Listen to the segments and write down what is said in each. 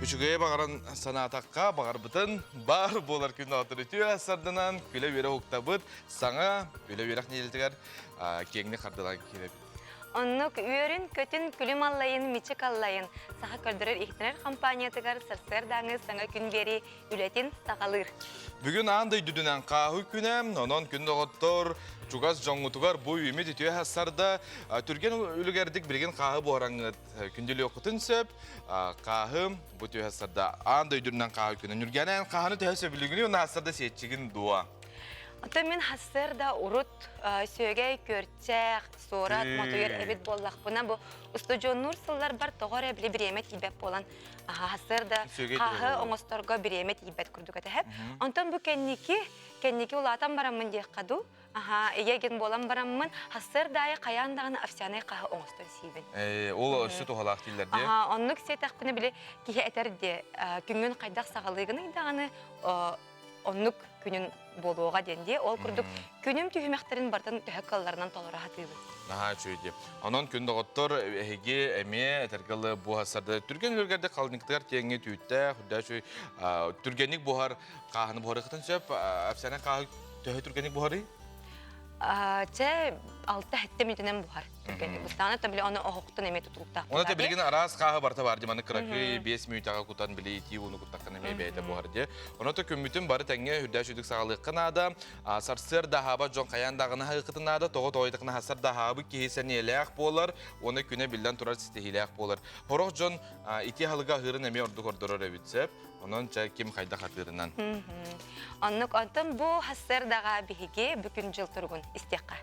Үчүгэйи баҕаран санаатахха, баҕарбытын баар буолар күн оҕотор үтүө сарданан, күлэ-үөрэ уһуктабыт, саҥа үлэ-үөрэх нэдиэлэтигэр киэҥник хардылаан киирэбит. Оннук үөрүн-көтүн, күлүм аллайын, мичик аллайын Саха көрдөрөр-иһитинэр компаниятыгар сарсыардааҥы саҥа күн биэрии үлэтин саҕалыыр. Бүгүн аан дойдутунан хааһы күнэ, онон күн доҕоттор чугас дьоҥҥутугар бу үүмүт үтүө сарда түргэн үлүгэрдик билигин хааһы буһараҥҥыт күндүлүөххүтүн сөп. Хааһы бу түһэ сарда аан дойдутунан хааһы күнэ. Нүргэнэн хаһаны төһө сөбүлүгүнүй, уонна сарда сиэччигин дуо? Оттон мин сарсыарда урут сүөгэй, күөрчэх, суорат, мотуйар эбит буоллахпына, бу устудьуоннуур сылларбар тоҕо эрэ били бириэмэ тиийбэт буолан, сарсыарда хааһы оҥосторго бириэмэ тиийбэт курдук этэ. Онтон бу кэнники, кэнники улаатан бараммын диэххэ дуу, аха, ийэ буолан бараммын, сарсыарда аайы хайаан даҕаны овсяный хаһы оҥостон сиибин. Ол өссө туһалаах дииллэр дии. Аха, оннук сиэтэхпинэ били киһи этэр дии, күҥҥүн хайдах саҕалыыгыный даҕаны оннук күнүн буолуоҕа диэн дии. Ол курдук күнүм түһүмэхтэрин барытын төһө кыалларынан толоро сатыыбын. Наһаа үчүгэй дии. Онон күн доҕоттор эһиги эмиэ этэргэ дылы буһасарды түргэн үлүгэрдик халдьыктыгар тиэҥҥи түүттээх, үрдэ үчүгэй түргэнник буһар хааһыны буһарыаххытын сөп. Овсяный хааһы төһө түргэнник буһарый? Чэ, 6-7 мүнүүтэнэн буһар. Түргэнник быстаҕына, то били ону оһохтон эмиэ тутулуктаах Оны те билигин араас хааһы барыта бар дии, маны кыракый 5 мүнүүтэҕэ кутан били итии ууну куттаххына эмиэ бэйэтэ буһар дии. Ону то күммүтүн бары тэҥҥэ үрдээ сүдүк саҕалыахха наада. Сарсыарда аһаабат дьон хайаан даҕаны аһыаххытын наада. Тоҕо тоҕойдахына сарсыарда аһаабыт киһи сэниэлээх буолар, уонна күнэ биллэн турар ситиһиилээх буолар. Сорох дьон итии аһылыгы аһыырын эмиэ ордук ордорор эбит сөп. Онон чэ ким хайдах атыырынан. Оннук онтон бу сарсыардаҕа биһиги бүгүн дьыл туругун истиэххэ.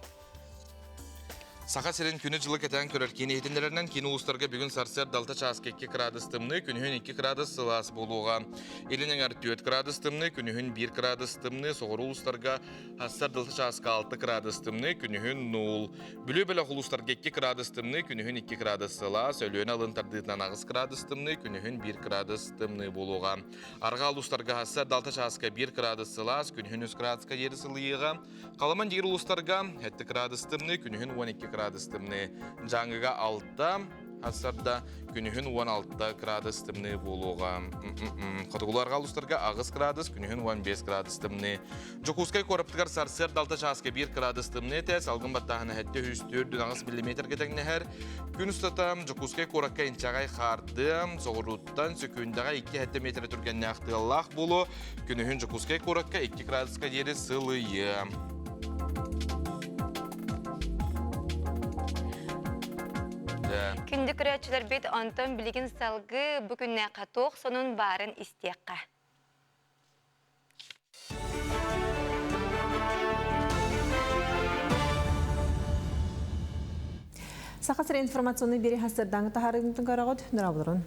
Саха сирин күнү-дьылы кэтээн көрөр киин иһитиннэрэринэн киин улуустарга бүгүн сарсыарда 6 чааска 2 кыраадыс тымныы, күнүһүн 2 кыраадыс сылаас буолуоҕа. Илин эҥэр 4 кыраадыс тымныы, күнүһүн 1 кыраадыс тымныы, соҕуруу улуустарга сарсыарда 6 чааска 6 кыраадыс тымныы, күнүһүн 0. Бүлүү бөлөх улуустарга 2 кыраадыс тымныы, күнүһүн 2 кыраадыс сылаас, Өлүөнэ алын тардыытынан 8 кыраадыс тымныы, күнүһүн 1 кыраадыс тымныы буолуоҕа. Арҕаа улуустарга сарсыарда 6 чааска 1 кыраадыс сылаас, күнүһүн 3 кыраадыска диэри сылыйыаҕа. Халыман диир улуустарга 7 кыраадыс тымныы, күнүһүн 12 кыраадыс тымныы. Дьааҥыга 6, сарсыарда күнүһүн 16 кыраадыс тымныы буолуоҕа. Хотугуларга улуустарга 8 кыраадыс, күнүһүн 15 кыраадыс тымныы. Дьокуускай куораттыгар сарсыарда 6 чааска 1 кыраадыс тымныы этэ, салгын баттааһына 704 миллиметргэ тэҥнэһэр. Күн устата Дьокуускай куоракка инчэҕэй хаардыа, соҕурууттан сөкүүндэҕэ 2-7 метр түргэннээх тыаллаах буолуо. Күнүһүн Дьокуускай куоракка 2 градуска диэри сылыйыа. Күндү көрөөччүлэрбит, онтон билигин салгыы бу күннээххэ туох сонун баарын истиэххэ. Саха сирэ информационный биэри хастырдаҥы таһаарыытын көрөҕүт, нұрабылырын.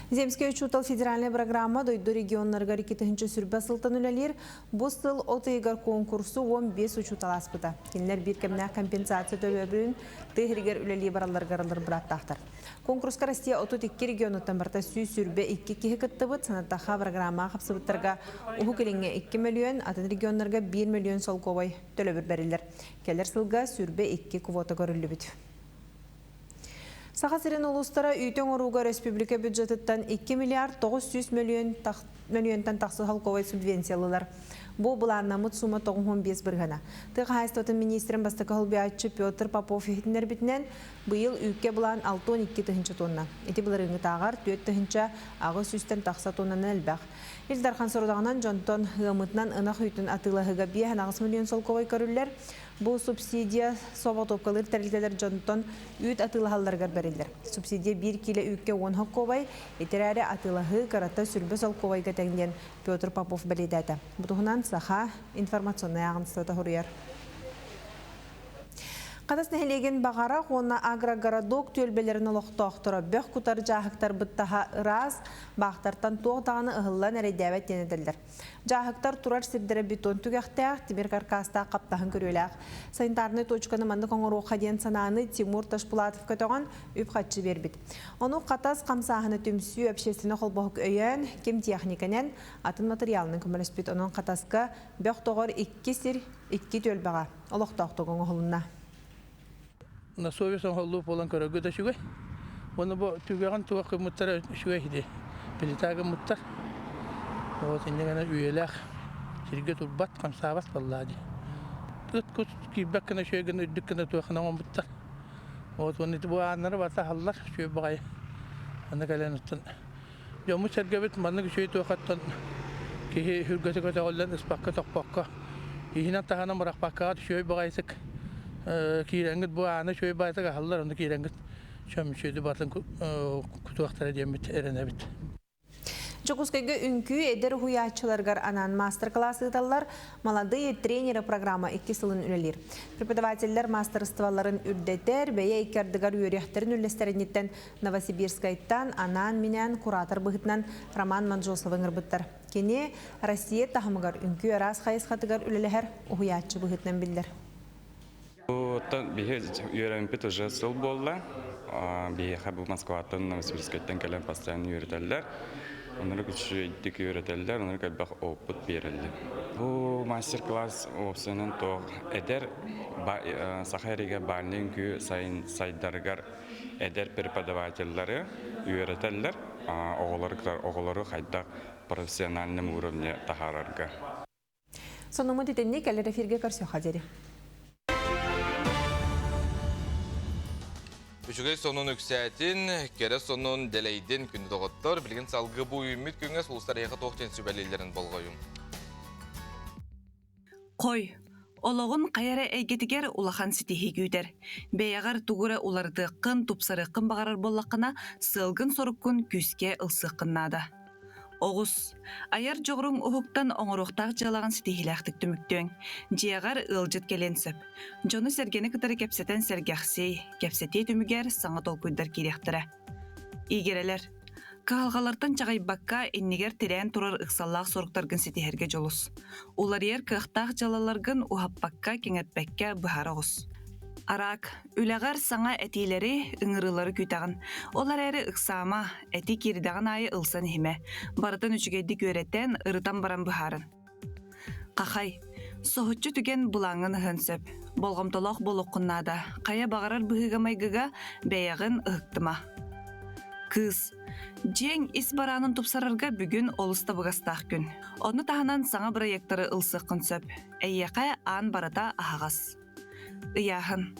Земскэй учуутал федеральная программа дойду регионнарыгар 2020 сылтан үлэлиир. Бу сыл от ыйыгар конкурсу 15 учуутал ааспыта. Кинилэр биир кэмнээх компенсация төлөбүрүн тыа сиригэр үлэлии баралларыгар ылар бырааптаахтар. Конкурска Россия 32 регионуттан барыта 122 киһи кыттыбыт. Санаттахха программаҕа хапсыбыттарга Уһук Илиҥҥэ 2 мөлүйүөн, атын регионнарга 1 мөлүйүөн солкуобай төлөбүр бэриллэр. Кэлэр сылга 22 квота көрүллүбүт. Саха сирин улуустара үүтү оҥорууга өрөспүүбүлүкэ бюджетыттан 2 миллиард 900 мөлүйүөн мөлүйүөнтэн тахса солкуобай субвенциялыылар. Бу былааннаммыт суума 95 бырыһыана. Тыа хаһаайыстыбатын миниистирин бастакы солбуйааччы Петр Попов иһитиннэрбитинэн, быйыл үүккэ былаан 62 тыһыынча тонна. Ити былырыыҥҥытааҕар 4 тыһыынча 800-тэн тахса тоннанан элбэх. Ил Дархан сорудаҕынан дьонтон ыамытынан ынах үүтүн атыылаһыыга 5,8 мөлүйүөн солкуобай көрүллэр. Бу субсидия соҕотуопкалыыр тэрилтэлэр дьонтон үүт атыылаһалларыгар бэриллэр. Субсидия биир киилэ үүккэ уон солкуобай, ити эрээри атыылаһыы кырата сүрбэ солкуобайга тэҥ диэн Петр Попов бэлиэтээтэ. Бу туһунан Саха информационнай ааҕыныстыбата суруйар. Хатас нэһилиэгин Баҕарах уонна Агрогородок түөлбэлэрин олохтоохторо бөх кутар дьааһыктарбыт таһа ыраас, баахтартан туох даҕаны ыһыллан эрэйдээбэт диэн этэллэр. Дьааһыктар турар сирдэрэ бетон түгэхтээх, тимир каркастаах хаптаһын көрүөлээх. Санитарнай точканы маннык оҥоруохха диэн санааны Тимур Ташпулатов көтөҕөн, үп-харчы биэрбит. Ону Хатас хамсааһына түмсүү общественнай холбоһук өйөөн, ким техниканан, атын матырыйаалынан көмөлөспүт. Онон Хатаска бөх тоҕор икки сир, икки түөлбэҕэ олохтоохтук оҥоһулунна. На совесть оҥоһуллуу буолан көрөргө да үчүгэй. Уонна бу түгэҕин туох гыммыттара үчүгэй ити. Плита гыммыттар. Вот инньэ гынан үйэлээх сиргэ турбат, хамсаабат буоллаа дии. Ыт-кус киирбэт гына үчүгэй гына үрдүк гына туоххана оҥорбуттар. Вот уонна ити бу ааннары барыта аһаллар үчүгэй баҕайы. Аны кэлэн оттон дьоммут-сэргэбит маннык үчүгэй туохаттан киһи сүргэтэ көтөҕүллэн ыспакка-тохпокко иһинэн-таһынан бырахпаккаҕыт үчүгэй баҕайытык киирэҥҥит бу ааны үчүгэй баҕайытык аһаллар онно киирэҥҥит чөмчүөдү барытын кутуохтара диэммит эрэнэбит. Дьокуускайга үҥкүү эдэр уһуйааччыларыгар анаан маастар-кылаас ыыталлар. Молодые тренеры программа икки сылын үлэлиир. Преподавателлэр маастарыстыбаларын үрдэтэр, бэйэ икки ардыгар үөрүйэхтэрин үллэстэринниттэн Новосибирскайтан анаан-минээн куратор быһыытынан Роман Манжосовы ыҥырбыттар. Кини Россия таһымыгар үҥкүү араас хайысхатыгар үлэлэһэр уһуйааччы быһыытынан биллэр. Оттон биһи үөрэммиппит уже сыл буолла. Биһиэхэ бу Москваттан, Новосибирскайтан кэлэн постоянно үөрэтэллэр. Оннук үчүгэйдик үөрэтэллэр, оннук элбэх опыт биэрэллэр. Бу мастер-класс уопсайынан туох эдэр саха эригэр бальный үҥкүү сайын сайдарыгар эдэр преподавателлары үөрэтэллэр. Оҕолору оҕолору хайдах профессиональном уровне таһаарарга. Сонуммут итинник кэлэр эфиргэ көрсүөххэ диэри. Үчүгэй сонун үксээтин, кэрэ сонун дэлэйдин күндү доҕоттор. Билигин салгыы бу үүммүт күҥҥэ сулустар эһиэхэ туох диэн сүбэлииллэрин болҕойуҥ. Хой, олоҕун хайа эрэ эйгэтигэр улахан ситиһии күүтэр. Бэйэҕэр тугу эрэ уларытыаххын, тупсарыаххын баҕарар буоллаххына, сыалгын-соруккун күүскэ ылсыаххын наада. Оҕус, айар дьоҕуруҥ уһуктан оҥоруохтаах дьыалаҕын ситиһиилээхтик түмүктүөҥ. Дьиэҕэр ыалдьыт кэлиэн сөп. Дьону-сэргэни кытары кэпсэтэн сэргэхсий, кэпсэтии түмүгэр саҥа толкуйдар киириэхтэрэ. Игирэлэр. Кыһалҕалартан чаҕыйбакка, иннигэр тирээн турар ыксаллаах соруктаргын ситиһэргэ дьулус. Уларыйар кыахтаах дьыалаларгын уһаппакка, кэҥэппэккэ быһаара оҕус. Араак, үлэҕэр саҥа этиилэри, ыҥырыылары күүтэҕин. Ол эрээри ыксаама, этии киирдэҕин аайы ылсан иһимэ. Барытын үчүгэйдик үөрэтэн, ырытан баран быһаарын. Хахай, соһуччу түгэн былааҥҥын ыһыан сөп. Болҕомтолоох буолуоххун наада. Хайа баҕарар быһыыга-майгыга бэйэҕин ыһыктыма. Кыыс, дьиэҥ ис бараанын тупсарарга бүгүн олус табыгастаах күн. Ону таһынан саҥа бырайыактары ылсыаххын сөп. Эйиэхэ аан барыта аһаҕас. Ыйааһын.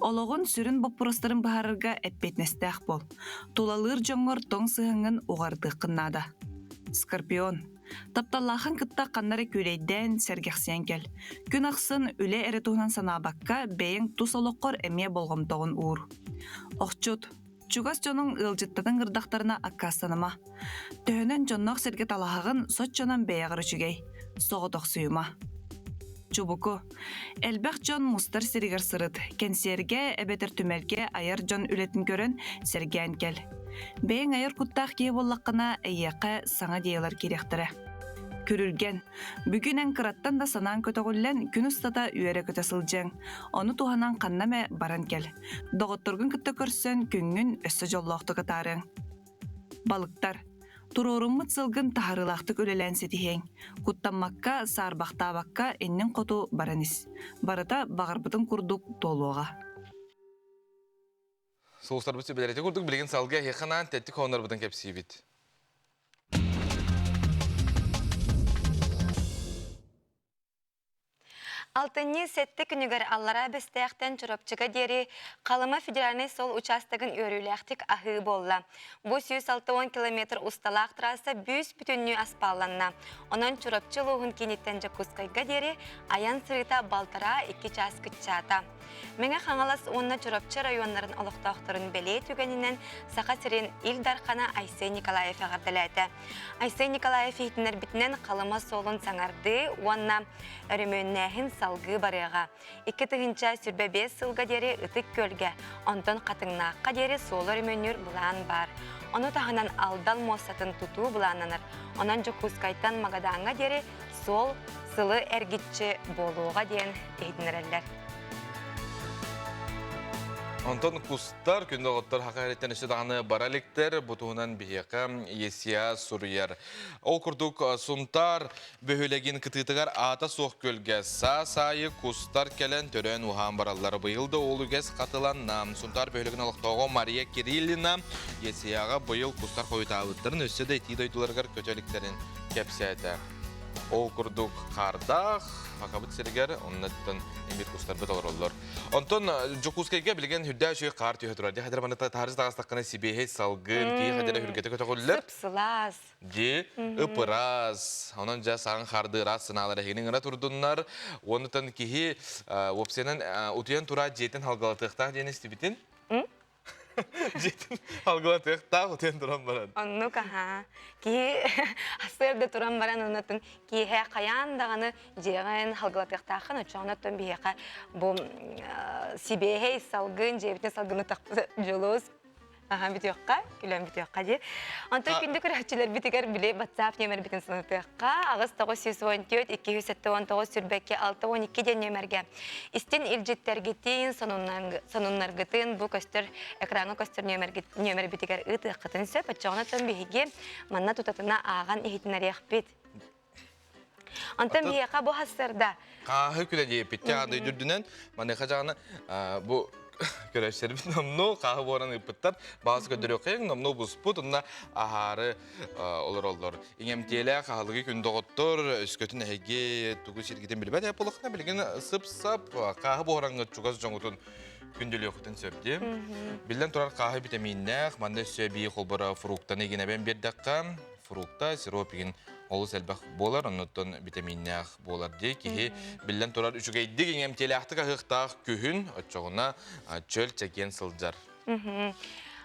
Олоҕун сүрүн боппуруостарын быһаарарга эппиэтинэстээх буол. Тулалыыр дьоҥҥор тоҥ сыһыаҥҥын уҕарытыаххын наада. Скорпион. Тапталлааххын кытта ханна эрэ күүлэйдээн, сэргэхсийэн кэл. Күн ахсын үлэ эрэ туһунан санаабакка, бэйэҥ тус олоххор эмиэ болҕомтоҕун уур. Охчут. Чугас дьонуҥ ыалдьыттатын ыҥырдахтарына аккаастаныма. Төһөнөн дьонноох сиргэ талаһаҕын, соччонон бэйэҕэр үчүгэй. Соҕотохсуйума. Чубуку. Элбэх дьон мустар сиригэр сырыт. Кэнсиэргэ эбэтэр түмэлгэ айар дьон үлэтин көрөн, сэргээн кэл. Бэйэҥ айар куттаах киһи буоллаххына, эйиэхэ саҥа идеялар киириэхтэрэ. Күрүлгэн. Бүгүн эн кыраттан да санаан көтөҕүллэн, күн устата үөрэ-көтө сылдьыаҥ. Ону туһанан ханна эмэ баран кэл. Доҕотторгун кытта көрсөн, күҥҥүн өссө дьоллоохтук атаарыаҥ. Балыктар. Туруоруммут сылгын таһаарыылаахтык үлэлээн ситиһиэҥ. Куттаммакка, саарбахтаабакка инниҥ хоту баран ис. Барыта баҕарбытыҥ курдук туолуоҕа. Сулустарбыт сүбэлэрити курдук билигин салгыы эһиэхэ анаан тэттик хоһооннорбутун кэпсиибит. Алтынньы сэттэ күнүгэр Аллараа Бэстээхтэн Чурапчыга диэри Халыма федеральнай суол учаастагын үөрүүлээхтик аһыы буолла. Бу 160 километр усталаах трасса бүүс-бүтүннүү аспаалланна. Онон Чурапчы улууһун кииниттэн Дьокуускайга диэри айан сырыыта балтараа-икки чаас кыччаата. Мэҥэ Хаҥалас уонна Чурапчы районнарын олохтоохторун бэлиэ түгэнинэн Саха сирин Ил Дархана Айсен Николаев эҕэрдэлээтэ. Айсен Николаев иһитиннэрбитинэн Халыма суолун саҥардыы уонна өрөмүөннээһин салгыы барыаҕа. 2025 сылга диэри Ытык Күөлгэ, онтон Хатыҥнаахха диэри суолу өрөмүөннүүр былаан баар. Ону таһынан Алдан муостатын тутуу былааннанар. Онон Дьокуускайтан Магадаҥҥа диэри суол сылы эргиччи буолуоҕа диэн иһитиннэрэллэр. Онтон кустар, күндү оҕоттор хака эриттэн өссө даҕаны бара иликтэр, бу туһунан биһиэхэ ЕСИА суруйар. Ол курдук Сунтаар бөһүөлэгин кытыытыгар аата суох күөлгэ саас аайы кустар кэлэн төрөөн уһаан бараллар. Быйыл да ол үгэс хатыланна. Сунтаар бөһүөлэгин олохтооҕо Мария Кириллина ЕСИАҕа быйыл кустар хойутаабыттарын өссө да итии дойдуларыгар көтө иликтэрин кэпсээтэ. Ол курдук хаардаах Хакабыт сиригэр оннуттан имир кустарбыт олороллор. Онтон Дьокуускайга билигин үрдээх үчүгэй хаар түһэ турар. Дьэ хадыр маны таһырдьа таҕыстаххына сибиэһэй салгын, киһи хадыра үргэтэ көтөҕүллэр. Сып-сылаас. Дьи, ып-ыраас. Онон дьэ саҥа хаарды ыраас санаалар эһигини ыҥыра турдуннар. Онутан киһи уопсайынан утуйан тураат дьиэтин халгалатыахтаах диэн истибитин. Дьиэтин алгылатыахтаах утуйан туран баран. Оннук аһаа. Киһи сарсыарда туран баран оннотун киэһэ хайаан даҕаны дьиэҕин халгылатыахтааххын оччоҕуна оттон биһиэхэ бу сибиэһэй салгын дьиэбитин салгыны дьулус Аха бүтүөххэ, күлэн бүтүөххэ дии. Онтон күндү көрөөччүлэрбитигэр били WhatsApp нүөмэрбитин санатыахха. 8 914 279 сүрбэкки 612 диэн нүөмэргэ Истин илдьиттэргитин, сонуннаргытын бу көстөр экраҥҥа көстөр нүөмэрбитигэр ыытыаххытын сөп. Оччоҕуна тон биһиги манна тутатына ааҕан иһитинэриэхпит. Онтон биһиэхэ бу хассарда. Хааһы күлэ диэппитте аады үрдүнэн маныаха дьаҕаны бу көрөччөрбүт номнуо хааһы буоран ыыппыттар. Баас көрдөрүөххэйиҥ номнуо буспут онно аһаары олороллор. Иҥэмтиэлээх аһылыгы күн доҕоттор, өскөтүн эһиги тугу сиргитин билбэт ээ буоллаххына, билигин сып-сап хааһы буһараҥҥыт чугас дьоҥутун күндүлүөххүтүн сөп дии. Биллэн турар хааһы витаминнээх, манна өссө эбии холборо фруктаны игинэбэн биэрдэххэ, фрукта, сироп игин олус элбэх буолар, оннуттан витаминнээх буолар дии. Киһи биллэн турар үчүгэйдик иҥэмтиэлээхтик аһыахтаах күһүн, оччоҕуна чөл чэгиэн сылдьар.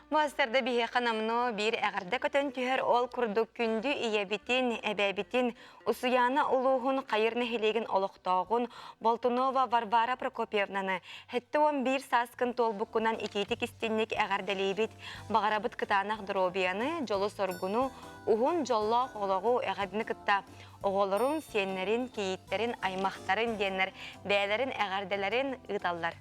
Бу астарда биһиэхэ номнуо биир эҕэрдэ көтөн түһэр ол курдук күндү ийэбитин, эбээбитин Усуйаана улууһун Хайыр нэһилиэгин олохтооҕун Болтунова Варвара Прокопьевнаны 71 сааскын туолбуккунан итиитик истинник эҕэрдэлиибит. Баҕарабыт кытаанах доруобуйаны, дьолу-соргуну, уһун дьоллоох олоҕу эҕэрдэни кытта оҕолорун, сиэннэрин, кийииттэрин, аймахтарын диэннэр бэйэлэрин эҕэрдэлэрин ыыталлар.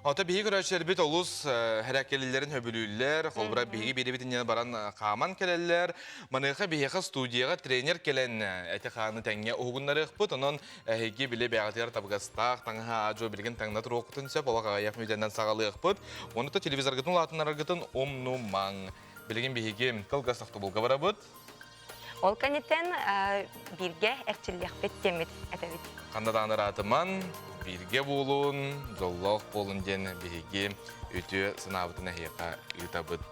Ото биһиги көрөөччүлэрбит олус хэрээккэлииллэрин сөбүлүүллэр, холобура биһиги биэрэбит баран хааман кэлэллэр. Маныаха биһиэхэ студияҕа тренер кэлэн эти-хааны тэҥҥэ уһугуннарыахпыт. Онон эһиги били бэйэҕитигэр табыгастаах таҥаһа аадьуо билигин таҥна туруоххутун сөп, олох аҕыйах мүнүүтэнэн саҕалыахпыт. Уонна телевизоргытын улаатыннараргытын умнумаҥ. Билигин биһиги кылгас тохтобулга барабыт. Ол кэнниттэн бииргэ эрчиллиэхпит диэммит этэбит. Ханна даҕаны ыраатыман, бииргэ буолун, дьоллоох буолун диэн биһиги үтүө санаабытын эһиэхэ ыытабыт.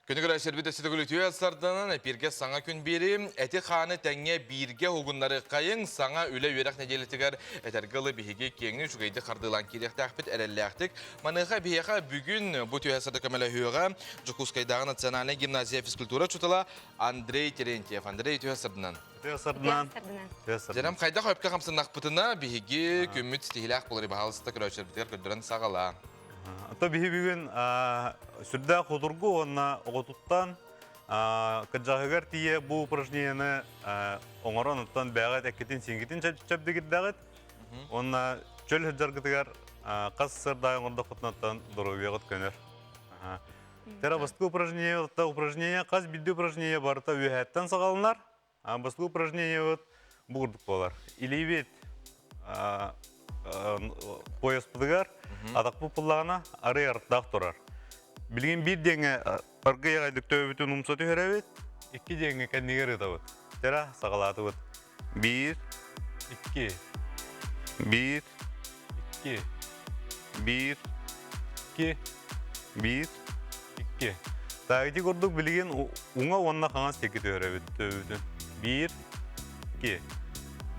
Күнү көрөөччүлэрбит өссө төгүл үтүө сарданан эпииргэ саҥа күн биэри эти-хааны тэҥҥэ бииргэ уһугуннарыаххайыҥ саҥа үлэ-үөрэх нэдиэлэтигэр этэргэ ылы биһиги киэҥник үчүгэйдик хардыылаан киириэхтээхпит эрэллээхтик. Маныаха биһиэхэ бүгүн бу түһэ сарда көмөлөһүөҕэ Дьокуускайдааҕы национальнай гимназия физкультура учуутала Андрей Терентьев. Андрей үтүө сарданан. Үтүө сарданан. Дьэрем хайдах өпкө хамсаннахпытына биһиги күммүт ситиһилээх буолар баһаалыста көрөөччүлэрбитигэр көрдөрөн саҕалаа. Ото биһи бүгүн сүрдээх худургу уонна оҕотуттан кыдьаһыгар тиийэ бу упражнениены оҥорон оттон бэҕэт эккитин сиҥгитин чэбдигирдэҕит уонна чөл сылдьаргытыгар хас сырдаай оҥордоххутунаттан доруобуйаҕыт көнөр. Тера бастакы упражнение упражнение хас биирдии упражнение барыта үөһээттэн саҕаланар. Бастакы упражнениебыт бу курдук буолар. Илиибит пояспытыгар атахпыт пуллаҕына арый арыттаах турар. Билигин биир диэҥҥэ аргый аҕайдык төбөбүтүн умса түһэрэбит, икки диэҥҥэ кэннигэр ыытабыт. Тера саҕалаатыбыт. Биир, икки, биир, икки, биир, икки, биир, икки. Так, ити курдук билигин уҥа уонна хаҥас диэки түһэрэбит төбөбүтүн. Биир, икки,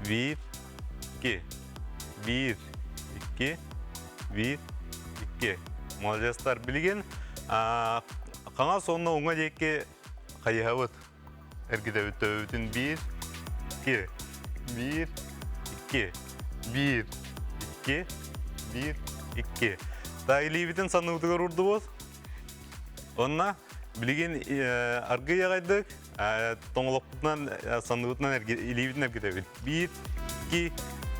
биир, икки, биир, икки, биир, икки. Молодецтар. Билигин хаҥас уонна уҥа диэки хайыһабыт. Эргитэбит төбөбүтүн биир, икки, биир, икки, биир, икки, биир, икки. Так, илиибитин санныбытыгар урдубут. Онно Билигин аргый аҕайдык тоҥолохпутунан санныбытынан илиибитин эргитэбит. Биир, икки,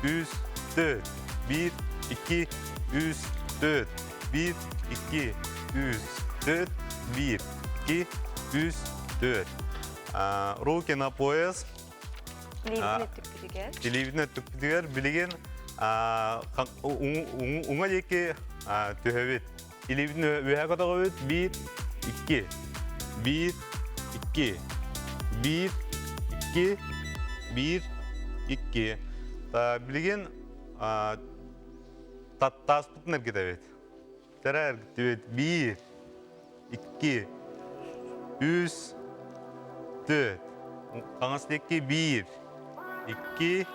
үс, төрт. Биир, икки, үс, төрт. Биир, икки, үс, төрт. Биир, икки, үс, төрт. Руки на пояс. Илиибитин өттүкпүтүгэр. Илиибитин өттүкпүтүгэр билигин уҥа диэки түһэбит. Илиибитин үөһэ көтөҕөбүт. Биир, икки. Биир, икки. Биир, икки. Биир, икки. Билигин таттааспытын эргитэбит. Тэрэ эргиттибит. Биир, икки, үс, төрт. Хаҥас диэки биир, икки,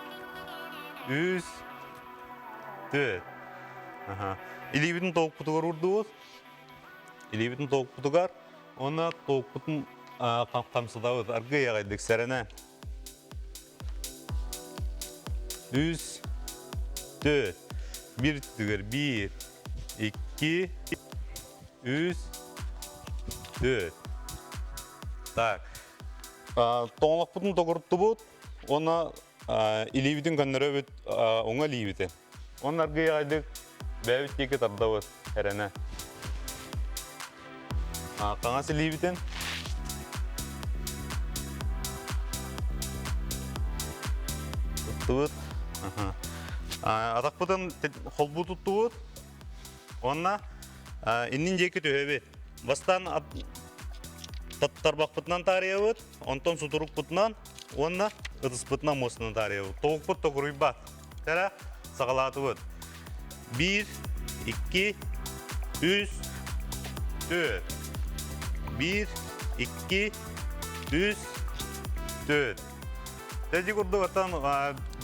үс, төрт. Илиибитин толукпутугар уурдубут. Илиибитин толукпутугар уонна толукпутун хамсатабыт. Аргыый аҕайдык сэрэнэ. Үс, төрт. Биир түгэр биир, икки, үс, төрт. Так. Тоҥолохпутун тогуруттубут уонна илиибитин көннөрөбүт уҥа илиибитин. Онон аргыый аҕайдык бэйэбит диэки тардабыт эрэнэ. Хаҥас илиибитин туттубут. Атахпытын холбуу туттубут. Уонна иннин диэки түһэбит. Бастаан тарбахпытынан таарыйабыт, онтон сутурукпутунан уонна ытыспытынан муостанан таарыйабыт. Тобукпут токуруйбат. Кара саҕалаатыбыт. Биир, икки, үс, төрт. Биир, икки, үс, төрт. Тэдьи курдук оттон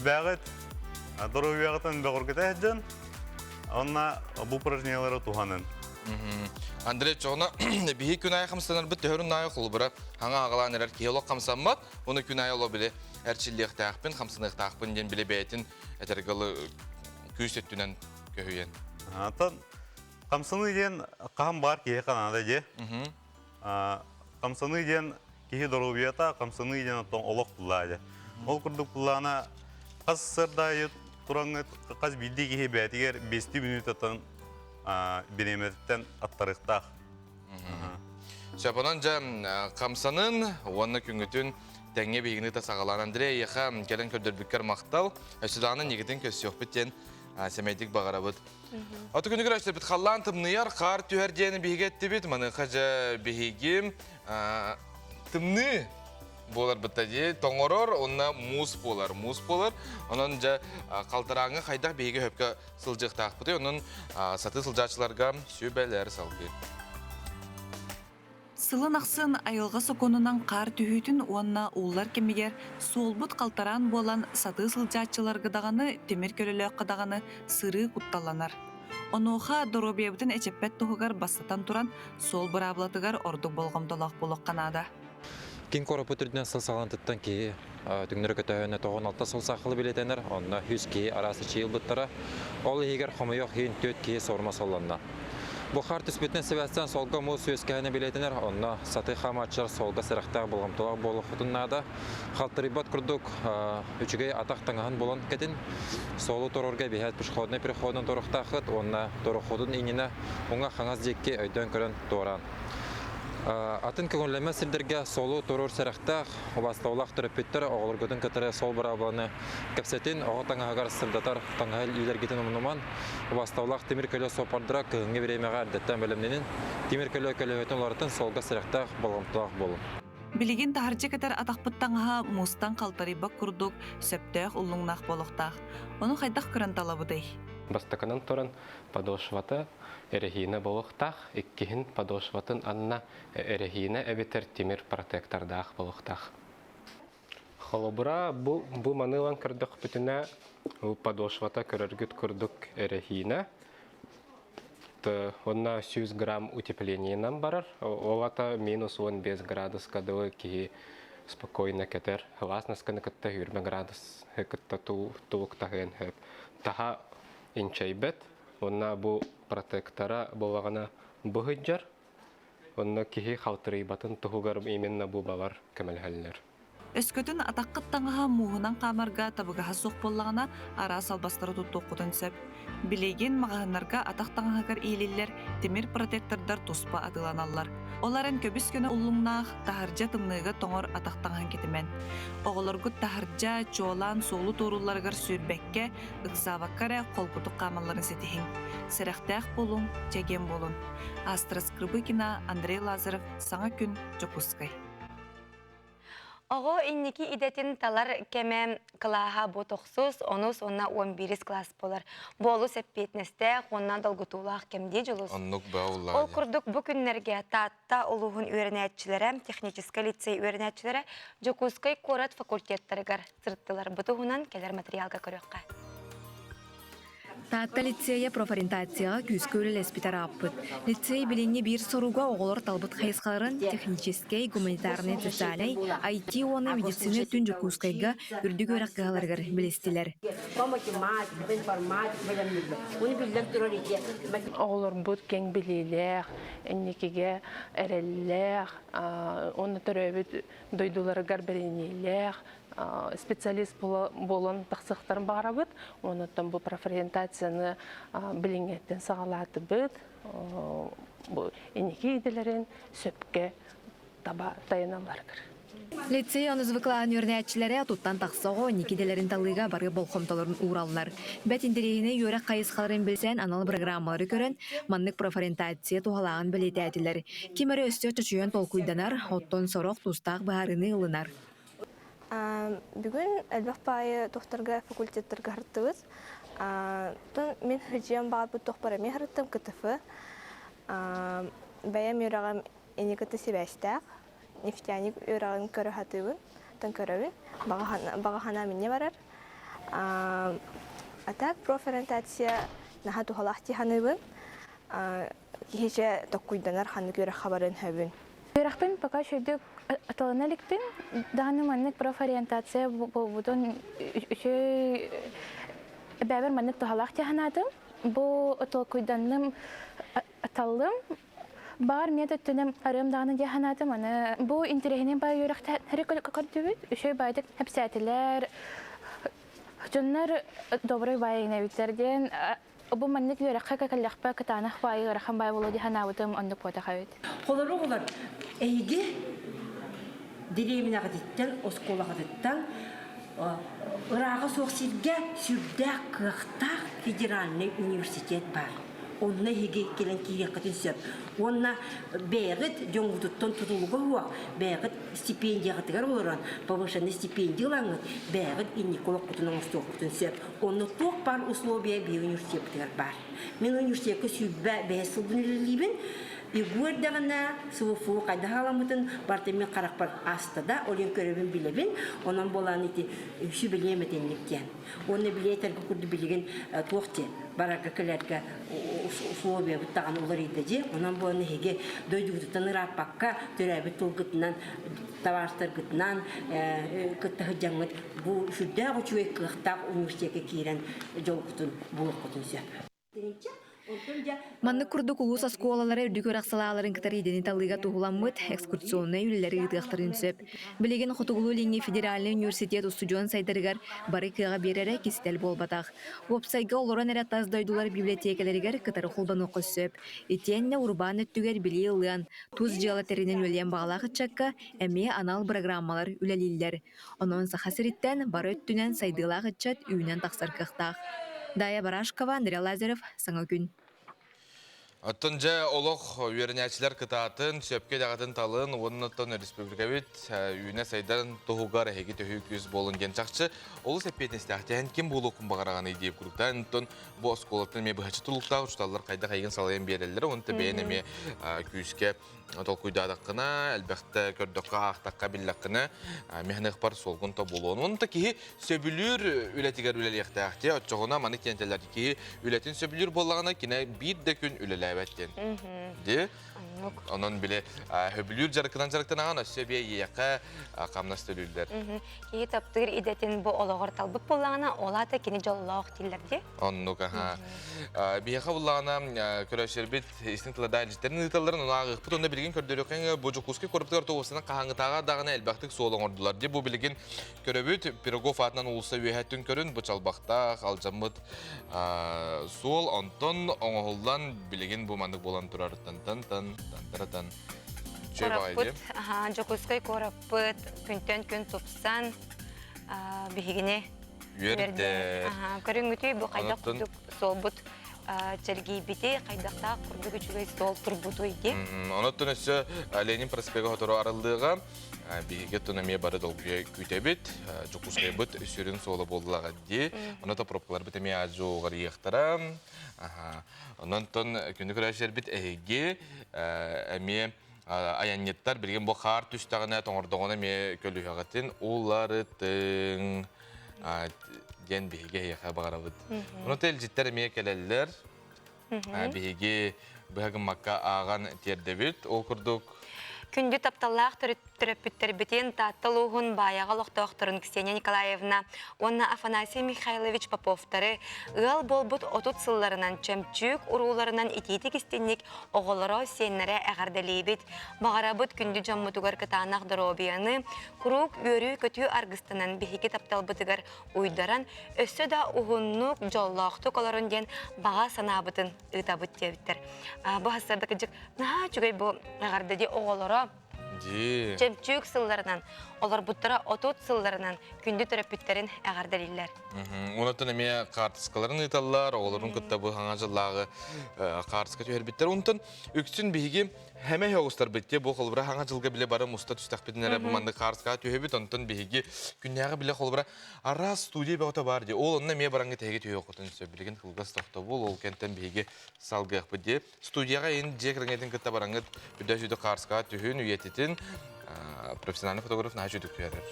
бэҕит доруобуйаҕытын бөҕөргөтө сылдьан, онно бу упражнениялары туһанын. Андрей, чоҕуна биһи күн аайы хамсанарбыт төһөрүн аайы холобура хаҥа аҕалаан эрэр киһи олох хамсаммат, уну күн аайы оло били эрчиллиэхтээхпин, хамсаныахтаахпын диэн били бэйэтин этэргалы күүс өттүнэн көһүйэн. Антон хамсаныы диэн хаһан баар киһи ханаада дии. Хамсаныы диэн киһи доруобуйата, хамсаныы диэн оттон олох буллаа дии. Ол курдук буллаана хас сырдаайы тураҥҥыт хас биирдии киһи бэйэтигэр бэстии мүнүүтэттэн бириэмэтиттэн аттарыахтаах. Сөп, онон дьэ хамсанын уонна күҥҥүтүн тэҥҥэ биһигини та саҕалаан Андрей эйиэхэ кэлэн көрдөрбүккэр махтал. Өссө даҕаны ньигитин көрсүөхпүт диэн сэмэйдик баҕарабыт. Оту күнүгэр өссөбүт халлаан тымныйар, хаар түһэр диэн биһиги эттибит. Маныаха дьэ биһиги тымныы буоларбыт дии тоҥорор уонна муус буолар. Муус буолар. Онон дьэ халтарааҥҥа хайдах биһиги хөпкө сылдьыахтаахпытый. Онон сатыы сылдьааччыларга сүбэлэр салгыы. Сылын ахсын айылҕа сокуонунан хаар түһүүтүн уонна ууллар кэмигэр суолбут халтараан буолан сатыы сылдьааччыларга даҕаны, тимир көлөлөөххө даҕаны сырыы кутталланар. Онуоха доруобуйабытын эчэппэт туһугар бастатан туран суол быраабылатыгар ордук болҕомтолоох буолуохха наада. Киин куораппыт үрдүнэн сыл саҕаланыытыттан киһи түҥнэри көтөһөнө 96 сыл саахалы билэтэнэр, онно 100 киһи араас эчийии ылбыттара. Ол иһигэр хомойуох иһин 4 киһи суорума суолланна. Бу хаар түспүтүнэн сибээстээн суолга муус үөскэһинэ билэтэнэр, онно сатыы хаамааччылар суолга сэрэхтээх болҕомтолоох буолуоххутун наада. Халтарыйбат курдук үчүгэй атах таҥаһын булан кэтин, суолу туруорга эбиһээт пешеходнай переходунан туруохтааххыт уонна туруоххутун иннинэ уҥа-хаҥас диэки өйдөөн көрөн туораан. Атын көҥүллэммэт сирдэргэ суолу туоруур сэрэхтээх, убаастабыллаах төрөппүттэр оҕолоргутун кытары суол быраабыланы кэпсэтин, оҕо таҥаһыгар сырдатар таҥаһы илиилэргитин умнуман, убаастабыллаах тимир көлө суоппардара кыһыҥҥы бириэмэҕэ эрдэттэн бэлэмнэнин, тимир көлө көлөһөтүн уларытын суолга сэрэхтээх, болҕомтолоох буолун. Билигин таһырдьа кэтэр атахпыт таҥаһа муустан халтарыйбат курдук сөптөөх уллуҥнаах буолуохтаах. Ону хайдах көрөн талабытый? Бастакынан туран подошвата эрэһиинэ буолуохтаах, иккиһин подошватын анна эрэһиинэ эбэтэр тимир протектордаах буолуохтаах. Холобура, бу, бу маны ылан көрдөхпүтүнэ, подошвата көрөргүт курдук эрэһиинэ, уонна 100 грамм утеплениенан барар, ол ата минус 15 градуска дылы киһи спокойно кэтэр. Сылаас насканы кытта 20 градус кытта тулуктаһыан сөп. Таһа инчэйбэт, Уонна бу протектора буоллаҕына быһыйдьар. Онно киһи халтырыйбатын туһугар именно бу балар көмөлөһөллөр. Өскөтүн атаххыт таҥаһа мууһунан хаамарга табыгаһа суох буоллаҕына, араас албастары туттуоххутун сөп. Билигин маҕаһыыннарга атах таҥаһыгар иилиллэр тимир протектордар туспа атыыланаллар. Ол эрэн көбүс-көнө уллуҥнаах, таһырдьа тымныыга тоҥор атах таҥаһын кэтимэн. Оҕолоргут таһырдьа, чуолаан суолу туоруулларыгар сүүрбэккэ, ыксаабакка эрэ холкутук хаамалларын ситиһиҥ. Сэрэхтээх буолуҥ, чэгиэн буолуҥ. Астра Скрыбыкина, Андрей Лазарев, Саҥа күн, Дьокуускай. Оҕо инники идэтин талар кэмэ кылааһа бу тохсус, онус уонна 11 кылаас буолар. Бу олус эппиэтинэстээх уонна долгутуулаах кэм дии Дьулус. Оннук баа Ол курдук бу күннэргэ Таатта улууһун үөрэнээччилэрэ, техническэй лицей үөрэнээччилэрэ Дьокуускай куорат факультеттарыгар сырыттылар. Бу туһунан кэлэр материалга көрүөххэ. Таатта лицейэ профориентацияҕа күүскэ үлэлэспит арааппыт. Лицей билиҥҥи биир соруга оҕолор талбыт хайысхаларын техническэй, гуманитарнай, социальнай, IT уонна медицина өттүн Дьокуускайга үрдүк үөрэх кыһаларыгар билистилэр. Оҕолорбут киэҥ билиилээх, инникигэ эрэллээх, уонна төрөөбүт дойдуларыгар бэриниилээх, специалист буолан тахсыахтарын баҕарабыт. Онуттан бу профориентацияны билиҥҥэттэн саҕалаатыбыт. Бу инники идэлэрин сөпкө таба тайаналларыгар. Лицей онузвыклаан үөрэнээччилэрэ туттан тахса оҕо инники идэлэрин талыыга бары болҕомтолорун уураллар. Бэт интэриэһинэй үөрэх хайысхаларын билсэн анал программалары көрөн, маннык профориентация туһалааҕын бэлиэтээтилэр. Ким эрэ өссө чочуйан толкуйданар, оттон сорох тустаах быһаарыныы ылынар. Бүгүн элбэх баайы тухтарга факультеттарга харыттыбыт. Тон мин хыдьыам баҕарбыт туохпар эмиэ харыттым КТФ. Бэйэм үөрэҕим ини кытта сибээстээх. Нефтяник үөрэҕин көрө сатыыбын, тон көрөбүн. Баҕа санаам инньэ барар. А так профориентация наһаа туһалаах дии саныыбын. Киһичэ токкуйданар ханнык үөрэххэ барыан сөбүн. Үөрэхпин пока үчүгэйдик аталана иликпин. Даҕаны маннык профориентация буолбутун үчүгэй бэйэбэр маннык туһалаах дии санаатым. Бу толкуйданным, аталлым. Баҕар миэт өттүнэн арыам даҕаны дии санаатым. Аны бу интэриэһинэй баай үөрэхтэри көрдүбүт. Үчүгэй баайдык кэпсээтилэр. Дьоннор добрый баай эбиттэр диэн Бу маннык үөрэххэ кэллэхпэ кытаанах баайы ыарахан баай буолуо дии санаабытым оннук буотах эбит. Холорук олор эһиги дэриэбинэҕититтэн, оскуолаҕытыттан ырааҕа суох сиргэ сүрдээх кыахтаах федеральнай университет баар. Онно эһиги кэлэн киириэххитин сөп. Уонна бэйэҕит дьоҥҥутуттан тутулуга суох, бэйэҕит стипендияҕытыгар олорон, повышенный стипендия ылаҥҥыт, бэйэҕит инники олоххутун оҥостуоххутун сөп. Онно туох баар условия биһиги университеппытыгар баар. Мин университекка 25 сылбын үлэлиибин. ИГУ эрдэҕинэ СВФУ хайдах аламмытын барыта мин харахпар ааста да, ол иһин көрөбүн билэбин. Онон буолан ити үксү билиэм этинник диэн. Уонна билиэтэргэ курдук билигин туох диэн барарга кэлэргэ условиябыт даҕаны уларыйда дии. Онон буолан эһиги дойдугутуттан ырааппакка төрөөбүт тылгытынан табаарыстаргытынан кытта сылдьаҥҥыт бу сүрдээх үчүгэй кыахтаах университекка киирэн дьолгутун булуоххутун сөп. Маннык курдук улуус оскуолалара үрдүк үөрэх салааларын кытары идэни талыыга туһуламмыт экскурсионнай үлэлэри ыытыахтарын сөп. Билигин Хотугулуу-Илиҥҥи федеральнай университет устудьуон сайдарыгар бары кыаҕа биэрэрэ кистэл буолбатах. Уопсайга олорон эрэ тас дойдулар библиотекэлэригэр кытары холбонуохха сөп. Итиэннэ урбаан өттүгэр билии ылыан, тус дьыала тэринэн үлэлиэн баҕалаах ыччакка эмиэ анал бырагырааммалар үлэлииллэр. Онон Саха сириттэн бары өттүнэн сайдыылаах ыччат үүнэн тахсар кыахтаах. Дая Барашкова, Андрей Лазарев, Саҥа күн. Оттон дьэ олох үөрэнээччилэр кытаатын, сөпкө даҕатын талын уонна оттон республикабыт үүнэ сайдан туһугар эһиги төһүү күүс буолун диэн чахчы олус эппиэтинэстээх тэһэн ким буолуоххун баҕараҕыный диэбит курдуктаан оттон бу оскуолаттан эмиэ быһаччы тулуктаах учууталлар хайдах эйигин салайан биэрэллэр уонна бэйэн эмиэ күүскэ толкуйдаатаххына, элбэхтэ көрдөххө, аахтахха, биллэххинэ, механыахпар суолгун тобулуон. Онто киһи сөбүлүүр үлэтигэр үлэлиэхтээх дии. Оччоҕуна маны киэнтэлэр киһи үлэтин сөбүлүүр буоллаҕына, кинэ биир да күн үлэлээбэт диэн. Дии. Онон били хөбүлүүр дьарыкынан дьарыктанаҕын өссө бие ийэхэ хамнас төлүүллэр. Киһи таптыыр идэтин бу олоҕор талбыт буоллаҕына, ол аата кини дьоллоох дииллэр дии. Оннук аха. Биһиэхэ буллаҕына көрөөччүлэрбит истиҥ тыллардаах илдьиттэрин ыыталларын ону ааҕыахпыт уонна билигин көрдөрүөххэ бу Дьокуускай куораппытыгар тоҕустанан хаһааҥҥытааҕар даҕаны элбэхтик суол оҥордулар дии. Бу билигин көрөбүт Пирогов аатынан уулусса үөһэттин көрүн бу чалбахтаах алдьаммыт суол онтон оҥоһуллан билигин бу маннык буолан турар тан тан тан тан тан Куораппыт, Дьокуускай куораппыт күнтэн күн тупсан биһигини үөрдэр. Көрүҥҥүтүй бу хайдах курдук суолбут чэлгийбити, хайдахтаах курдук үчүгэй суол турбутуй дии. Онуттан өссө Ленин проспега сотору арыллыаҕа. Биһиги оттон эмиэ бары долгуйа күүтэбит. Дьокуускайбыт сүрүн суола буоллаҕа дии. Ону да пробкаларбыт эмиэ аадьуоҕарыйыахтара. Онон күнү көрөөччүлэрбит эһиги эмиэ айанньыттар билигин бу хаар түстэҕинэ тоҥордоҕуна эмиэ көлүөһэҕитин уларытыҥ диэн биһиги эһиэхэ баҕарабыт. Ону илдьиттэр эмиэ кэлэллэр. Биһиги быһа гыммакка ааҕан тиэрдэбит. Ол курдук Күндү тапталлаах төрөппүттэрбитин Таатта улууһун Баайаҕа олохтоохторун Ксения Николаевна уонна Афанасий Михайлович Поповтары ыал буолбут 30 сылларынан чөмчүүк урууларынан итиитик истинник оҕолоро, сиэннэрэ эҕэрдэлиибит. Баҕарабыт күндү дьоммутугар кытаанах доруобуйаны, куруук үөрүү-көтүү аргыстанан биһиги тапталбытыгар уйдаран, өссө да уһуннук, дьоллоохтук олорун диэн баҕа санаабытын ыытабыт диэбиттэр. Бу сарсыарда кырдьык наһаа үчүгэй бу эҕэрдэ дии оҕолоро Дии. Чөмчүүк сылларынан, олорбуттара 30 сылларынан күндү төрөппүттэрин эҕэрдэлииллэр. Онтон эмиэ хаартыскаларын ыыталлар, оҕолорун кытта бу хаҥа дьыллааҕы хаартыска түһэрбиттэр. Онтон үксүн биһиги хэмэ оҕустарбыт те бу холобура хаҥа дьылга биле бары муста түстэхпитин эрэ бу маннык хаартыскаҕа түһэбит. Онтон биһиги күннээҕи биле холобура араас студия бөҕөтө баар дии. Ол онно эмиэ бараҥҥа тэһиги түһүөххүтүн сөп. Билигин кылгас тохтобул, ол кэнтэн биһиги салгыахпыт дии. Студияҕа ин дьиэ кэргэнитин кытта бараҥҥыт үрдэ сүүтүк хаарскаҕа түһүн, үйэтитин профессиональный фотограф наһаа үчүгдүк түһэрэр.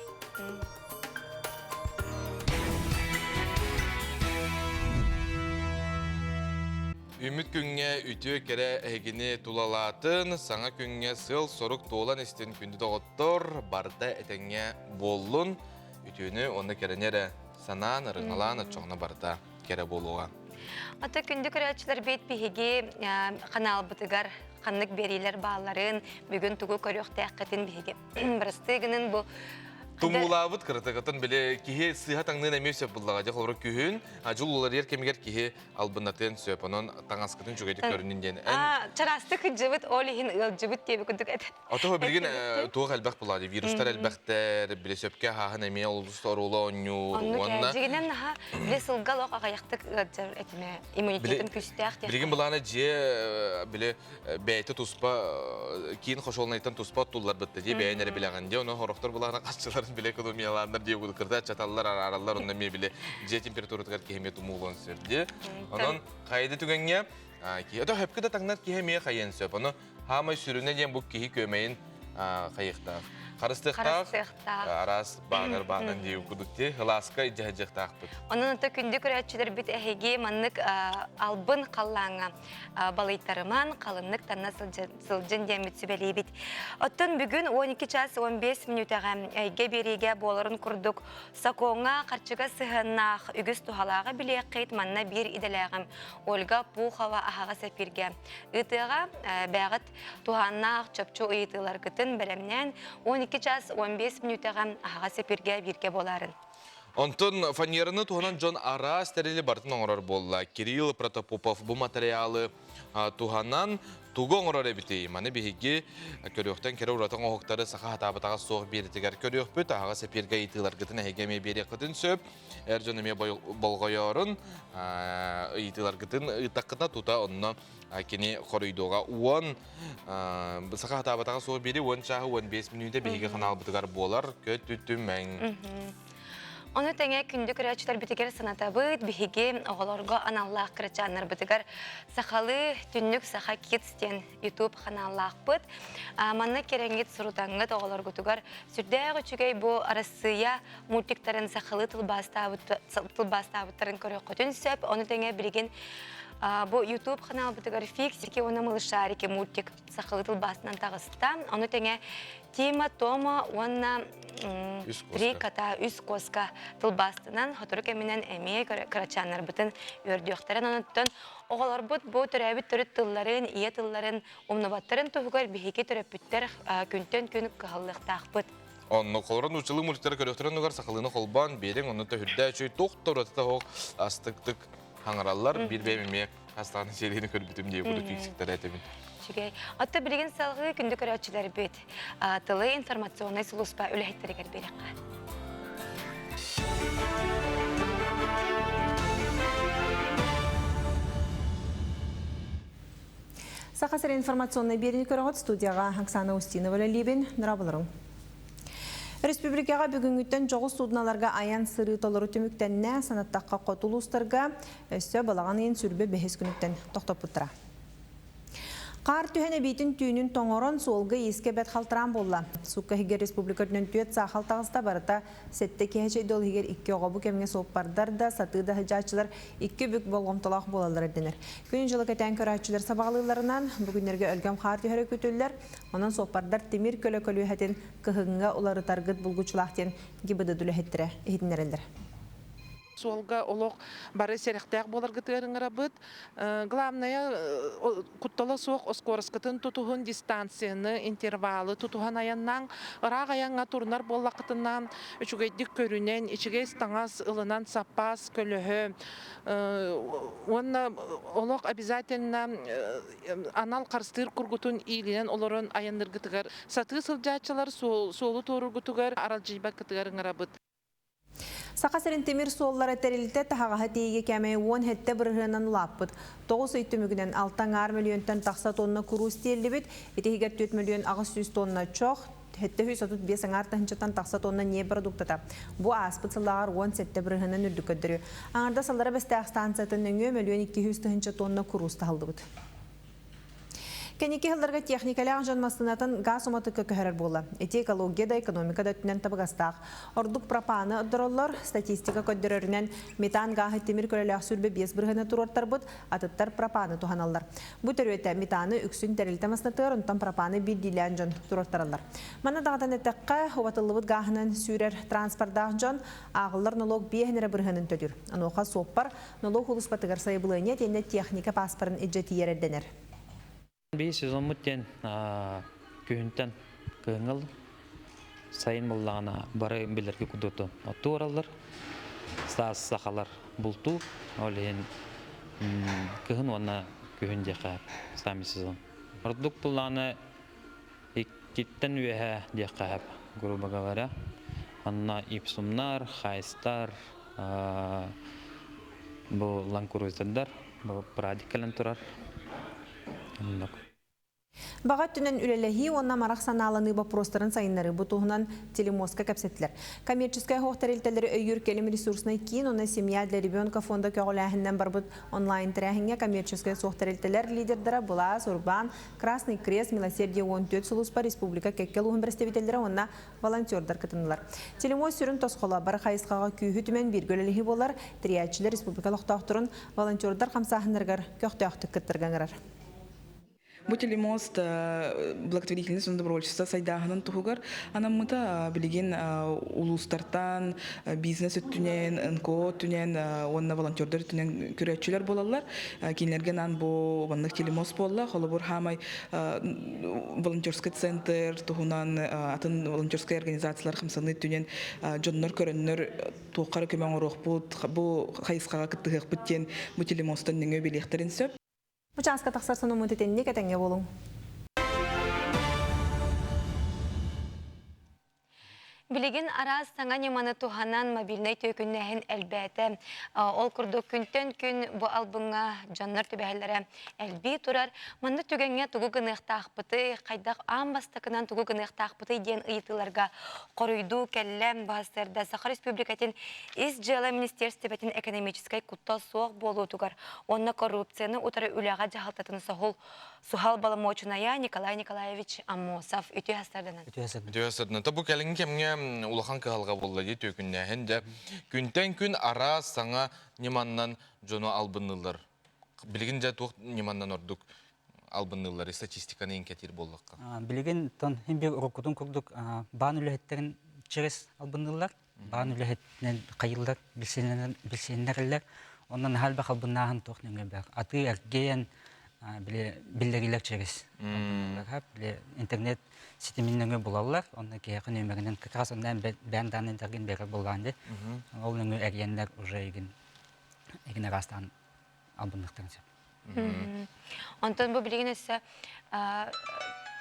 Үмүт күҥҥэ үтүө кэрэ эһигини тулалаатын, саҥа күҥҥэ сыал-сорук туолан истин күндү доҕоттор, барыта этэҥҥэ буоллун, үтүөнү уонна кэрэни эрэ санаан, ырыҥалаан оччоҕуна барыта кэрэ буолуоҕа. Ата күндү көрөөччүлэрбит биһиги ханаалбытыгар ханнык биэриилэр баалларын, бүгүн тугу көрүөхтээххитин биһиги бырастыы гынын бу Тумуулаабыт кыратыгытын били киһи сыыһа таҥныын эмиэ сөп буллаҕа. Дьэ холобура күһүн дьыл уларыйар кэмигэр киһи албыннатыан сөп. Онон таҥаскытын үчүгэйдик көрүнүн диэн. Чараастык кыдьыбыт, ол иһин ыалдьыбыт диэби курдук этэ. Ото билигин туох элбэх булаады, вирустар элбэхтэр, били сөпкө аһааһын эмиэ олус оруолу оонньуур уонна Дьигинэн наһаа били сылга олох аҕыйахтык ыалдьар этимэ иммунитетым күүстээх диэх. Билигин былаана дьиэ били бэйэтэ туспа киин хошуолнайтан туспа оттулларбытта дии бэйэн эрэ билэҕин дии ону хорохтор былаана хасчыларын биле экономиялааннар дии кырда чаталлар араараллар онно эмиэ били дьиэ температуратыгар киһи эмиэ тумуулуон сөп дии онон хайда түгэҥҥэ киһи ото хөпкө да таҥнар киһи эмиэ хайыан сөп ону Хаамай сүрүнэ диэн бу киһи күөмэйин хайыахтаах. Харыстыахтаах, араас баанар баанан дии кудук ти ылааска дьаһадьыахтаахпыт. Онон ото күндү көрөөччүлэрбит эһиги маннык албын халлааҥҥа балыйтарыман, халыннык танна сылдьын диэммит сүбэлиибит. Оттон бүгүн 12 час 15 мүнүүтэҕэ эйгэ биэриигэ буоларын курдук сокуоҥҥа харчыга сыһыаннаах үгүс туһалааҕы билиэххит манна биир идэлээҕим Ольга Пухова аһаҕас эфиргэ Ыытыаҕа бэҕит туһааннаах чопчу ыйытыыларгытын бэлэмнээн 12 час 15 мүнүүтэҕэ аһаҕас эфиргэ бииргэ буоларын. Онтон фанераны туһанан дьон араас тэрили барытын оҥорор буолла. Кирилл Протопопов бу материалы туһанан тугу оҥорор эбитий? Маны биһиги көрүөхтэн кэрэ ураты оҥоһуктары саха хатаабатаҕа суох биэритигэр көрүөхпүт. Аһаҕас эфиргэ ыйытыыларгытын эһиги эмиэ биэриэххитин сөп. Эр дьон эмиэ болҕойоорун ыйытыыларгытын ыыттаххытына тута онно кини хоруйдуоҕа. Уон саха хатаабатаҕа суох биэри 10 чааһы 15 мүнүүтэ биһиги ханаалбытыгар буолар. Көтүтүмэҥ. Ону тэҥэ күндү көрөөччүлэрбитигэр санатабыт, биһиги оҕолорго аналлаах кырачааннарбытыгар сахалыы түннүк саха kids диэн YouTube ханааллаахпыт. Манна кирэҥҥит сурутаҥҥыт оҕолоргутугар сүрдээх үчүгэй бу Арассыыйа мультиктарын сахалыы тылбаастаабыттарын көрүөххүтүн сөп. Ону тэҥэ билигин Бу YouTube ханаалбытыгар Фиксики уонна Малышарики мультик сахалыы тылбаасынан таҕыста. Ону тэҥэ Тима, Тома уонна Три кота, үс куоска тылбаастанан сотору кэминэн эмиэ кырачааннарбытын үөрдүөхтэрин онуттан оҕолорбут бу төрөөбүт төрүт тылларын, ийэ тылларын умнубаттарын туһугар биһиги төрөппүттэр күнтэн күн кыһаллыахтаахпыт. Онно холорон нууччалыы мультиктары көрүөхтэрин оннугар сахалыыны холбоон биэриҥ, онно төһүрдээ үчүгэй туох да уратыта суох астыктык хаҥараллар. Биир бэйэм эмиэ хастааны серияны көрбүтүм дии курдук фиксиктэр этибин. Үчүгэй. Отто билигин салгыы күндү көрөөччүлэрбит тылы информационнай сулууспа үлэһиттэригэр биэриэххэ. Саха сирин информационнай биэриини көрөҕүт студияҕа Оксана Устинова үлэлиибин. Нырабыларым. Республикаҕа бүгүҥҥүттэн дьоҕус судналарга айан сырыы толору түмүктэннэ, санаттахха хоту улуустарга өссө балаҕан ыйын сүрбэ бэһис күнүттэн тохтоппуттара. Хаар түһэн эбиитин түүнүн тоҥорон, суолга иискэ бэт халтараан буолла. Сукка иһигэр республика үрдүнэн түөрт саахал таҕыста, барыта сэттэ киһи чэйдол иһигэр икки оҕо бу кэмҥэ суоппардар да, сатыы да сылдьааччылар икки бүк болҕомтолоох буолаллара ирдэнэр. Күн-дьылы кэтээн көрөөччүлэр сабаҕалыылларынан, бу күннэргэ өлгөм хаар түһэрэ күүтүллэр. Онон суоппардар тимир көлө көлүөһэтин кыһыҥҥа уларытаргыт булгуччулаах диэн ГИБДД үлэһиттэрэ иһитиннэрэллэр. Суолга олох бары сэрэхтээх буоларгытыгар ыҥырабыт. Главное, куттала суох оскуораскытын тутуһун, дистанцияны, интервалы тутуһан айаннаан, ыраах айаҥҥа турунар буоллаххытына, үчүгэйдик көрүнэн, ичигэс таҥас ылынан саппаас көлөһө уонна олох обязательно анал харыстыыр кургутун иилинэн олорон айанныыргытыгар сатыы сылдьааччылар суолу туоруургутугар аралдьыйбаккытыгар ыҥырабыт. Саха сирин тимир суоллара тэрилтэ таһаҕаһы тиэйиигэ кээмэйэ 17 бырыһыанан улааппыт. 9 ый түмүгүнэн 6 аҥаар мөлүйүөнтэн тахса тонна куруус тиэллибит, ити иһигэр 4 мөлүйүөн 800 тонна чох, 735 аҥаар тыһыынчаттан тахса тонна ньиэп продуктата. Бу ааспыт сыллааҕар 17 бырыһыанан үрдүк көрдөрүү. Аҥардас Аллара Бэстээх станциятын нөҥүө мөлүйүөн 200 тыһыынча тонна куруус таһыллыбыт. Кэнники сылларга техникалаах дьон массыынатын газ уматыкка көһөрөр буолла. Ити экология да, экономика да өттүнэн табыгастаах. Ордук пропаны отдороллор, статистика көрдөрөрүнэн метан гааһы тимир көлөлөөх сүрбэ биэс бырыһыана туруортарбыт, атыттар пропаны туһаналлар. Бу төрүөтэ метаны үксүн тэрилтэ массыынатыгар, онтон пропаны биирдиилээн дьон туруортараллар. Манна даҕатан эттэххэ, убатыллыбыт гааһынан сүүрэр транспордаах дьон ааҕыллар нолуок биэһин эрэ бырыһыанын төлүүр. Онуоха суоппар Нолуок улууспатыгар сайабылыанньа итиэннэ техника пааспарын илдьэ тиийэр эрдэнэр. Биир сезоммут диэн күһүнтэн кыһыҥҥы сайын буоллаҕына бары билэргэ курдук оттуу бараллар. Саас сахалар бултуур, ол иһин кыһын уонна күһүн диэххэ сами сезон. Ордук буллаҕына иккиттэн үөһэ диэххэ сөп, грубо говоря. Онно ипсумнар, хайстар, бу ланкрузердар, бу прадик кэлэн турар. Оннук. Баҕа өттүнэн үлэлэһии уонна амарах санааланыы боппуруостарын сайыннарыы бу туһунан телемостка кэпсэттилэр. Коммерческай оһох тэрилтэлэри өйүүр кэлим ресурснай киин уонна Семья для ребенка фонда көҕүлээһининэн барбыт онлайн тэрээһиҥҥэ коммерческай суох тэрилтэлэр лидердара Былаас, Урбаан, Красный Крест, Милосердие 14 сулууспа республика кэккэ улууһун бэрэстэбиитэллэрэ уонна волонтердар кытыннылар. Телемост сүрүн тосхоло бары хайысхаҕа күүһү түмэн бииргэ үлэлэһии буолар, тэрийээччилэр республика олохтоохторун волонтердар хамсааһыннарыгар көхтөөхтүк кыттарга ыҥырар. Бу телемост благотворительность уонна добровольчество сайдааһынын туһугар анаммыта билигин улуустартан бизнес өттүнэн, НКО өттүнэн уонна волонтердар өттүнэн көрөөччүлэр буолаллар. Кинилэргэ анаан бу маннык телемост буолла. Холобур, хаамай волонтерский центр туһунан атын волонтерскай организациялар хамсаныы өттүнэн дьоннор көрөннөр туохха эрэ көмө оҥоруохпут, бу хайысхаҕа кыттыһыахпыт диэн бу телемостан нөҥүө билиэхтэрин сөп. Бу чааска тахсар сонуммут итинник этэҥҥэ буолуҥ. Билигин араас саҥа ньыманы туһанан мобильнай түөкүннээһин элбээтэ. Ол курдук күнтэн күн бу албыҥҥа дьоннор түбэһэллэрэ элбии турар. Маннык түгэҥҥэ тугу гыныахтаахпытый, хайдах аан бастакынан тугу гыныахтаахпытый диэн ыйытыыларга хоруйдуу кэллэ баһастарда Саха Республикатын Ис дьыала министиэристибэтин экономическай куттал суох буолуутугар уонна коррупцияны утары үлэҕэ дьаһалтатын соһул Суһал боломуочунайа Николай Николаевич Аммосов үтүө сарданан. Үтүө сарданан. Бу кэлиҥҥи кэмҥэ улахан кыһалҕа буолла дии түөкүннээһин дьэ. Күнтэн күн араас саҥа ньыманнан дьону албынныыллар. Билигин дьэ туох ньыманнан ордук албынныыллары статистиканы иҥкэтиир буоллахха? Билигин тон хин бир уруккутун курдук баан үлэһиттэрин через албынныыллар. Баан үлэһитинэн хайыллар, билсиннэрэллэр. Онон наһаа элбэх албыннааһын туох нөҥүө баар. Атыы эргиэн биллэрилэр через били интернет ситимин нөҥүө булаллар. Онно киһиэхэ нүөмэринэн как раз онно бээн дааннайдаргын берер буоллаан ди. Ол нөҥүө эрийэннэр уже игин игин араастаан албынныахтарын сөп. Онтон бу билигин өссө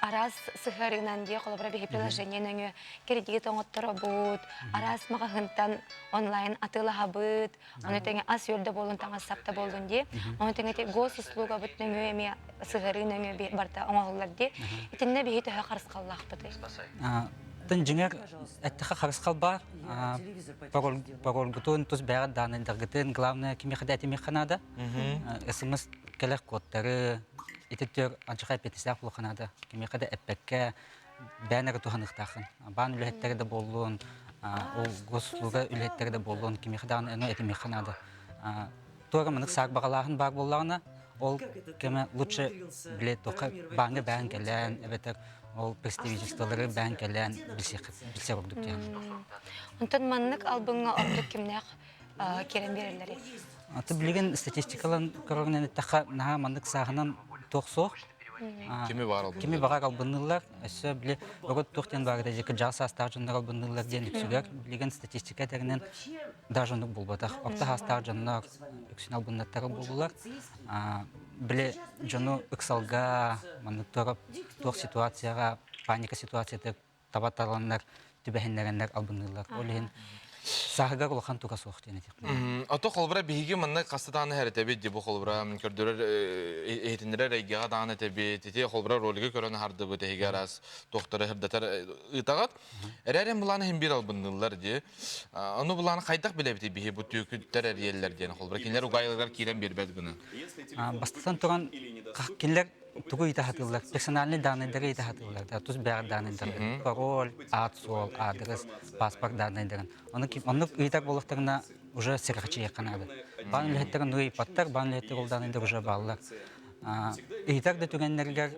араас сыһыарыынан дии холобура биһи приложение нөҥүө кредит оҥотторобут, араас маҕаһыынтан онлайн атыылаһабыт, ону тэҥэ ас-үөл да буоллун, таҥас-сап да буоллун дии. Ону тэҥэ ити госуслугабыт нөҥүө эмиэ сыһыарыы нөҥүө барыта оҥоһуллар дии. Итиннэ биһи төһө харысхаллаахпытый? Тын дьиҥэр эттэхэ харысхал баар. Парольгутун тус бэйэҕит даанайдаргытын, главное кимиэхэ да этимиэххэ наада. СМС кэлэр кодтары ити төр анчахай эппиэтинэстээх буолуохха наада. Кимиэхэ да эппэккэ бэйэн эрэ туһаныахтааххын. Баан үлэһиттэрэ да буоллун, ол госуслуга үлэһиттэрэ да буоллун, кимиэхэ даҕаны ону этимиэххэ наада. Туора маннык саак баҕалааһын баар буоллаҕына, ол кэмэ лучше били туохха бааҥҥа бэйэн кэлэн, эбэтэр ол представительстволары бэйэн кэлэн билсэр ордук диэн. Онтон маннык албыҥҥа ордук кимнээх киирэн биэрэллэрий? Аты билигин статистикалан көрөрүнэн эттэххэ, наһаа маннык сааһынан туох суох. Кими баар албынныыллар? Кими баҕар албынныыллар. Өссө били урут туох диэн баар этэ, кырдьаҕас саастаах дьоннор албынныыллар диэн үксүгэр билигин статистика этэринэн даже оннук буолбатах. Орто саастаах дьоннор үксүн албыннаттара буоллулар. Били дьону ыксалга, маннык туох ситуацияҕа, паника ситуацията таба таланнар түбэһиннэрэннэр албынныыллар. Ол иһин сааһыгар улахан туга суох диэн этиэхпин. Ото холобура биһиги манна хаста даҕаны этэбит ди бу холобура көрдөрөр иһитиннэрэр эйгэҕэ даҕаны этэбит ити холобура ролиги көрөн аһардыбыт эһиги араас туохтары сырдатар ыытаҕыт. Эрээрин былааны иһин биир албынныыллар ди. Ону былааны хайдах билэбитий биһи бу түөкүттэр эрийэллэр диэн холобура кинилэр угаайыларыгар киирэн биэрбэт гына. Бастатан туран кинилэр тугу ыйыта сатыыллар? Персональный дааннайдары ыйыта сатыыллар да, тус бэйэҕит дааннайдары. Пароль, аат-суол, аадырыс, паспорт дааннайдарын. Ону оннук ыйытар буоллахтарына уже сэрэхэчийиэххэ наада. Баан үлэһиттэрин ону ыйыппаттар, баан үлэһиттэр ол дааннайдар уже бааллар. Ыйытар да түгэннэригэр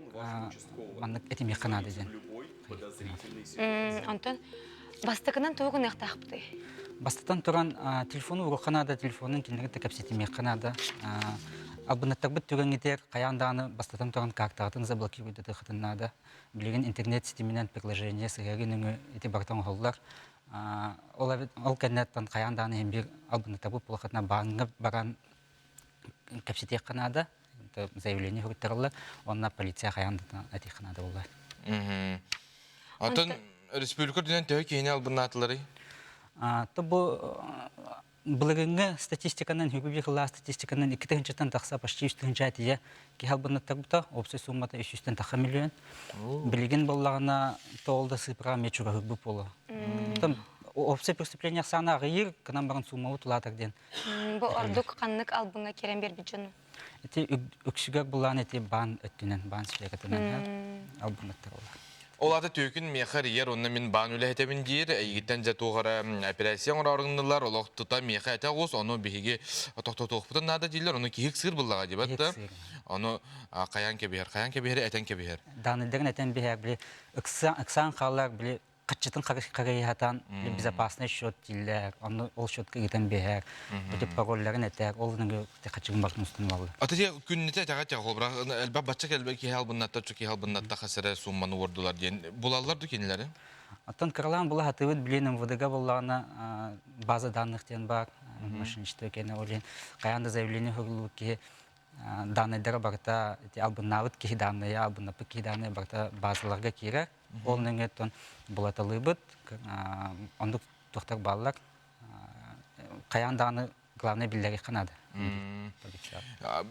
маннык этимиэххэ наада диэн. Онтон бастакынан тугу гыныахтаахпытый? Бастатан туран, телефону уруохха наада, телефонун кинилэри да кэпсэтимиэххэ наада. Албыннаттарбыт түгэҥҥитигэр хайаан даҕаны бастатан туран картаҕытын заблокируйдатыаххытын наада. Билигин интернет ситиминэн приложение сыһыары нөҥүө ити барыта оҥоһуллар. Ол ол кэнниттэн хайаан даҕаны иһин биир албыннатарбыт буоллаххытына бааҥҥа баран кэпсэтиэххэ наада. Заявление суруйтараллар. Уонна полиция хайаан да этиэххэ наада буолла. Онтон республика үрдүнэн төһө киһини албыннаатыларый? То бу былырыыҥҥы статистиканан, үгүс кылаас статистиканан 2 тыһыынчаттан тахса почти 3 тыһыынча тиийэ киһи албыннаттарбыта, общай суммата 300-тэн тахса миллион. Билигин буоллаҕына тоол да сыыпыра эмиэ чугаһырбыт буолуо. Оттон общай преступление ахсаана аҕыйыыр, гынан баран суммабыт улаатар диэн. Бу ордук ханнык албыҥҥа киирэн биэрбит дьону? Ити үксүгэр булаан ити баан өттүнэн, баан сфератынан албыннаттар олар. Ол аата түөкүн миэхэ эрийэр, онно мин баан үлэһитэбин диир, эйигиттэн дьэ туох эрэ операция оҥороору олох тута миэхэ этэ оҕус, ону биһиги тохтотуохпутун наада дииллэр, ону киһи ыксыыр буллаҕа диэбэт да, ону хайаан кэбиһэр, хайаан кэбиһэри этэн кэбиһэр. Даанайдарын этэн биһэр, били ыксаан хаалар, били хаччытын харыйыһатан безопасный счет дииллэр, онно ол счетка ыытан биһэр, бу паролларын этэр, ол хаччыгын бартын устун ылаллар. Ата те күннете тэҕэ тэҕэ холбура элбэх бачча кэлбэ киһи албыннатта чу киһи албыннатта хасыра сумманы уордулар диэн булаллар ду кинилэри? Оттон кыралаан була хатыбыт билин МВД-га буллаҕына база данных диэн бар, мошенничество кэнэ ол иһин хайаан да заявление хөрүллүбүт киһи данныйдара барыта албыннаабыт киһи данные, албыннаппыт киһи данные барыта базаларга киирэр. Ол нөҥүөттэн булаталыыбыт, оннук туохтар бааллар. Хайаан даҕаны главное биллэриэххэ наада.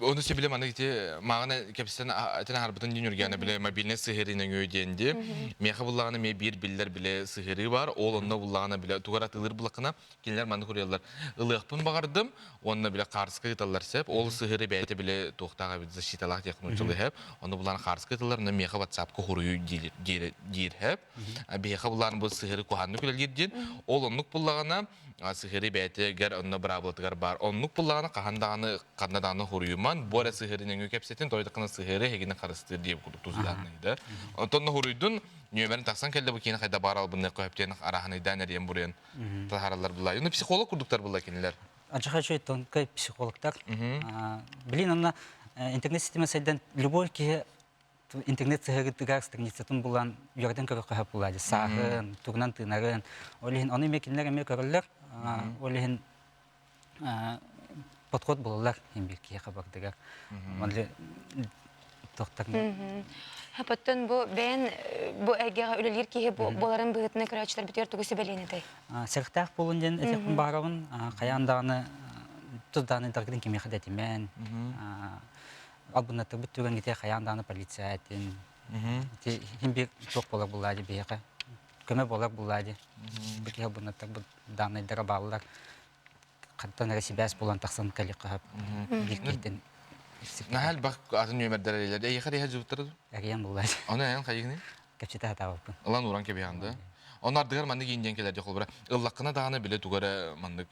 Ону сөбүлэ маны ити мааҕына кэпсэтэн этэн аһарбытын дии Ньургиана биле мобильный сыһыарыы нөҥүө диэн ди. Миэхэ буллаҕына эмиэ биир биллэр биле сыһыарыы бар. Ол онно буллаҕына биле тугар атыылыыр буллаххына кинилэр маннык уруйаллар. Ылыахпын баҕардым уонна биле хаарыска ыыталлар сөп. Ол сыһыары бэйэтэ биле туохтаах эбит защиталаах диэх нууччалыы хэп. Ону булан хаарыска ыыталлар, но миэхэ WhatsApp-ка хуруйу диир диир хэп. Биһиэхэ булаан бу сыһыары куһааннык үлэлиир диэн. Ол оннук буллаҕына сыһыары бэйэтигэр онно быраабылатыгар баар. Оннук буллаҕына хаһан Хаһан даҕаны ханна даҕаны хуруйуман, бу эрэ сыһыары нөҥүө кэпсэтин, тойдакына сыһыары эһигини харыстыыр диye курдук тус-дааннайда. Онтон хуруйдун ньүөмэрин тахсан кэллэ бу киин хайда баар албынныахха хөптүөн араһаныйдаан эриэн буруйан таһаараллар булла. Ну психолог курдуктар булла кинилэр. Ажаха тонкай психологтар. Билин онно интернет система сайдан любой киһи интернет сыһыгытыгар страницатын булан үөрэтэн көрөххө сөп буолаа сааһын, тугунан тыынарын. Ол иһин ону эмиэ кинилэр эмиэ көрөллөр. Ол иһин подход булаллар иһин киһиэхэ бардыгар. Онли тохтар. Хапаттан бу бэйэн бу эйгэҕэ үлэлиир киһи буоларын быһыытынан көрөөччүлэр бүтүөр тугу сүбэлиэн этэй? Сэрхтээх буолун диэн этиэхпин баҕарабын. Хайаан даҕаны тус даҕаны даргытын кимиэхэ да этимэн. Албыннатырбыт түгэҥҥитэ хайаан даҕаны полиция этин. Ити бир туох буолар буллаа ди биһиэхэ. Көмө буолар буллаа ди. Бу киһи албыннаттарбыт дааннайдара бааллар. Хантан эрэ сибээс булан тахсан кэлиэххэ сөп. Биир киһитин Наһаа элбэх атын нүөмэрдэр эрэллэр. Эйиэхэ эриэхэ дьыбыттара дуу? Эрийэн буллаа. Ону эн хайыгыный? Кэпсэтэ сатаабаппын. Ылан ууран кэбиһэҕин да? Ону ардыгар маннык иин диэн кэлэр дии холобура. Ыллаххына даҕаны бile тугу эрэ маннык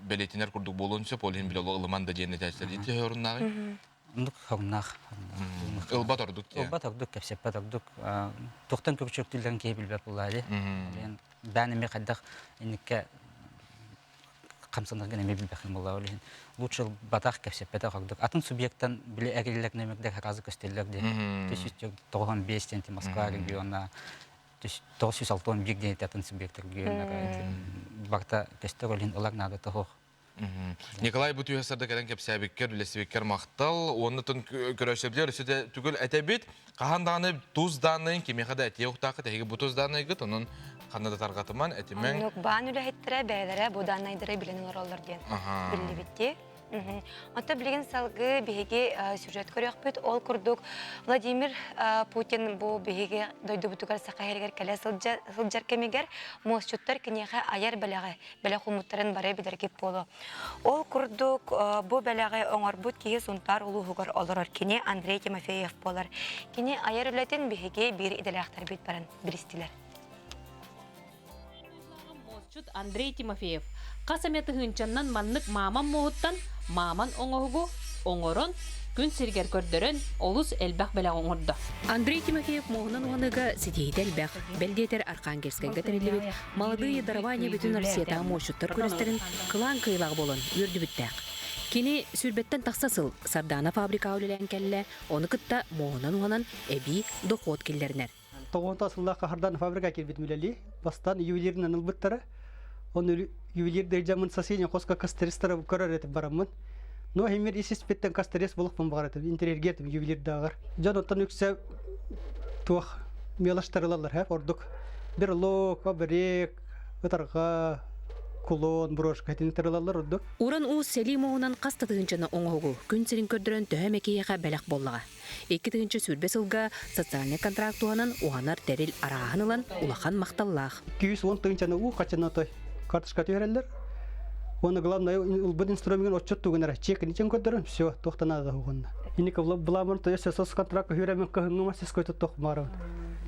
бэлиэтинэр курдук буолуон сөп, ол иһин биле ылыман да диэн этээччилэр ити оруннааҕый? Оннук хоруннаах. Ылбат ордук диэн. Ылбат ордук, кэпсэппэт ордук. Туохтан күрүчүөктүүллэрин киһи билбэт буоллаа дии. Бээн эмиэ хайдах инникке хамсанаргын эмиэ билбэхин буоллаа ол иһин лучше ылбатах, кэпсэппэтэх ордук. Атын субъектан били эриллэр нөмердэр сразу көстөллөр диэн. 995 диэн Москва региона, 961 диэн атын субъектар регионнара барыта көстөр, ол иһин ылар наада тоһуох. Николай бу түһэ сарда кэлэн кэпсээбиккэр, үлэсибиккэр махтал. Уонна көрөөччүлэр өссө түгэл этэбит. Хаһан даҕаны тус дааннайын кимиэхэ да этиэ ухтааххыт, эһиги бу тус дааннайгыт, онон ханна да тарҕатыман, этимэҥ. Оннук баан үлэһиттэрэ бэйэлэрэ бу дааннайдары билэн олороллор диэн биллибитти. Онто билигин салгыы биһиги сюжет көрүөхпүт. Ол курдук Владимир Путин бу биһиги дойдубутугар Саха сиригэр кэлэ сылдьар кэмигэр муосчуттар киниэхэ айар бэлэҕи бэлэх ууммуттарын бары билэргит буолуо. Ол курдук бу бэлэҕи оҥорбут киһи Сунтаар улууһугар олорор кини Андрей Тимофеев буолар. Кини айар үлэтин биһиги биир идэлээхтэрбит баран билистилэр. Муосчут Андрей Тимофеев хас эмэ тыһыынчаннан маннык мааман муоһуттан мааман оҥоһугу оҥорон күн сиригэр көрдөрөн олус элбэх бэлэх оҥордо. Андрей Тимофеев муоһунан уһаныыга ситиһиитэ элбэх. Бэл диэтэр Архангельскайга тэриллибит Молодые дарования бүтүн Россиятааҕы муосчуттар күрэстэрин кылаан кыайыылаах буолан үөрдүбүттээх. Кини сүүрбэттэн тахса сыл Сардаана фабрикаҕа үлэлээн кэллэ, ону кытта муоһунан уһанан эбии дохуот киллэринэр. Тоҕуонта сыллаахха Сардаана фабрика киирбитим үлэлии. Бастаан ювелирынан ылбыттара. Оны ювелир дьаммын соседний хоско кастеристара көрөр этим бараммын. Но химир ис испиттен кастерис булукпун баҕар этим, интерьергетим ювелирдааҕар. Дьон оттон үксэ туох мелочтарылаллар һэ ордук берлог, оберег, ытарҕа, кулон, брошка итини тырылаллар ордук. Уран уус сэлии муоһунан хас да тыһыынчаны оҥоһугу күн сирин көрдөрөн төһө эмэ киһиэхэ бэлэх буоллаҕа. 2020 сылга социальнай контракт туһанан уһанар тэрил арааһын ылан улахан махталлаах. 210 тыһыынчаны уу хаччаны той карточка түһэрэллэр. Уонна главное ылбыт инструмент отчет тугунара чек ничем көрдөрөн все туохтан надо угунна. Инник буламын то есть сос контракт хүрәмен кыһыҥҥы мастерской туттух марабын.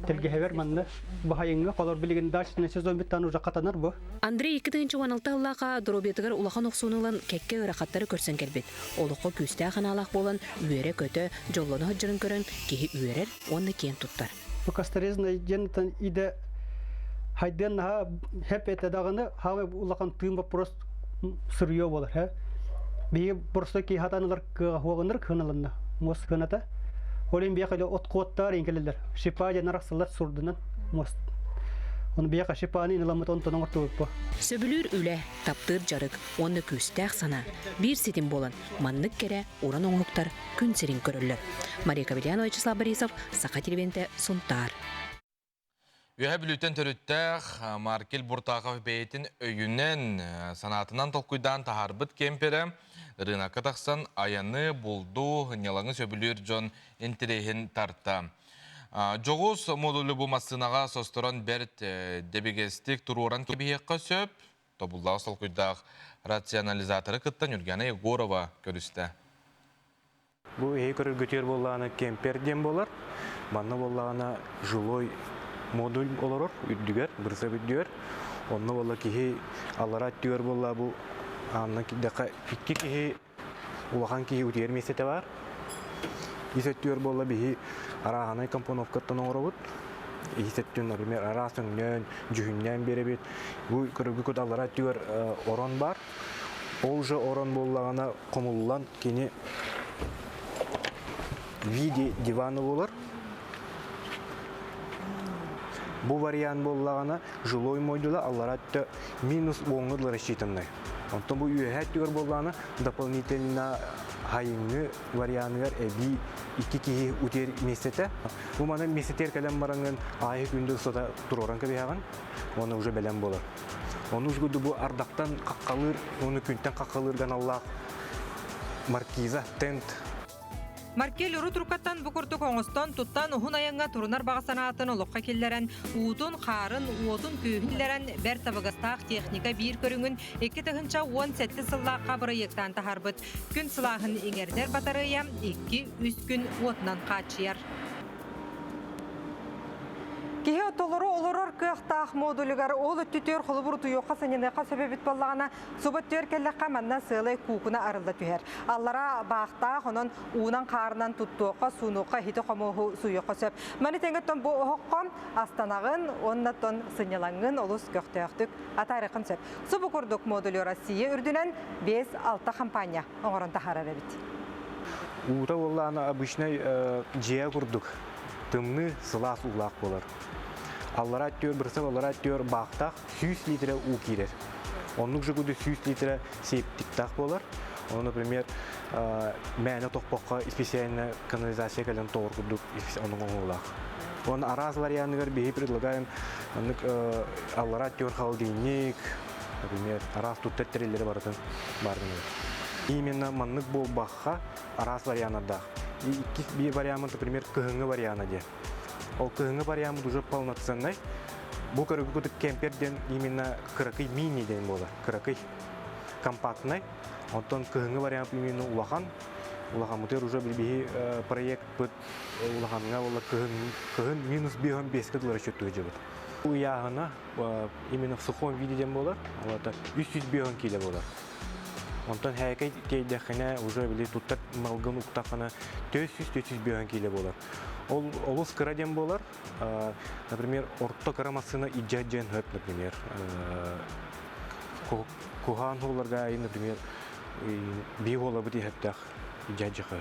Телгеһебер манна баһайыҥҥа холор билигин дачный сезон биттан уже катанар бу. Андрей 2016 сыллааха доруобуйатыгар улахан охсууну ылан кэккэ ыарахаттары көрсөн кэлбит. Олоххо күүстээх анаалаах буолан үөрэ-көтө, дьоллоно сылдьарын көрөн киһи үөрэр уонна киэн туттар. Бу косторезный диэн идэ хайдыан наһаа хэп этэ даҕаны хаамай улахан тыын вопрос сырыйо буолар һэ. Биһиги просто киһи хатан ылар кыаҕа хуоҕунар кыһыналанна муос кыаната. Ол иһин биһиэхэ от куоттаар иҥкэлэллэр. Шипа диэн арахсаллар сурдунан муос. Оны биһиэхэ шипаны иныламмыт онтон оҥортубуппу. Сөбүлүүр үлэ, таптыыр дьарык уонна күүстээх санаа биир ситим буолан маннык кэрэ уран оҥоһуктар күн сирин көрөллөр. Мария Кавельянова, Вячеслав Борисов, Саха телевидениетэ, Сунтаар. Үөһэ Бүлүүттэн төрүттээх Маркел Буртахов бэйэтин өйүнэн, санаатынан толкуйдаан таһаарбыт кемперэ ырыынакка тахсан айаны, булду, ньалаҥы сөбүлүүр дьон интэриэһин тарта. Дьоҕус модулю бу массыынаҕа состорон бэрт дэбигэстик туруоран кэбиһиэххэ сөп. Тобуллаах толкуйдаах рационализаторы кытта Нюргана Егорова көрүстэ. Бу эһи көрөргүтүгэр буоллаҕына кемпер диэн буолар. Манна буоллаҕына жилой модуль олорор үрдүгэр, бырсап үрдүгэр. Онно буолла киһи аллара өттүгэр буолла бу аанна кирдэххэ икки киһи Улахан киһи утуйар миэстэтэ баар. Ис өттүгэр буолла биһи арааһынай компоновкаттан оҥоробут. Ис өттүн, например, араас өҥнөөн, дьүһүннээн биэрэбит. Бу көрөргө кут аллара өттүгэр орон баар. Ол же орон буоллаҕына хомуллан кини в виде дивана буолар. Бу вариант буоллаҕына жилой модула аллара өттө минус уоҥҥа дылы рассчитанный. Онтон бу үөһээ өттүгэр буоллаҕына дополнительно хайыҥҥы варианыгар эбии икки киһи утуйар миэстэтэ. Бу маны миэстэтигэр кэлэн бараҥҥын аайы күндү устата туруоран кэбиһэҕин уонна уже бэлэм буолар. Ону узгуду бу ардахтан хаххалыыр, уонна күнтэн хаххалыыр аналлаах маркиза, тент. Маркель урут рукаттан бу курдук оҥостон, туттан уһун айаҥҥа турунар баҕа санаатын олоххо киллэрэн, уутун, хаарын, уотун күүһүн киллэрэн, бэрт табыгастаах техника биир көрүҥүн 2017 сыллаахха бырайыактаан таһаарбыт. Күн сылааһын иҥэрдэр батарыайа 2-3 күн уотунан хааччыйар. Киһи толору олорор кыахтаах модулугар ол өттүтүөр холобур утуйуохха сынньаныахха сөп эбит буоллаҕына, субу өттүгэр кэллэххэ манна сыалай куукуна арылла түһэр. Аллара баахтаах, онон уунан-хаарынан туттуохха, суунуохха, иһити-хомуоһу сууйуохха сөп. Маны тэҥэ оттон бу оһоххо астанаҕын уонна оттон сынньалаҥҥын олус көхтөөхтүк атаарыаххын сөп. Субу курдук модулю Россия үрдүнэн 5-6 хампаанньа оҥорон таһаарар эбит. Уута буоллаҕына обычнай дьиэ курдук тымныы сылаас уулаах буолар. Аллараа өттүгэр бырсап аллараа өттүгэр баахтаах 100 литрэ уу киирэр. Оннук же курдук 100 литрэ септиктаах буолар. Ону, например, мээнэ тохпоххо специально канализация кэлэн тоҕор курдук оннук оҥоһуулаах. Уонна араас варианыгар биһи предлагаем оннук аллараа өттүгэр холодильник, например, араас туттар тэриллэри барытын баар гынабыт. Именно маннык буолбахха араас варианнардаах. Иккис биир вариаммыт, например, кыһыҥҥы вариана диэн. Ол кыһыҥҥы вариаммыт уже полноценный. Бу көрүгү кемпер диэн именно кыракый мини диэн буолар. Кыракый компактный. Онтон кыһыҥҥы вариант именно улахан. Улахаммытыгар уже биһи проектпыт улахаҥҥа буолла кыһын кыһын минус 5-5 дылы расчеттуу дьыбыт. Ыйааһына именно в сухом виде диэн буолар. Ол это 305 кило буолар. Онтон һээкэй тиэйдэххинэ уже били туттар малгын уктаххына 400-405 киилэ буолар. Ол олус кыра диэн буолар. Например, орто кыра массыына идьэ диэн хөп, например, куһаан хуоларга например, бии хуолабыт иһэптэх идьэ хөп.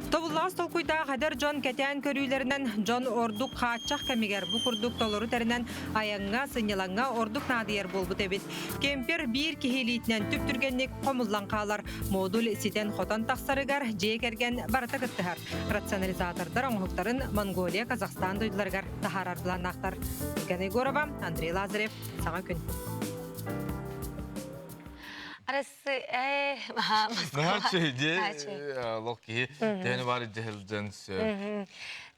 Тобуллаҕас толкуйдаах эдэр дьон кэтээн көрүүлэринэн дьон ордук хааччах кэмигэр бу курдук толору тэринэн айаҥҥа, сынньалаҥҥа ордук наадыйар буолбут эбит. Кемпер биир киһи илиитинэн түп-түргэнник хомуллан хаалар. Модуль ситэн-хотон тахсарыгар дьиэ кэргэн барыта кыттыһар. Рационализатордар оҥоһуктарын Монголия, Казахстан дойдуларыгар таһаарар былааннаахтар. Ульяна Егорова, Андрей Лазарев, Саҥа күн. Наһаа лох киһи тэһини бар дьэһилдьэн сөп.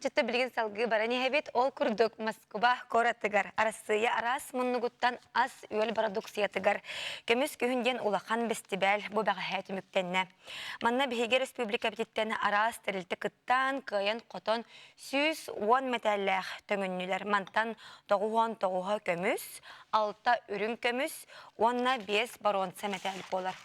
Чытта билигин салгыы баран иһэбит. Ол курдук Москва куоратыгар Арассыыйа араас муннугуттан ас-үөл бородууксуйатыгар көмүс күһүн диэн улахан бэстибээл бу бэҕэһээ түмүктэннэ. Манна биһиги республикабытыттан араас тэрилтэ кыттаан, кыайан-хотон 110 мэтээллээх төҥүннүлэр. Мантан 99 көмүс, 6 үрүҥ көмүс уонна 5 боруонса мэтээл буолар.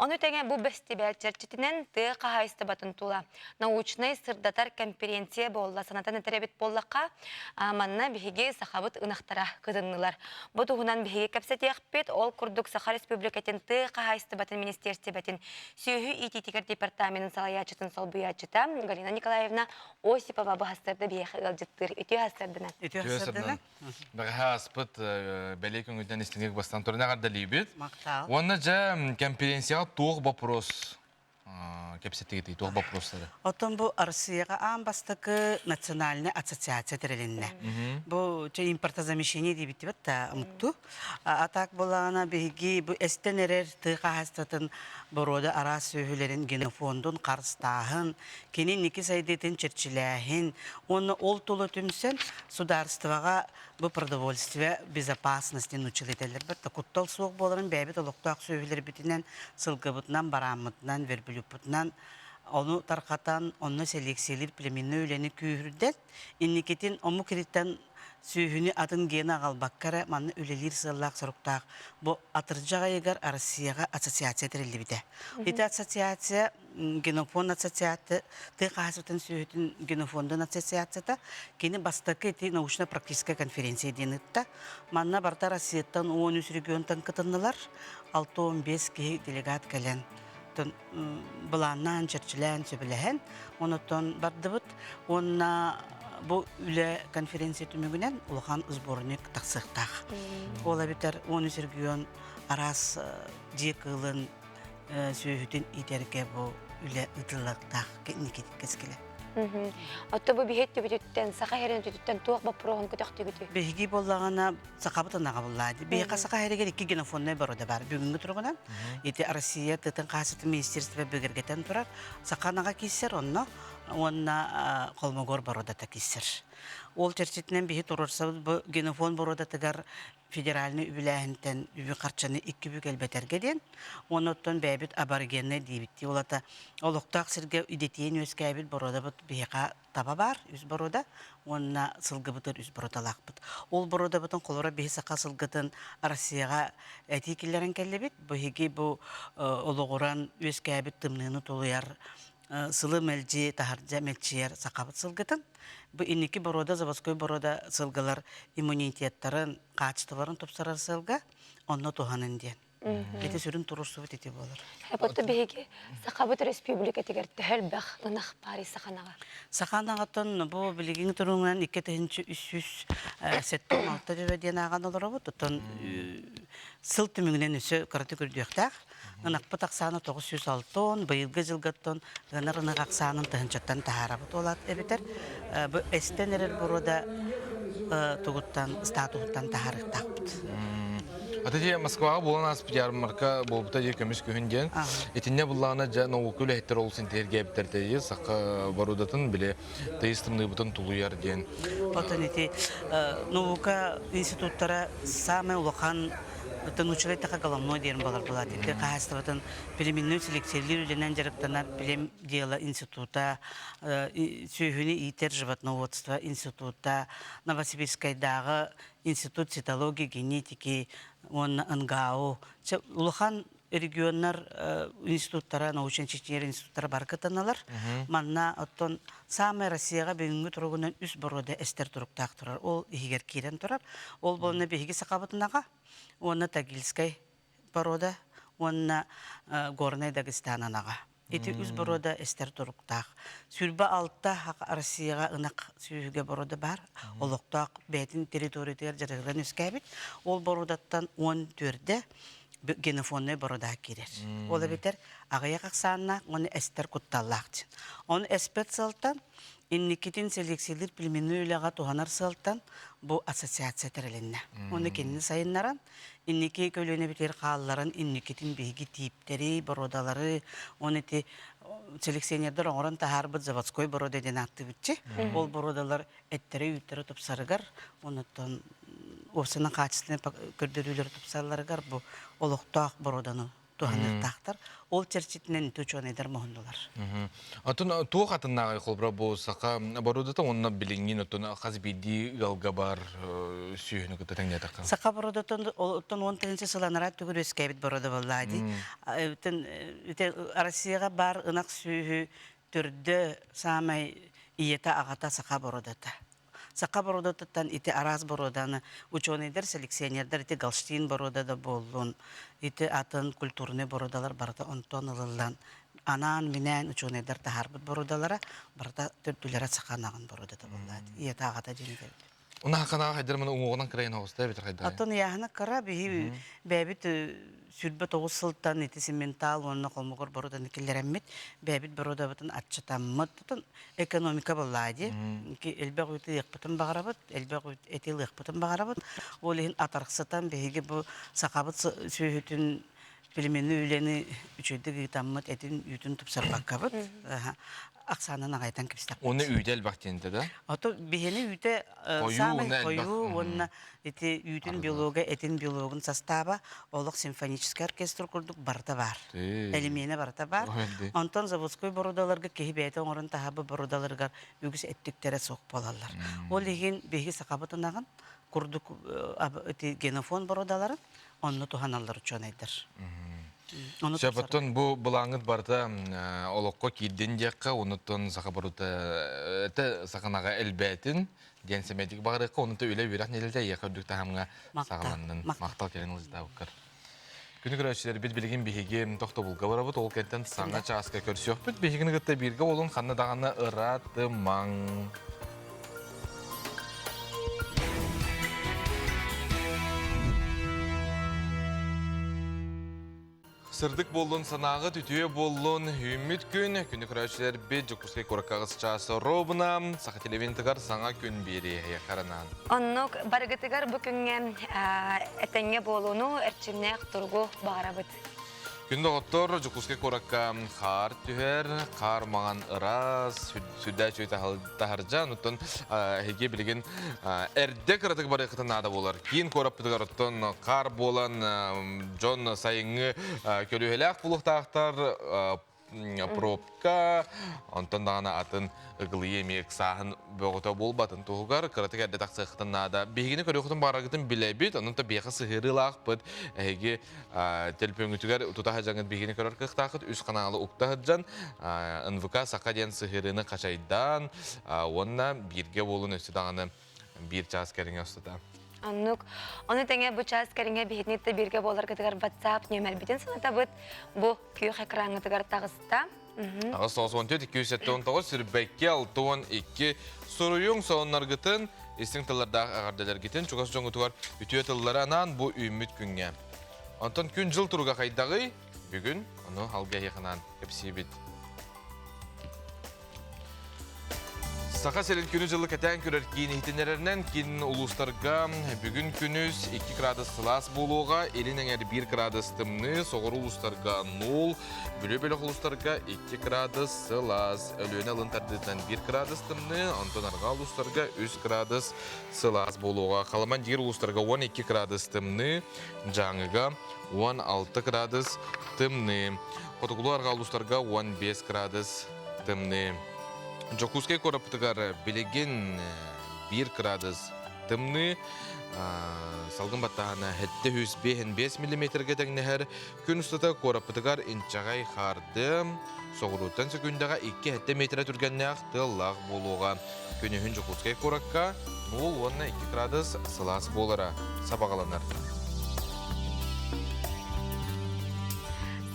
Ону тэҥэ бу бэстибээл чэрчитинэн тыа хаһаайыстыбатын тула научнай сырдатар конференция буолла санатан этэр эбит буоллахха, манна биһиги сахабыт ынахтара кытыннылар. Бу туһунан биһиги кэпсэтиэхпит. Ол курдук Саха Республикатын тыа хаһаайыстыбатын министиэристибэтин сүөһү иитиитигэр департаменын салайааччытын солбуйааччыта Галина Николаевна Осипова бу сарсыарда биһиэхэ ыалдьыттыыр. Үтүө сарсыарданан. Үтүө сарсыарданан. Бэҕэһээ ааспыт бэлиэ күҥҥүтүнэн истиҥник бастан туран эҕэрдэлиибит. Махтал. Уонна дьэ конференцияҕа туох вопрос кэпсэтигитий, туох вопростары? Оттон бу Россияҕа аан бастакы национальная ассоциация тэрилиннэ. Бу импортозамещение диэбиттибит да омукту. А так булаана биһиги бу эстэн эрэр тыа хаһаайыстыбатын боруода араас сүөһүлэрин генофондун харыстааһын, кини инники сайдыытын чэрчилээһин уонна ол тула түмсэн судаарыстыбаҕа бу продовольствие безопасности нууччалыы этэллэр да куттал суох буоларын бэйэбит олохтоох сүөһүлэрбитинэн сылгыбытынан барааммытынан верблюдпутунан ону тарҕатан онно сэлиэксийэлиир племенной үлэни күүһүрдэн инникитин омук ириттэн Сүөһүнү атын гена аҕалбакка эрэ манна үлэлиир сыаллаах-соруктаах бу атырдьах ыйыгар Россияҕа ассоциация тэриллибитэ. Ити ассоциация генофонд ассоциация тыа хаһаайыстыбатын сүөһүтүн генофондун ассоциацията кини бастакы ити научно-практическая конференция диэн ыытта. Манна барыта Россияттан 13 регионтан кытыннылар. 65 киһи делегат кэлэн былааннаан, чэрчилээн, сөбүлэһэн, онотон бардыбыт. Уонна бу үлэ конференция түмүгүнэн улахан сборник тахсыахтаах. Ол эбэтэр 13 регион араас дьиэ кыылын сүөһүтүн иитэргэ бу үлэ ыытыллыахтаах кэскилэ. Отто бу биһи өттүбүтүттэн, саха иһэрин өттүтүттэн туох боппуруоһун көтөхтүгүтүй? Биһиги буоллаҕына сахабыт ынаҕа буллаады. Биһиэхэ саха иһэригэр икки генофонднай борода бар. Бүгүҥҥү туругунан ити Россия тытын хаасытын министерство бигэргэтэн турар. Саха ынаҕа киирсэр онно уонна Холмогор бородата киирсэр. Ол чэрчитинэн биһи туруорсабыт бу генофонд бородатыгар федеральнай үбүлээһинтэн үбү харчыны икки бүк элбэтэргэ диэн. Уонна оттон бэйэбит аборигеннай диибиттии. Ол ата олохтоох сиргэ идэтийэн үөскээбит бородабыт биһиэхэ таба баар, үс борода уонна сылгыбытыгар үс бородалаахпыт. Ол бородабытын холоро биһи саха сылгытын Россияҕа этии киллэрэн кэллибит. Биһиги бу олоҕуран үөскээбит тымныыны тулуйар сылы мэлдьи таһырдьа мэлчийэр сахабыт сылгытын. Бу инники борода, заводской борода сылгылар иммунитеттарын, хаачыстыбаларын тупсарар сылга онно туһанын диэн. Ити сүрүн туруорсубут ити буолар. Эпотто биһиги Сахабыт Республикатыгар төһө элбэх ынах баарый саханаҕа? Саха ынаҕыттан бу билигин туругунан 2376 төбө диэн ааҕан олоробут. Оттон сыл түмүгүнэн өссө кыратык үрдүөхтээх. Ынахпыт ахсаана 906, быйылгы дьылгаттан ынар ынах ахсаанын тыһынчаттан таһаарабыт. Ол эбэтэр бу эстэн эрэр боруода тугуттан статуһуттан таһаарыахтаахпыт. Ата дии Москваҕа буолан ааспыт ярмарка буолбута дии көмүс күһүн диэн. Итиннэ буллаҕына дьэ наука үлэһиттэр олус интэриэһиргээбиттэр дии саха борудатын били тыйыс тымныыбытын тулуйар диэн. Оттон ити наука институттара самай улахан научнай таха головной диэн балар булат. Ити хаһаайыстыбатын племенной селекциялиир үлэнэн дьарыктанар плем дела института, сүөһүнү иитэр животноводство института, Новосибирскайдааҕы институт цитологии, генетики уонна НГАУ. Улахан регионнар институттара, научно-чинчийэр институттара бары кытынналар. Манна оттон самай Россияҕа бүгүҥҥү туругунан үс боруода эстэр туруктаах турар. Ол иһигэр киирэн турар. Ол буолна биһиги сахабытынаҕа уонна Тагильскай порода уонна Горнай Дагестан анаҕа. Ити үс боруода эстэр туруктаах. 26 Россияҕа ынах сүүһүгэ боруода баар. Олохтоох бэйэтин территориятыгар дьарыгыран үөскээбит. Ол боруодаттан 14-дэ генофоннай борода киирэр. Ол эбэтэр аҕыйах ахсааннаах уонна эстэр кутталлаах диэн. Ону эспэт сыалтан инникитин селекциялыыр племенной үлэҕэ туһанар сыалтан бу ассоциация тэрилиннэ. Уонна кинини сайыннаран инники көлүөнэбитигэр хаалларан инникитин биһиги тииптэри, бородалары, уонна ити селекционердар оҥорон таһаарбыт заводской борода диэн ааттыыбытчы. Ол бородалар эттэрэ-үүттэрэ тупсарыгар, онуттан уопсайынан качественный көрдөрүүлэр тупсалларыгар бу олохтоох бороданы туһаныахтаахтар. Ол чэрчитинэн ити учуонайдар моһуннулар. Отон туох атыннааҕый холбура бу саха бородата уонна билиҥҥин оттон хас биирдии ыалга бар сүөһүнү кытта тэҥнээтэххэ? Саха бородатын оттон он тыһыынча сыл анараа түгүр үөскээбит борода буоллаа дии. Россияҕа бар ынах сүөһү төрдө саамай ийэтэ аҕата саха бородата. Саха бородатыттан ити араас бороданы учуонайдар, селекционердар ити Галштин борода да буоллун, ити атын культурный бородалар барыта онтон ылыллан анаан-минээн учуонайдар таһаарбыт бородалара барыта төрдүлэрэ саха анаҕын бородата буоллаат. Ийэтэ аҕата диэн этэбит. Уна хаканаҕа хайдар маны уҥуоҕунан кырайын оҕуста эбэтэр хайдар? Оттон ыйааһына кыра биһи бэйэбит 29 сылтан ити сементал уонна холмогор бороданы киллэрэммит бэйэбит бородабытын аччатаммыт оттон экономика буоллаа дии элбэх үүтү ыахпытын баҕарабыт элбэх үүт эти ылыахпытын баҕарабыт ол иһин атарахсытан биһиги бу сахабыт сүөһүтүн. Племенной үлэни үчүгэйдик ыытаммыт этин үүтүн тупсарбаккабыт ахсаанын аҕайтан кэбистэхпит. Уонна үүтэ элбэх диэнтэ да? Ото биһини үүтэ саамай хойуу уонна ити үүтүн белога, этин белогун састааба олох симфонический оркестр курдук барыта бар. Элеменэ барыта бар. Онтон заводской бородаларга киһи бэйэтэ оҥорон таһаабы бородаларыгар үгүс эттиктэрэ суох буолаллар. Ол иһин биһиги сахабыт ынаҕын курдук ити генофон бородаларын онно туһаналлар учуонайдар. Сөп, оттон бу былааҥҥыт барыта олоххо киирдин диэххэ, онуттан саха барыта этэ саханаҕа элбээтин диэн сэмэйдик баҕарыахха, онута үлэ үөрэх нэдиэлэтэ эйиэхэ үрдүк таһымҥа саҕаланнын. Махтал кэлин ылдьытаабыккар. Күнү көрөөччүлэрбит билигин биһиги тохтобулга барабыт, ол кэнтэн саҥа чааска көрсүөхпүт. Биһигини кытта бииргэ буолун ханна даҕаны ыраатымаҥ. Сырдык буоллун санааҕыт, үтүө буоллун, үүммүт күн, күнү көрөөччүлэрбит Дьокуускай куоракка аҕыс чаас ровно Саха телевидениетыгар саҥа күн биэриэһэ харанаан. Оннук барыгытыгар бу күҥҥэ этэҥҥэ буолууну, эрчимнээх туругу баҕарабыт. Күн доҕоттор, Дьокуускай куоракка хаар түһэр, хаар маҥан ыраас, сүрдээх үчүгэй таһырдьа, оттон эһиги билигин эрдэ кыратык барыаххытын наада буолар. Киин куораппытыгар оттон хаар буолан дьон сайыҥҥы көлүөһэлээх буолуохтаахтар, пробка, онтон даҕаны атын ыгылыйыы эмиэ ыксааһын бөҕөтө буолбатын туһугар кыратык эрдэ тахсыаххытын наада. Биһигини көрүөххүтүн баҕараргытын билэбит, онон да биһиэхэ сыһыарыылаахпыт. Эһиги төлөпүөҥҥүтүгэр тута сылдьаҥҥыт биһигини көрөр кыахтааххыт. Үс ханаалы укта сылдьан НВК Саха диэн сыһыарыыны хачайдаан уонна бииргэ буолун өссө даҕаны биир чаас кэриҥэ устата. Оннук. Ону тэҥэ бу чаас кэриҥэ биһигини да бииргэ буоларгытыгар WhatsApp нүөмэрбитин санатабыт. Бу күөх экраҥҥытыгар таҕыста. 894 279 сүрбэкки 62 суруйуҥ сонуннаргытын, истиҥ тыллардаах эҕэрдэлэргитин чугас дьоҥҥутугар үтүө тыллары анаан бу үүммүт күҥҥэ. Онтон күн-дьыл туруга хайдаҕый? Бүгүн ону алга эһиэхэ кэпсиибит. Саха сирин күнү-дьылы кэтээн көрөр киин иһитиннэрэринэн киин улуустарга бүгүн күнүс 2 градус сылаас буолуоҕа, илин эҥэр 1 градус тымныы, соҕуруу улуустарга 0, Бүлүү бөлөх улуустарга 2 градус сылаас, Өлүөнэ алын тардыытынан 1 градус тымныы, онтон арҕаа улуустарга 3 градус сылаас буолуоҕа. Халыман диир улуустарга 12 градус тымныы, Дьааҥыга 16 градус тымныы. Хотугулуу арҕаа улуустарга 15 градус тымныы. Дьокуускай куораппытыгар билигин 1 градус тымныы. Салгын баттааһына 705 миллиметргэ тэҥнэһэр. Күн устата куораппытыгар инчэҕэй хаарды, соҕурууттан сөкүүндэҕэ 2-7 метрэ түргэннээх тыаллаах буолуоҕа. Күнүһүн Дьокуускай куоракка 0 уонна 2 градус сылаас буолара сабаҕаланар.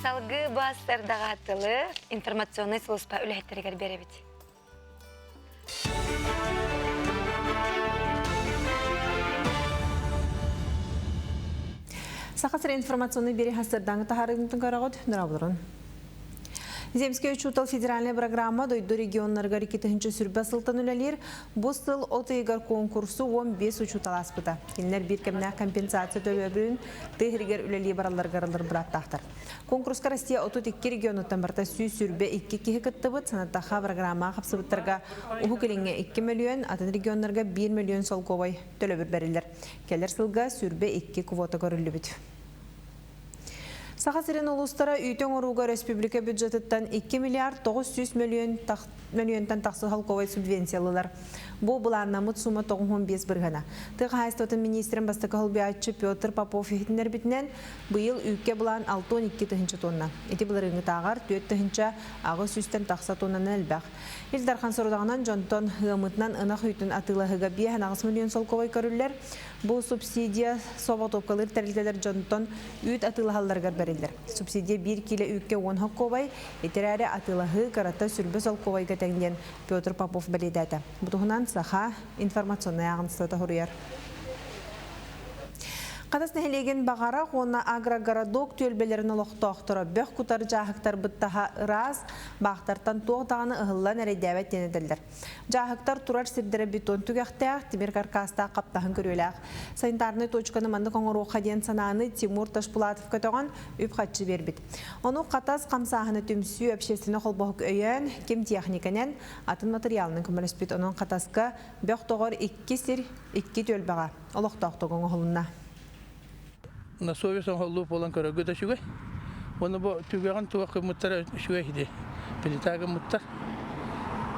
Салгыы бас сырдаҕаатылы информационнай сулууспа үлэһиттэригэр биэрэбит. Саха сирэ информационный биэри хастырдаҥы таһаарыытын көрөҕүт, нұрабылырын. Земскэй учуутал федеральная программа дойду регионнарыгар 2000 сылтан үлэлиир. Бу сыл от ыйыгар конкурсу 15 учуутал ааспыта. Кинилэр биир кэмнээх компенсация төлөбүрүн тыа сиригэр үлэлии баралларыгар ылар бырааптаахтар. Конкурска Россия 32 регионуттан барыта 122 киһи кыттыбыт. Санаттахха программаҕа хапсыбыттарга Уһук Илиҥҥэ 2 мөлүйүөн, атын регионнарга 1 мөлүйүөн солкуобай төлөбүр бэриллэр. Кэлэр сылга 22 квота көрүллүбүт. Саха сирин улуустара үүтү оҥорууга өрөспүүбүлүкэ бюджетыттан 2 миллиард 900 мөлүйүөн мөлүйүөнтэн тахса солкуобай субвенция ыллылар. Бу былааннаммыт суума 95 бырыһыана. Тыа хаһаайыстыбатын миниистирин бастакы солбуйааччы Петр Попов иһитиннэрбитинэн, быйыл үүккэ былаан 62 тыһыынча тонна. Ити былырыыҥҥытааҕар 4 тыһыынча 800-тэн тахса тоннанан элбэх. Ил Дархан сорудаҕынан дьонтон ыамытынан ынах үүтүн атыылаһыыга 5 мөлүйүөн солкуобай көрүллэр. Бу субсидия соҕотуопкалыыр тэрилтэлэр дьонтон үүт атыылаһалларыгар бэриллэр. Субсидия биир киилэ үүккэ 10 солкуобай, ити эрээри атыылаһыы кырата сүрбэ солкуобайга тэҥ диэн Петр Попов бэлиэтээтэ. Бу туһунан Саха информационнай ааҕыныстыбата суруйар. Хатас нэһилиэгин Баҕарах уонна Агрогородок түөлбэлэрин олохтоохторо бөх кутар дьааһыктарбыт таһа ыраас, баахтартан туох даҕаны ыһыллан эрэйдээбэт диэн этэллэр. Дьааһыктар турар сирдэрэ бетон түгэхтээх, тимир каркастаах хаптаһын көрүөлээх. Санитарнай точканы маннык оҥоруохха диэн санааны Тимур Ташпулатов көтөҕөн үп-харчы биэрбит. Ону Хатас хамсааһыны түмсүү общественнай холбоһук өйөөн, ким техниканан, атын матырыйаалынан көмөлөспүт. Онон Хатаска бөх тоҕор икки сир, икки түөлбэҕэ олохтоохтук оҥоһулунна. На совесть оҥоһуллуу буолан көрөргө да үчүгэй. Уонна бу түгэҕин туох гыммыттара үчүгэй иһди. Плита гыммыттар.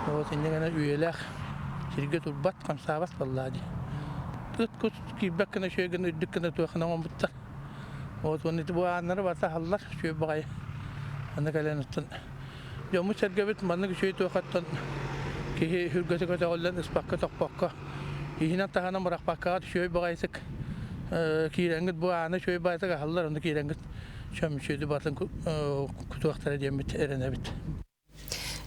Вот инньэ гына үйэлээх сиргэ турбат, хамсаабат буоллаа дии. Ыт-кус киирбэт гына үчүгэй гына үрдүк гына туох гына оҥорбуттар. Вот уонна ити бу ааннары барыта аһаллар үчүгэй баҕайы. Аны кэлэн оттон Дьоммут-сэргэбит маннык үчүгэй туохаттан киһи сүргэтэ көтөҕүллэн ыспакка-тохпокко, иһинэн-таһынан бырахпаккаҕыт үчүгэй баҕайытык киирэҥҥит бу ааны үчүгэй баҕайытык аһаллар, ону киирэҥҥит чөмчүөдү барытын кутуохтара диэммит эрэнэбит.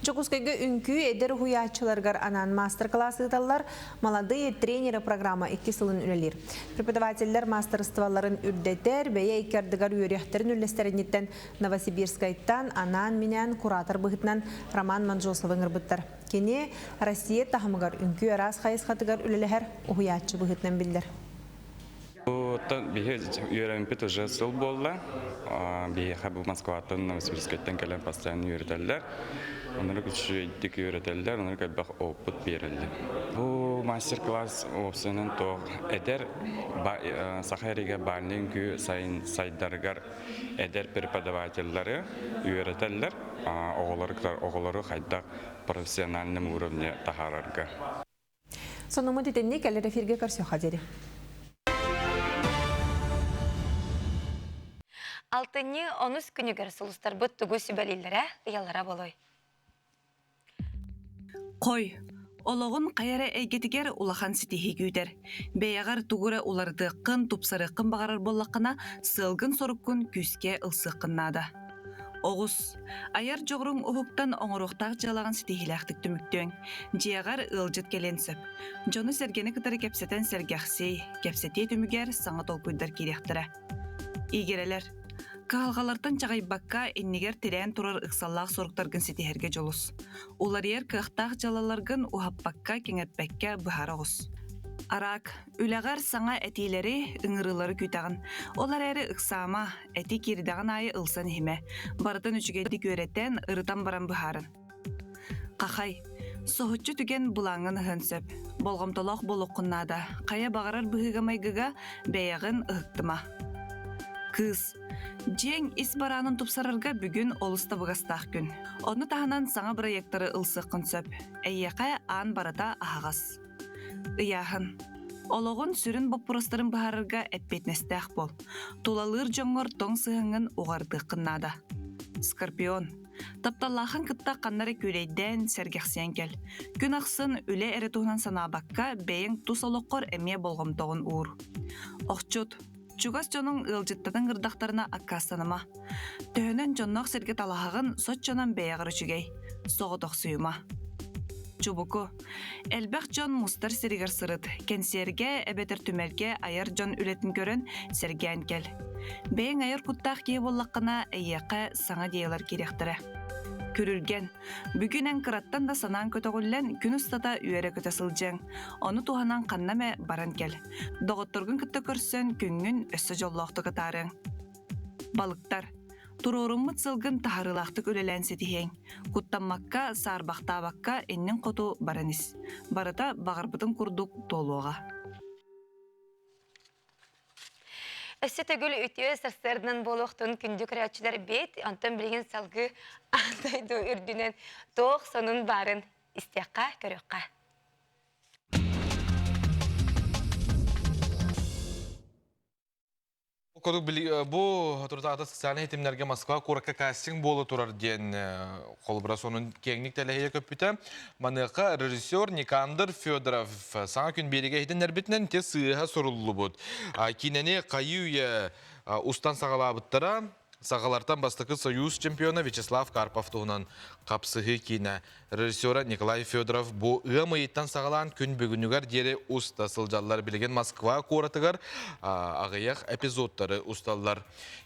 Дьокуускайга үҥкүү эдэр уһуйааччыларыгар анаан маастар-кылаас ыыталлар. Молодые тренеры программа икки сылын үлэлиир. Преподавателлэр маастарыстыбаларын үрдэтэр, бэйэ икки ардыгар үөрүйэхтэрин үллэстэринниттэн Новосибирскайтан анаан-минээн куратор быһыытынан Роман Манжосовы ыҥырбыттар. Кини Россия таһымыгар үҥкүү араас хайысхатыгар үлэлэһэр уһуйааччы быһыытынан биллэр. Оттон биһи үөрэммит уже сыл буолла. Биһиэхэ бу Москваттан, Новосибирскайтан кэлэн постоянно үөрэтэллэр. Оннук үчүгэйдик үөрэтэллэр, оннук элбэх опыт биэрэллэр. Бу мастер-класс уопсайынан туох эдэр саха эригэ бальный үҥкүү сайын сайдарыгар эдэр преподавателлары үөрэтэллэр, оҕолору оҕолору хайдах профессиональном уровне таһаарарга. Сонуммут итинник кэлэр эфиргэ көрсүөххэ диэри. Алтынньы онус күнүгэр сулустарбыт тугу сүбэлииллэрэ, ыйаллара болой. Хой, олоҕун хайа эрэ эйгэтигэр улахан ситиһии күүтэр. Бэйэҕэр тугу эрэ уларытыаххын, тупсарыаххын баҕарар буоллаххына, сыалгын-соруккун күүскэ ылсыаххын наада. Оҕус, айар дьоҕуруҥ уһуктан оҥоруохтаах дьыалаҕын ситиһиилээхтик түмүктүөҥ. Дьиэҕэр ыалдьыт кэлиэн сөп. Дьону-сэргэни кытары кэпсэтэн сэргэхсий, кэпсэтии түмүгэр саҥа толкуйдар киириэхтэрэ. Игирэлэр. Кыһалҕалартан чаҕыйбакка, иннигэр тирээн турар ыксаллаах соруктаргын ситиһэргэ дьулус. Уларыйар кыахтаах дьыалаларгын уһаппакка, кэҥэппэккэ быһара оҕус. Араак. Үлэҕэр саҥа этиилэри, ыҥырыылары күүтэҕин. Ол эрээри ыксаама, этии киирдэҕин аайы ылсан иһимэ. Барытын үчүгэйдик үөрэтэн, ырытан баран быһаарын. Хахай. Соһуччу түгэн былааҥҥын ыһыан сөп. Болҕомтолоох буолуоххун наада. Хайа баҕарар быһыыга-майгыга бэйэҕин ыһыктыма. Кыыс. Дьиэҥ ис бараанын тупсарарга бүгүн олус табыгастаах күн. Ону таһынан саҥа бырайыактары ылсыаххын сөп. Эйиэхэ аан барыта аһаҕас. Ыйааһын. Олоҕун сүрүн боппуруостарын быһаарарга эппиэтинэстээх буол. Тулалыыр дьоҥҥор тоҥ сыһыаҥҥын уҕарытыаххын наада. Скорпион. Тапталлааххын кытта ханна эрэ күүлэйдээн, сэргэхсийэн кэл. Күн ахсын үлэ эрэ туһунан санаабакка, бэйэҥ тус олоххор эмиэ болҕомтоҕун уур. Охчут. Чугас дьонуҥ ыалдьыттатын ыҥырдахтарына аккаастаныма. Төһөнөн дьонноох сиргэ талаһаҕын, соччонон бэйэҕэр үчүгэй. Соҕотохсуйума. Чубуку. Элбэх дьон мустар сиригэр сырыт. Кэнсиэргэ эбэтэр түмэлгэ айар дьон үлэтин көрөн, сэргээн кэл. Бэйэҥ айар куттаах киһи буоллаххына, эйиэхэ саҥа идеялар киириэхтэрэ. Күрүлгэн. Бүгүн эн кыраттан да санаан көтөҕүллэн, күн устата үөрэ-көтө сылдьыаҥ. Ону туһанан ханна эмэ баран кэл. Доҕотторгун кытта көрсөн, күҥҥүн өссө дьоллоохтук атаарыаҥ. Балыктар. Туруоруммут сылгын таһаарыылаахтык үлэлээн ситиһиэҥ. Куттаммакка, саарбахтаабакка инниҥ хоту баран ис. Барыта баҕарбытыҥ курдук туолуоҕа. Өссө төгүл үтүө сарсыарданан буолуохтун күндү көрөөччүлэр бит, онтон билигин салгыы аан дойду үрдүнэн туох сонун баарын истиэххэ, көрүөххэ. Курдук бу турутаата социальнай ситимнэргэ Москва куоракка кастинг буола турар диэн холобура сонун киэҥник тэлэһийэ көппүтэ. Маныаха режиссер Никандр Федоров саҥа күн биэригэ иһитиннэрбитинэн те сыыһа суруллубут. Киинэни хайыы-үйэ устан саҕалаабыттара. Сахалартан бастакы Союз чемпиона Вячеслав Карпов туһунан хапсыһыы киинэ режиссера Николай Федоров бу ыам ыйыттан саҕалаан күн бүгүнүгэр диэри уста сылдьаллар. Билигин Москва куоратыгар аҕыйах эпизодтары усталлар.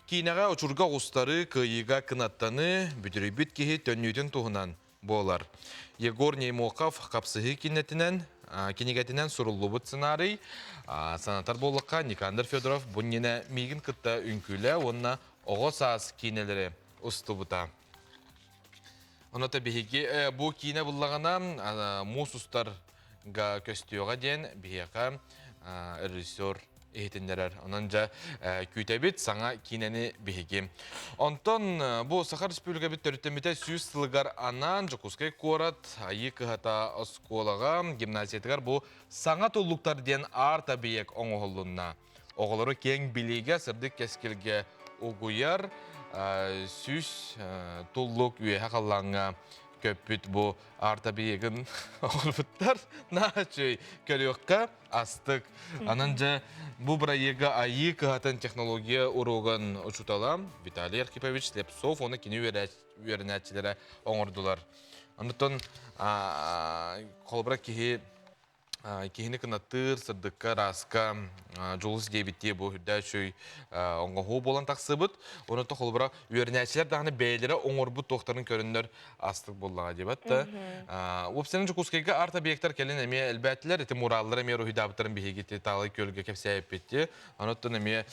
Киинэҕэ очурга оҕустарыы, кыайыыга кынаттаныы, бүдүрүйбүт киһи төннүүтүн туһунан буолар. Егор Неймохов хапсыһыы кинэтинэн, кинигэтинэн суруллубут сценарий. Санатар буоллахха, Никандр Федоров бу иннинэ миигин кытта үҥкүүлээ уонна оҕо саас киинэлэри устубута. Онота биһиги бу киинэ буллаҕына муус устарга көстүөҕэ диэн биһиэхэ режиссер иһитиннэрэр. Онон дьэ күүтэбит саҥа киинэни биһиги. Онтон бу Саха Республикабыт төрүттэммитэ 100 сылыгар анаан Дьокуускай куорат Айыы кыһата оскуолаҕа гимназиятыгар бу саҥа туллуктар диэн арт-объект оҥоһуллунна. Оҕолору киэҥ билиигэ, сырдык кэскилгэ угуйар 100 туллук үөһэ халлааҥҥа көппүт бу арт-объегын оҥорбуттар. Наачый көрүөххэ астык. Анан дьэ бу бырайыага айыы кыһатын технология уруогун учуутала Виталий Архипович Слепцов уонна кини үөрэнээччилэрэ оҥордулар. Онтон холобура киһи киһини кынаттыыр, сырдыкка, ырааска дьулус диэбиттии бу үрдээ үчүгэй оҥоһуу буолан тахсыбыт. Онон холобура үөрэнээччилэр даҕаны бэйэлэрэ оҥорбут туохтарын көрөннөр астык буоллаҕа диэбэт да. Уопсайынан Дьокуускайга арт-объектар кэлин эмиэ элбээтилэр. Ити мураллар эмиэ уруһуйдаабыттарын биһиги ити Таалай күөлгэ кэпсээбиппит. Онуттан эмиэ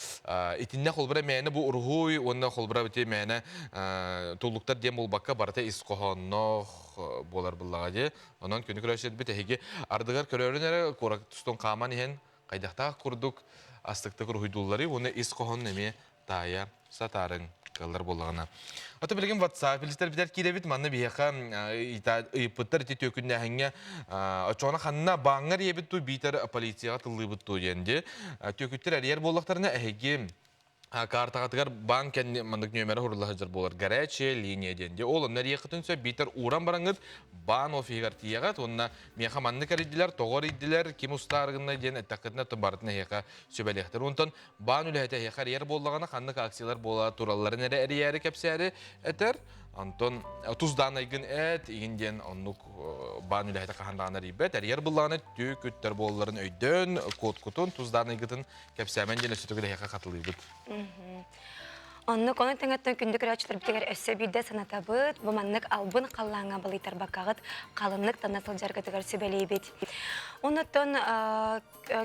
итиннэ холобура мээнэ бу уруһуй уонна холобура ити мээнэ туллуктар диэн буолбакка барыта ис хоһоонноох буолар буоллаҕа дии. Онон күнү көрөөччүлэрбит эһиги ардыгар көрөөрүн эрэ куорат тустун хааман иһэн хайдахтаах курдук астыктык уруһуйдуулларый уонна ис хоһоонун эмиэ таайа сатаарыҥ кыаллар буоллаҕына. Ото билигин WhatsApp билистэр киирэбит манна биһиэхэ ыйыппыттар ити түөкүннээһиҥҥэ оччоҕуна ханна бааҥҥа эрийэбит дуу биитэр полицияҕа тыллыыбыт дуу диэн дии. Түөкүттэр эрийэр буоллахтарына эһиги картаҕытыгар банк кэнни маннык нүөмэрэ хурулла сылдьар буолар горячая линия диэн дии. Ол онно эрийэххитин сөп биитэр ууран бараҥҥыт баан офиһыгар тиийэҕит уонна миэхэ маннык эрийдилэр, тоҕо эрийдилэр, ким устаарыгынна диэн эттэххитинэ барытын эһиэхэ сүбэлиэхтэр. Онтон Баан үлэһитэ эһиэхэ эрийэр буоллаҕына, ханнык акциялар буола туралларын эрэ эрийээри кэпсээри этэр. Онтон тус даанайгын эт, игин диэн оннук баан үлэһитэ хаһан даҕаны эрийбэт. Эрийэр буоллаҕына түөкүттэр буолларын өйдөөн, кодкутун, тус даанайгытын кэпсээмэн диэн өссө төгүл эһиэхэ хатылыыбыт. Оннук ону тэҥэттэн күндү көрөөччүлэрбитигэр өссө биирдэ санатабыт. Бу маннык албын халлааҥҥа балыйтарбаккаҕыт халыннык тана сылдьаргытыгар сүбэлиибит. Оннуттан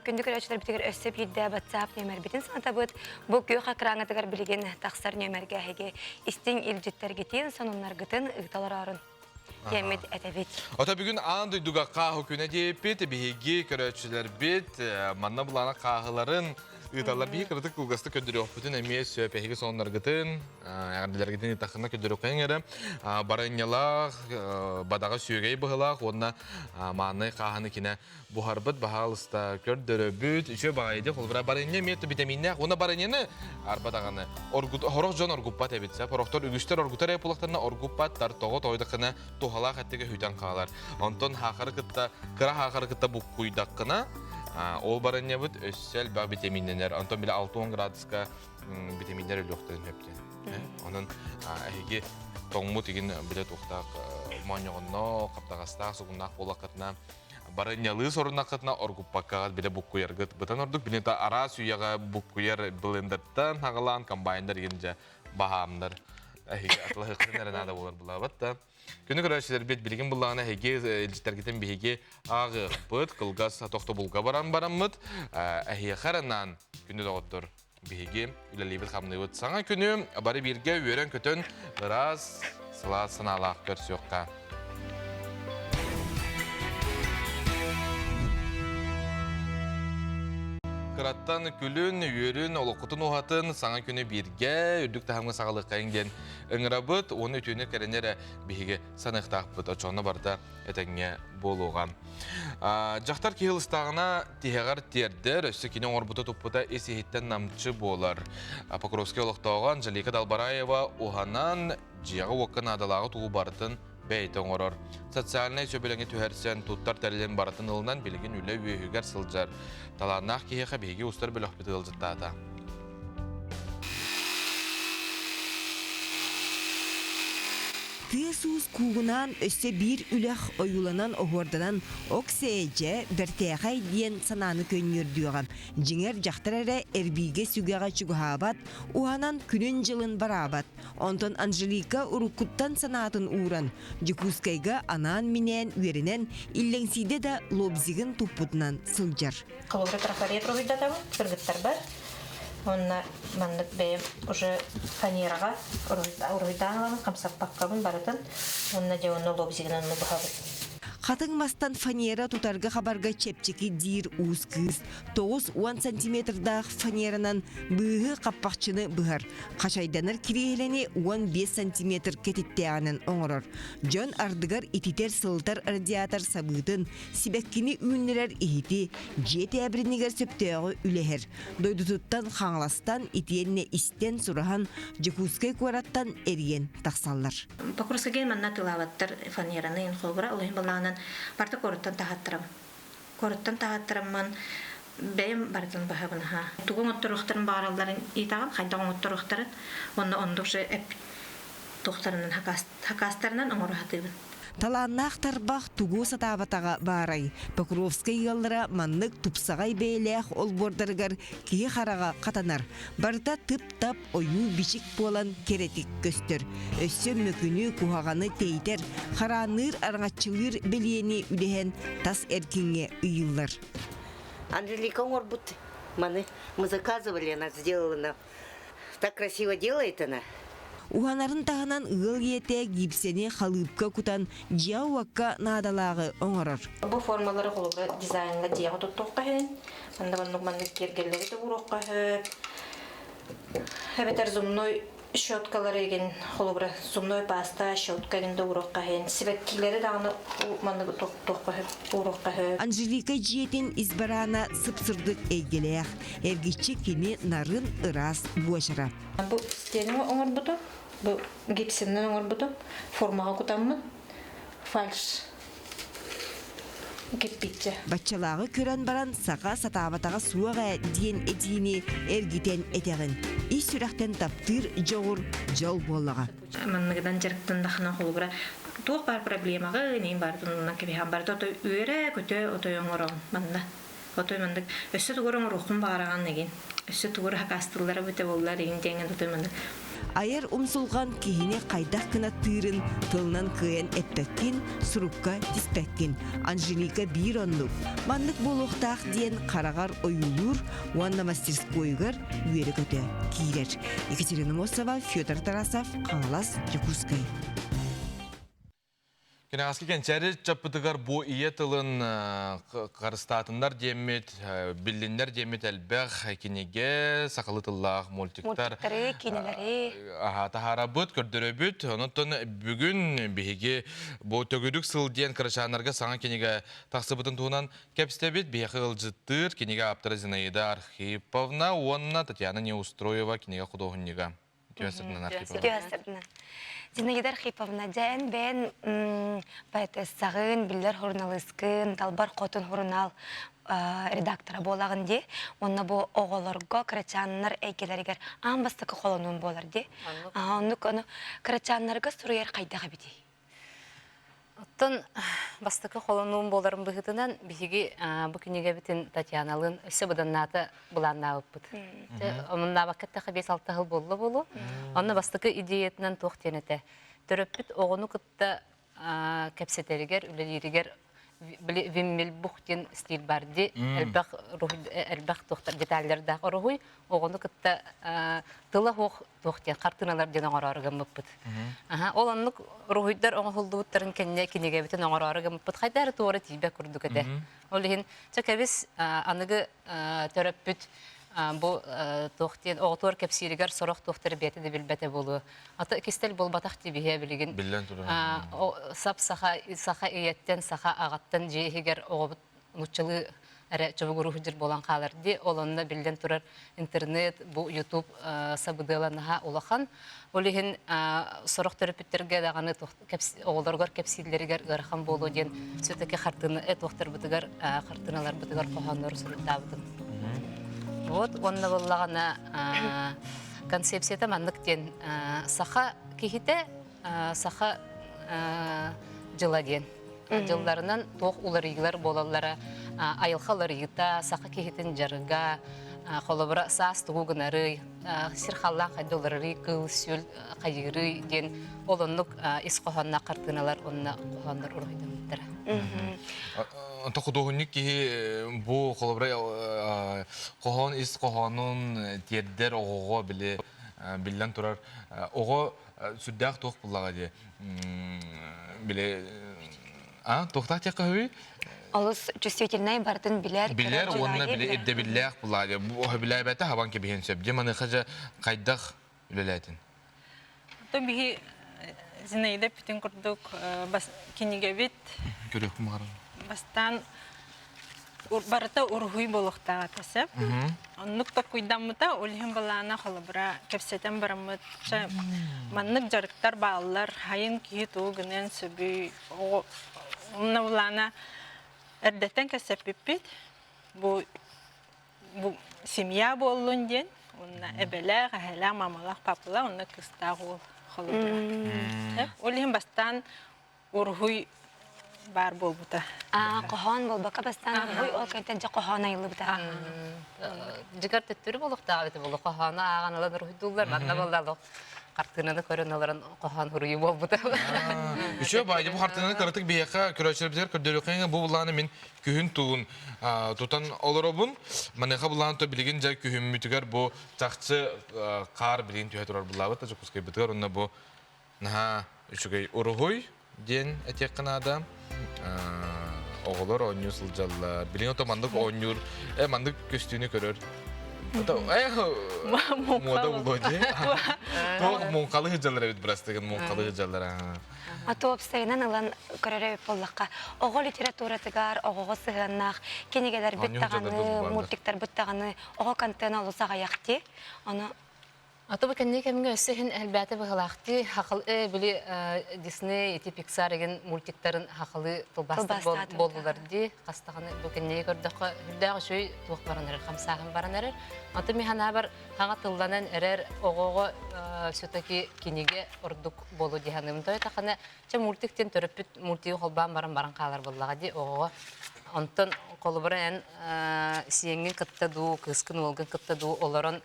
Күндү көрөөччүлэрбитигэр өссө биирдэ WhatsApp нүөмэрбитин санатабыт. Бу күөх экраҥҥытыгар билигин тахсар нүөмэргэ эһиги истиҥ илдьиттэргитин, сонуннаргытын ыыта олороорун диэммит этэбит. Ото бүгүн аан дойдуга хааһы күнэ диэппит, биһиги көрөөччүлэрбит манна булаана хааһыларын ыыталлар. Биһи кыратык кылгастык көрдөрүөхпүтүн эмиэ сөп. Эһиги сонуннаргытын, эҕэрдэлэргитин ыытаххына көрдөрүөххүн эрэ. Барынньалаах, бадаҕа сүөгэй быһылаах уонна мааннай хааһыны кинэ буһарбыт баһаалыста көрдөрөбүт үчүгэй баҕайы дии холобура барыанньа эмиэ витаминнээх уонна барыанньаны арба даҕаны оргут хорох дьон оргуппат эбит сөп орохтор үгүстэр оргутар ээ булахтарына оргуппаттар тоҕо тоойдоххуна туһалаах эттигэ хүтэн хаалар онтон хаахары кытта кыра хаахары кытта буккуйдаххына ол барыанньабыт өссө элбэх витаминнэнэр онтон бile 60 градуска витаминнэр өлүөхтэрин сөп диэн онон эһиги тоҥмут игин билэ туохтаах моонньоҕонноох хаптаҕастаах сугуннаах буоллаххытына барынньалыы соруннаххытына оргуппаккаҕыт билэ буккуйаргыт бытан ордук билинта араас үйэҕэ буккуйар блендерттан хаҕалаан комбайндар игин дьэ баһаамнар эһиги атылаһыаххытын эрэ наада буолар булаабат да күнү көрөөччүлэрбит билигин буллаҕына эһиги илдьиттэргитин биһиги ааҕыахпыт кылгас тохтобулга баран бараммыт эһиэхэ эрэ күндү доҕоттор биһиги үлэлиибит-хамныыбыт саҥа күнү бары бииргэ үөрэн-көтөн ыраас, сылаас санаалаах көрсүөххэ. Кыраттан күлүн, үөрүн, олоххутун уһатын, саҥа күнү бииргэ үрдүк таһымҥа саҕалыаххайыҥ диэн ыҥырабыт уонна үтүөнү кэрэни эрэ биһиги саныахтаахпыт. Оччоҕуна барыта этэҥҥэ буолуоҕа. Дьахтар киһи ылыстаҕына тиһэҕэр тиэрдэр, өссө кини оҥорбута-туппута ис-иһиттэн намчы буолар. Покровскай олохтооҕо Анжелика Далбараева уһанан дьиэҕэ-уокка наадалааҕы тугу барытын бэйэтэ оҥорор. Социальнай сөбүлэҥи түһэрсэн, туттар тэрилин барытын ылынан билигин үлэ үөһүгэр сылдьар. Талааннаах киһиэхэ биһиги устар бөлөхпүт ыалдьыттаата. Тыас-уус куугунаан өссө биир үлэх ойууланан-оһуорданан ок-сээдьэ, бэртээхэй диэн санааны көнньүөрдүөҕэ. Дьиҥэр, дьахтар эрэ эрбиигэ сүгэҕэ чугаһаабат, уһанан күнүн-дьылын бараабат. Онтон Анжелика уруккуттан санаатын ууран, Дьокуускайга анаан-минээн үөрэнэн, иллэҥсийдэ да лобзигын туппутунан сылдьар. Холобура, трафарет уруһуйдатабын кыргыттарбар. Уонна маннык бэйэм уже фанераҕа уруһуйдаан ылабын, хамсаппаккабын барытын. Уонна дьэ онно лобзигынан быһабын. Хатыҥ мастан фанера тутарга-хабарга чэпчэки диир уус кыыс 90 сантиметрдаах фанеранан быыһы хаппахчыны быһар, хачайданар кириэһилэни 15 сантиметр кэтиттээҕинэн оҥорор. Дьон ардыгар ититэр-сылытар радиатор сабыытын, сибэккини үүннэрэр иһити, дьиэ тээбиринигэр сөптөөҕү үлэһэр. Дойдутуттан Хаҥаластан итиэннэ истэн сураһан Дьокуускай куораттан эрийэн тахсаллар. Покровскайга манна тылаабаттар фанераны холбура ол иһин былаанан барыта куораттан таһааттарабын. Куораттан таһааттараммын бэйэм барытын баһабын аха. Тугу оҥотторуохтарын баҕаралларын ыйытаҕын, хайдах оҥотторуохтарын уонна оннук же эп туохтарынан хакаастарынан оҥоро сатыыбын. Талааннаах тарбах тугу сатаабатаҕа баарай? Покровскай ыаллара маннык тупсаҕай бэйэлээх олбуордарыгар киһи хараҕа хатанар. Барыта тып-тап ойуу-бичик буолан кэрэтик көстөр. Өссө мөкүнү, куһаҕаны тэйитэр, хараанныыр, араҥаччылыыр бэлиэни үлэһэн тас эркиҥҥэ ыйыыллар. Анжелика оҥорбут маны мы заказывали, она сделала нам. Так красиво делает она. Уһанарын таһынан ыал ийэтэ гипсэни халыыпка кутан дьиэ-уокка наадалааҕы оҥорор. Бу формалары холобура дизайнҥа дьиэҕэ туттуохха иһин, манна маннык маннык киэргэллэри да ууруохха сөп. Эбэтэр зубной щеткалары игин холобура зубной паста, щетка игин да ууруохха иһин, сибэккилэри даҕаны маннык туохха сөп, ууруохха сөп. Анжелика дьиэтин ис бараана сып-сырдык эйгэлээх, эргиччи кини нарын ыраас буочара. Бу стену оҥорбутум, бу гипсинэн оҥорбутум, формаҕа кутаммын, фальш кирпииччэ. Баччалааҕы көрөн баран саха сатаабатаҕа суох ээ диэн этиини эргитэн этэҕин. Ис сүрэхтэн таптыыр дьоҕур дьол буоллаҕа. Манныгынан дьарыктаннахына холобура туох баар проблемаҕы нин баарын оннунан кэбиһэн барыта отой үөрэ-көтө отой оҥороҕун манна. Отой маннык өссө тугу эрэ оҥоруоххун баҕараҕын игин. Өссө тугу эрэ хакаастыыллара бүтэ буоллар игин диэҥҥин отой маннык. Айар умсулҕан киһини хайдах кынаттыырын тылынан кыайан эппэккин, сурукка тиспэккин. Анжелика биир оннук. Маннык буолуохтаах диэн хараҕар ойуулуур уонна мастерскойугар үөрэ-көтө киирэр. Екатерина Мосова, Федор Тарасов, Хаҥалас, Дьокуускай. Кэнэҕэски кэнчээри ыччаппытыгар бу ийэ тылын харыстаатыннар диэммит, биллиннэр диэммит элбэх кинигэ, сахалыы тыллаах мультиктар Мультиктары, кинилэри. таһаарабыт, көрдөрөбүт. Онон бүгүн биһиги бу төгүрүк сыл диэн кырачааннарга саҥа кинигэ тахсыбытын туһунан кэпсэтэбит. Биһиэхэ ыалдьыттыыр кинигэ ааптара Зинаида Архиповна уонна Татьяна Неустроева кинигэ худуоһунньуга. Үтүө сырдынан Архиповна. Үтүө сырдынан. Зинаида Архиповна, дьээн бэйэн поэтессаҕын, биллэр суруналыыскын, Далбар Хотун сурунаал редактора буолаҕын дии. Уонна бу оҕолорго кырачааннар эйгэлэригэр аан бастакы холонуум буолар дии. Оннук ону кырачааннарга суруйар хайдах эбитий? Оттон бастакы холонуум буоларын быһыытынан биһиги бу кинигэбитин Татьяналыын өссө быданнаата былааннаабыппыт. Омуннаабакка эттэххэ 5-6 сыл буолла буолуо. Онно бастакы идеятынан туох диэн этэ. Төрөппүт оҕону кытта кэпсэтэригэр, үлэлииригэр били Виммельбух диэн стиль бар ди элбэх элбэх туохтар деталлардаах оруһуй оҕону кытта тыла суох туох диэн хартыыналар диэн оҥороору гыммыппыт. Ол оннук уруһуйдар оҥоһуллубуттарын кэннэ кинигэбитин оҥороору гыммыппыт хайда эрэ туора тиийбэт курдук этэ. Ол иһин чэ кэбис аныгы төрөппүт бу туох диэн оҕотуор кэпсииригэр сорох туохтары бэйэтэ да билбэтэ буолуо. Ата кистэл буолбатах дии билигин. Биллэн турар. Сап саха саха ийэттэн саха аҕаттан дьиэ иһигэр оҕобут нууччалыы эрэ чобугуруу сылдьар буолан хаалар дии. Ол онно биллэн турар интернет, бу YouTube сабыдыала наһаа улахан. Ол иһин сорох төрөппүттэргэ даҕаны оҕолоругар кэпсииллэригэр ыарахан буолуо диэн все-таки хартыына туохтарбытыгар хартыыналарбытыгар хоһооннору суруйтаабытым. Вот уонна буоллаҕына концепцията маннык диэн саха киһитэ саха дьыла диэн. Дьылларынан туох уларыйыылар буолаллара, айылҕа уларыйыыта, саха киһитин дьарыга, холобура саас тугу гынарый, сир халлаан хайда уларырый, кыыл-сүөл хайыырый диэн ол оннук ис хоһоонноох хартыыналар уонна хоһооннор уруһуйдаммыттара. Онто худуоһунньук киһи бу холобура хоһоон ис хоһоонун тиэрдэр оҕоҕо били биллэн турар оҕо сүрдээх туох буллаҕа дии били а туохтаах диэххэ үһү Олус чувствительнай барытын билэр, билэр уонна били ирдэбиллээх буллаҕа дии бу билээбэтэ хабан кэбиһиэн сөп дьэ маныаха дьэ хайдах үлэлээтин Оттон биһи Зинаида эппитин курдук кинигэбит көрүөхпүн баҕарабын бастаан барыта уруһуй буолуохтаах этэ сөп. Оннук токкуйдаммыта, ол иһин былаана холобура кэпсэтэн бараммыт, чэ, маннык дьарыктар бааллар, хайын киһи тугу гыныан сөбүй, онно былаана эрдэттэн кэпсэппиппит, бу бу семья буоллун диэн, уонна эбэлээх, эһэлээх, мамалаах, папалаах, онно кыыстаах уол холобура. Ол иһин бастаан уруһуй баар буолбута. Аа, хоһоон буолбакка бастаан уруһуй ол кэнтэн дьэ хоһоон айыллыбыта. Дьыгар төттөрү буолуохтаах эбит буолу хоһоону ааҕан ылан уруһуйдууллар манна буолла хартыынаны көрөн олорон хоһоон уруйу буолбута. Үчүгэй баайы бу хартыынаны кыратык биһиэхэ көрөөччүлэрбитигэр көрдөрүөххэ бу былааны мин күһүн тугун тутан олоробун. Маныаха былаан то билигин дьэ күһүммүтүгэр бу чахчы хаар билигин түһэ турар буллаабыт да Дьокуускайбытыгар онно бу Наһаа үчүгэй уруһуй диэн этиэххэ наада. Оҕолор оонньуу сылдьаллар. Билигин ото маннык оонньуур, э маннык көстүүнү көрөр. Ото э муода булуо дии. Туох муҥхалы сылдьаллар эбит бырастыгын муҥхалы сылдьаллар. А туопсайынан ылан көрөрө эбит буоллахха, оҕо литературатыгар оҕоҕо сыһыаннаах кинигэлэрбит даҕаны, мультиктарбыт даҕаны оҕо контена олус аҕыйах дии. Ону А то бу кэнники кэмҥэ өссө иһин элбээтэ быһылаахтыы хахал били Дисней ити Пиксар игин мультиктарын хахалы тылбаастар буоллулар дии хастаҕаны бу кэнники көрдөххө үрдээх үчүгэй туох баран эрэр хамсааһын баран эрэр аты мин санаабар хаҥа тылланан эрэр оҕоҕо все-таки кинигэ ордук буолу дии саныыбын тоҕо тахана чэ мультик диэн төрөппүт мультигы холбоон баран баран хаалар буоллаҕа дии оҕоҕо онтон холобура эн сиэҥҥин кытта дуу кыыскын уолгун кытта дуу олорон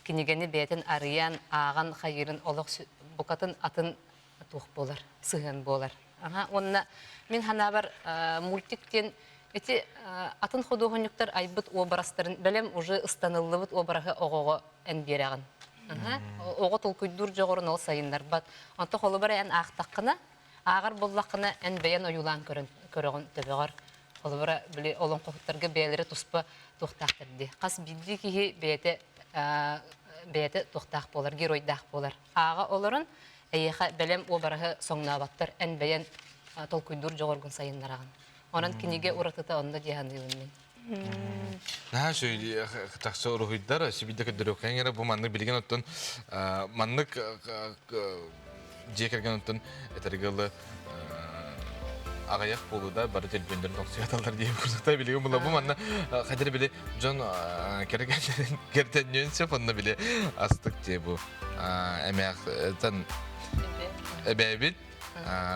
кинигэни бэйэтин арыйан, ааҕан хайыырын олох букатын атын туох буолар, сыһыан буолар. Аха, уонна мин санаабар мультик диэн ити атын худуоһунньуктар айбыт уобарастарын бэлэм уже ыстаныллыбыт уобараһы оҕоҕо эн биэрэҕин. Аха, оҕо толкуйдуур дьоҕурун ол сайыннарбат. Онто холобура эн аахтаххына, ааҕар буоллаххына эн бэйэн ойуулаан көрөн көрөҕүн төбөҕөр. Холобура, били олоҥхоһуттарга бэйэлэрэ туспа туохтаахтар дии. Хас биирдии киһи бэйэтэ бэйэтэ туохтаах буолар, геройдаах буолар. Ааҕа олорон эйиэхэ бэлэм уобараһы соҥнооботтор, эн бэйэн толкуйдуур дьоҕургун сайыннараҕын. Онон кинигэ уратыта онно дии саныыбын мин. Наһаа үчүгэй тахса уруһуйдар, сибидэ көрдөрүөххэ эрэ бу маннык билигин оттон маннык дьиэ кэргэн оттон этэргэ дылы аҕыйах буолуу да бары төлөпүөннэрин охсуйаталлар диэн курдук билигин була бу манна хадыр били дьон кэргэннэрин сөп онно били астык дии бу эмээхтэн эбээбит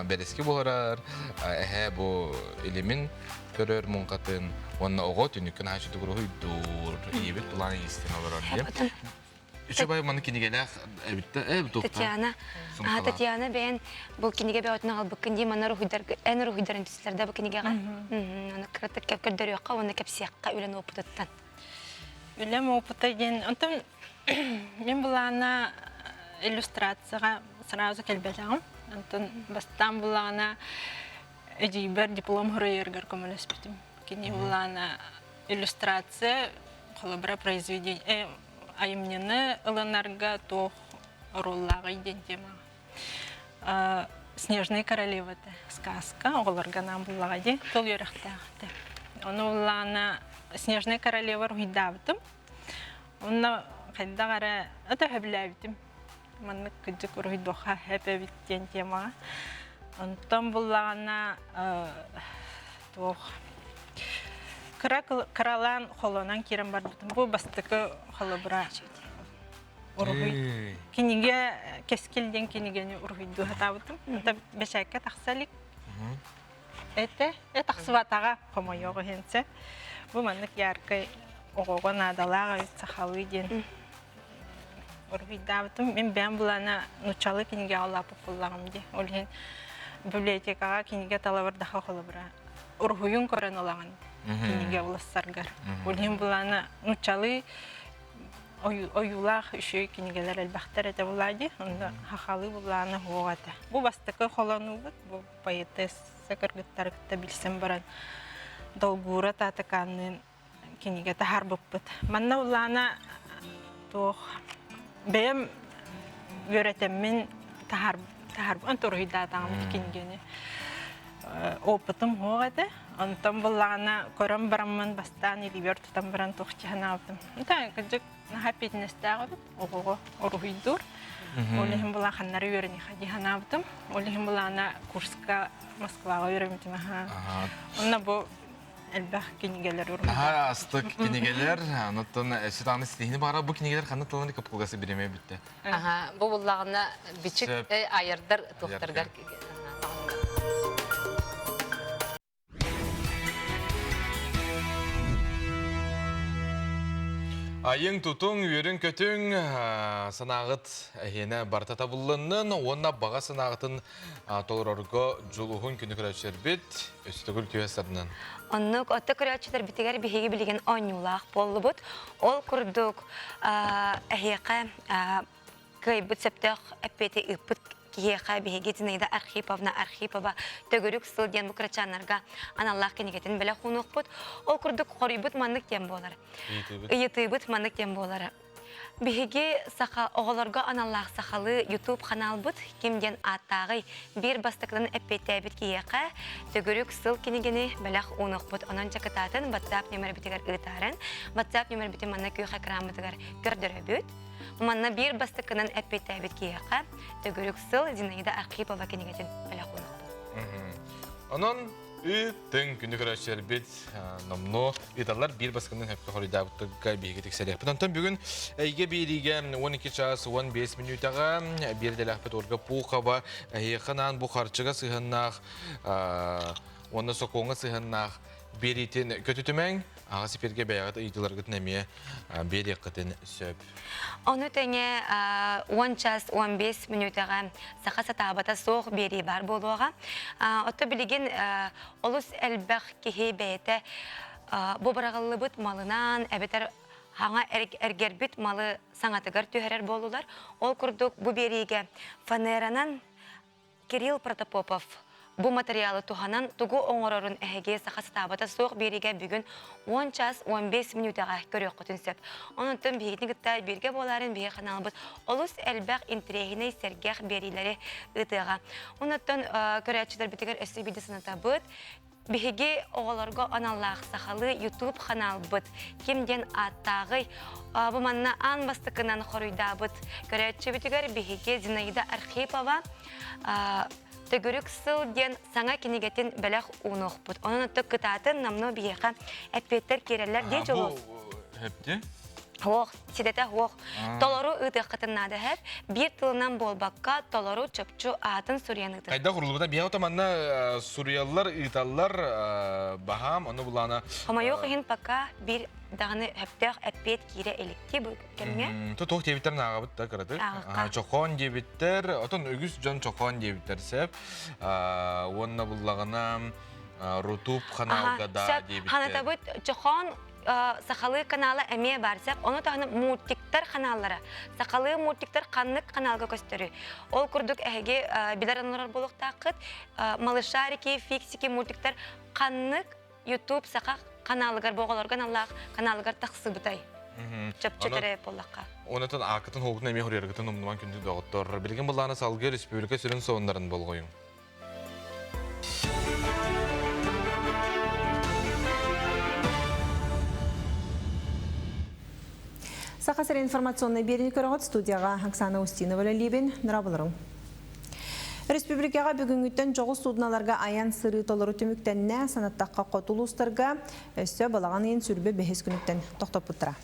бэрэски буһарар эһээ бу илимин көрөр муҥхатын уонна оҕо түнүккүн аһаччы уруһуйдуур ийэбит тулаан иистэн олорор диэн Үчүгэй маны кинигэлээх эбиттэ э Татьяна а Татьяна бэйэн бу кинигэ бөҕөтүн аҕалбыккын дии манна уруһуйдар эн уруһуйдарын түстэр да бу кинигэҕэ аны кыратык көрдөрүөххэ уонна кэпсиэххэ үлэн опытыттан Үлэм опыта диэн онтон мин былаана иллюстрацияҕа сразу кэлбэтэҕим. Онтон бастаан былаана эдьиийбэр диплом суруйарыгар көмөлөспүтүм. Кини былаана иллюстрация холобура произведение айымньыны ылынарга туох оруоллааҕый диэн темаҕа. Снежная королева этэ сказка оҕолорго анаан буллаҕа дии тыл үөрэхтээх этэ. Ону буллаҕына Снежная королева уруһуйдаабытым. Онно хайдах эрэ өтө сөбүлээбитим. Маннык кырдьык уруһуйдуохха сөп эбит диэн темаҕа. Онтон буллаҕына туох кыра кыралаан холонон киирэн барбытым. Бу бастакы холобура. Уруһуй кинигэ Кэскил диэн кинигэни уруһуйдуу сатаабытым. Онто бэчээккэ тахса илик. Этэ, э тахсыбатаҕа хомойуох иһинсэ. Бу маннык яркай оҕоҕо наадалаах эбит сахалыы диэн уруһуйдаабытым. Мин бэйэм былаана нууччалыы кинигэҕэ улааппыт буоллаҕым дии. Ол иһин библиотекаҕа кинигэ талабырдаха холобура уруһуйун көрөн ылаҕын кинигэ улассаргар. Ол иһин былаана нууччалыы ойуулаах үчүгэй кинигэлэр элбэхтэр этэ булаа дии. Онно хахалыы булаана суох этэ. Бу бастакы холонуубут, бу поэтесса кыргыттары кытта билсэн баран Долгуура Таатыкаанныын кинигэ таһаарбыппыт. Манна улаана туох бэйэм үөрэтэммин таһаар таһаарбын туруйдаатаҕым кинигэни опытым суох этэ. Онтон буллаҕына көрөн бараммын бастаан илиибэр тутан баран туох чаһынаабытым. Кырдьык наһаа эппиэтинэстээх эбит оҕоҕо уруһуйдуур. Ол иһин булааханнары үөрэниэхэ дии санаабытым. Ол иһин булаана курска Москваҕа үөрэммитим аһаа. Онно бу элбэх кинигэлэр урут. Наһаа астык кинигэлэр, онуттан Светлана ситиһини баара бу кинигэлэр ханна тылын капкылгасы бириэмэ бүттэ. Аха, бу буллаҕына бичик айардар туохтаргар Айың тутуҥ, үөрүн-көтүҥ, санааҕыт эһиэнэ барыта табыллыннын уонна баҕа санааҕытын толорорго дьулуһун күнү көрөөччүлэрбит өссө төгүл түһэ сарынан. Оннук отто көрөөччүлэрбитигэр биһиги билигин оонньуулаах буоллубут. Ол курдук эһиэхэ кыайбыт сөптөөх эппиэти ыыппыт киһиэхэ биһиги Зинаида Архиповна Архипова төгүрүк сыл диэн бу кырачааннарга аналлаах кинигэтин бэлэх уунуохпут. Ол курдук хоруйбут маннык диэн буолар. Ыйытыыбыт маннык диэн буолар. Биһиги саха оҕолорго аналлаах сахалыы YouTube ханаалбыт ким диэн ааттааҕый биир бастакынан эппиэттээбит киһиэхэ төгүрүк сыл кинигэни бэлэх уунуохпут. Онон дьакытаатын WhatsApp нөмербитигэр ыытааран WhatsApp нөмербитин манна күөх экраммытыгар көрдөрөбүт. Манна биир бастакынан эппиэттээбит киһиэхэ төгүрүк сыл Зинаида Архипова кинигэтин бэлэх уунуохпут. Онон ыытыҥ күнү көрөөччүлэрбит номнуо ыыталлар биир баскынын хөпкө хоруйдаабыттарга биһиги тиксэриэхпит. Онтон бүгүн эйгэ биэриигэ 12 час 15 мүнүүтэҕэ биир дэлээхпит Ольга Пухова эһиэхэ анаан бу харчыга сыһыаннаах уонна сокуоҥҥа сыһыаннаах биэриитин көтүтүмэҥ, аҕыс эпиргэ бэйэҕит ыйытыыларгытын эмиэ биэриэххитин сөп. Ону тэҥэ 10 час 15 мүнүүтэҕэ саха сатаабата суох биэрии баар буолуоҕа. Отто билигин олус элбэх киһи бэйэтэ бу быраҕыллыбыт малынан эбэтэр хаҥа эргэрбит малы саҥатыгар түһэрэр буоллулар. Ол курдук бу биэриигэ фанеранан Кирилл Протопопов бу матырыйаалы туһанан тугу оҥорорун эһиги саха сатаабата суох биэриигэ бүгүн 10 час 15 мүнүүтэҕэ көрүөххүтүн сөп. Онон биһигини кытта бииргэ буоларын биһиги ханаалбыт олус элбэх интэриэһинэй сэргэх биэриилэри ыытыаҕа. Онуттан көрөөччүлэрбитигэр өссө биирдэ санатабыт. Биһиги оҕолорго аналлаах сахалыы YouTube ханаалбыт ким диэн ааттааҕый? Бу манна аан бастакынан хоруйдаабыт көрөөччүбүтүгэр биһиги Зинаида Архипова Төгүрүк сыл диэн саҥа кинигэтин бэлэх уунуохпут. Онон оттон кытаатын намно биһиэхэ эппиэттэр киирэллэр дии дьолуос. Хэпти? Суох, ситэтэ суох. Толору ыытыаххытын наада эһэр. Биир тылынан буолбакка, толору чопчу аатын суруйан ыытын. Хайдах уруллубута биһиэхэ то манна суруйаллар, ыыталлар баһаам, ону булаана Хомойуох иһин пока биир даҕаны сөптөөх эппиэт киирэ иликти бу кэмҥэ. То туох диэбиттэр нааҕабыт да кыратык. Чохоон диэбиттэр, отон үгүс дьон чохоон диэбиттэр сөп. Уонна буллаҕына Рутуб ханаалга да диэбиттэр. Ханатабыт чохоон сахалыы канала эмиэ баар сөп. Ону таһынан мультиктар каналлара. Сахалыы мультиктар ханнык каналга көстөрүй? Ол курдук эһиги билэр онорор буолуохтааххыт. Малышарики, фиксики мультиктар ханнык YouTube саха каналыгар боҕолорго аналлаах каналыгар тахсыбытай? Чопчу төрөөп буоллахха. Онотон аакытын хоогутун эмиэ хоруйаргытын умнуман күндү доҕоттор. Билигин былаана салгыы республика сүрүн сонуннарын болҕойуҥ. Саха сирин информационнай биэриини көрөҕүт студияҕа Оксана Устинова үлэлиибин. Нырабыларым. Республикаҕа бүгүҥҥүттэн дьоҕус судналарга айан сырыы толору түмүктэннэ, санаттахха хоту улуустарга өссө балаҕан ыйын сүрбэ бэһис күнүттэн тохтоппуттара.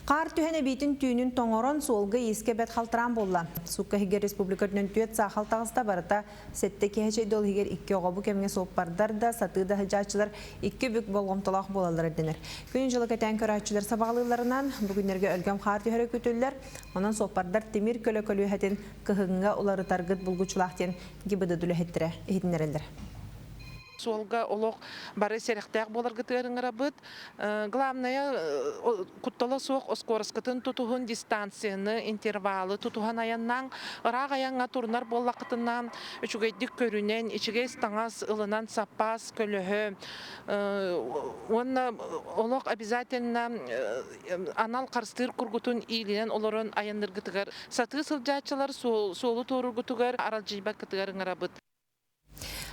Қар түһэн эбиитин түүнүн тоҥорон суолга иискэ бэт халтыраан буолла. Суукка иһигэр республика үрдүнэн түөрт саахал таҕыста, барыта сэттэ киһи эчэйдэ, ол иһигэр икки оҕо. Бу кэмҥэ суоппардар да, сатыы да сылдьааччылар икки бүк болҕомтолоох буолаллара ирдэнэр. Күнү-дьылы кэтээн көрөөччүлэр сабаҕалыылларынан, бу күннэргэ өлгөм хаар түһэрэ күүтүллэр. Онон суоппардар тимир көлө көлүөһэтин кыһыҥҥа уларытаргыт булгуччулаах диэн ГИБДД үлэһиттэрэ иһитиннэрэллэр. Суолга олох бары сэрэхтээх буоларгытыгар ыҥырабыт. Главное, куттала суох оскуораскытын тутуһун, дистанцияны, интервалы тутуһан айаннаан, ыраах айаҥҥа турунар буоллаххытына, үчүгэйдик көрүнэн, ичигэс таҥас ылынан саппаас көлөһө уонна олох обязательно анал харыстыыр кургутун иилинэн олорон айанныргытыгар сатыы сылдьааччылар суолу туоруургутугар аралдьыйбаккытыгар ыҥырабыт.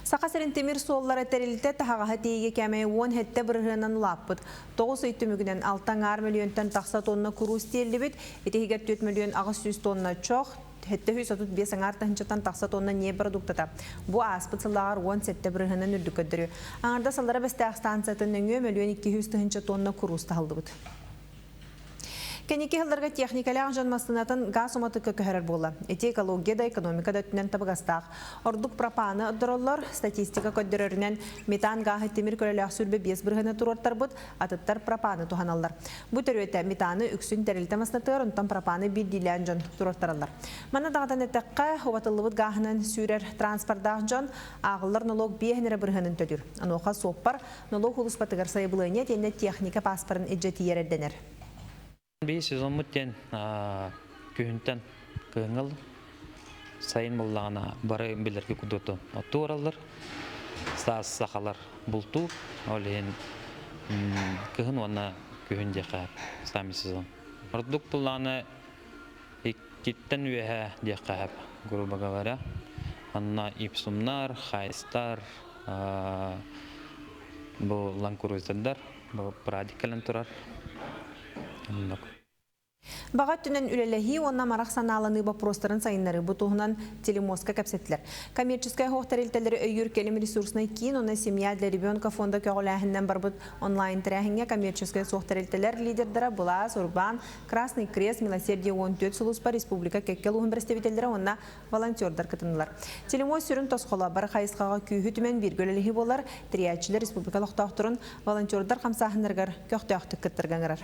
Саха сирин тимир суоллара тэрилтэ таһаҕаһы тиэйиигэ кээмэйэ 17 бырыһыанынан улааппыт. Тоҕус ый түмүгүнэн алта аҥаар мөлүйүөнтэн тахса тонна куруус тиэллибит, ити иһигэр 4 мөлүйүөн 800 тонна чох, 735 аҥаар тыһыынчаттан тахса тонна ньиэп бородууктата. Бу ааспыт сыллааҕар 17 бырыһыанынан үрдүк көрдөрүү. Аҥардас Аллара Бэстээх станциятын нөҥүө мөлүйүөн 200 тыһыынча тонна куруус таһыллыбыт. Кэнники сылларга техникалаах дьон массыынатын газ уматыкка көһөрөр буолла. Ити экология да, экономика да өттүнэн табыгастаах. Ордук пропаны отдороллор, статистика көрдөрөрүнэн метан гааһы тимир көлөлөөх 25 бырыһыаны туруортарбыт, атыттар пропаны туһаналлар. Бу төрүөтэ метаны үксүн тэрилтэ массыынатыгар, онтон пропаны биирдиилээн дьон туруортараллар. Манна даҕатан эттэххэ, убатыллыбыт гааһынан сүүрэр транспордаах дьон ааҕыллар нолуок биэһин эрэ бырыһыанын төлүүр. Онуоха суоппар Нолуок улууспатыгар сайабылыанньа итиэннэ техника пааспарын илдьэ тиийэр эрдэнэр. Биир сезоммут диэн күһүнтэн кыһыҥҥыл сайын буоллаҕына бары билэргэ кудуоту оттуу бараллар. Саас сахалар бултуур, ол иһин кыһын уонна күһүн диэххэ сами сезон. Ордук буллаҕына иккиттэн үөһэ диэххэ сөп, грубо говоря. Онно ипсумнар, хайстар, бу ланкрузердар, бу прадик кэлэн турар. Оннук. Баҕа өттүнэн үлэлэһии уонна амарах санааланыы боппуруостарын сайыннарыы бу туһунан телемостка кэпсэттилэр. Коммерческай оһох тэрилтэлэри өйүүр кэлим ресурснай киин уонна Семья для ребенка фонда көҕүлээһининэн барбыт онлайн тэрээһиҥҥэ коммерческай суох тэрилтэлэр лидердара Былаас, Урбаан, Красный Крест, Милосердие 14 сулууспа республика кэккэ улууһун представителлэрэ уонна волонтердар кытыннылар. Телемост сүрүн тосхоло бары хайысхаҕа күүһү түмэн бииргэ үлэлэһии буолар, тэрийээччилэр республика олохтоохторун волонтердар хамсааһыннарыгар көхтөөхтүк кыттарга ыҥырар.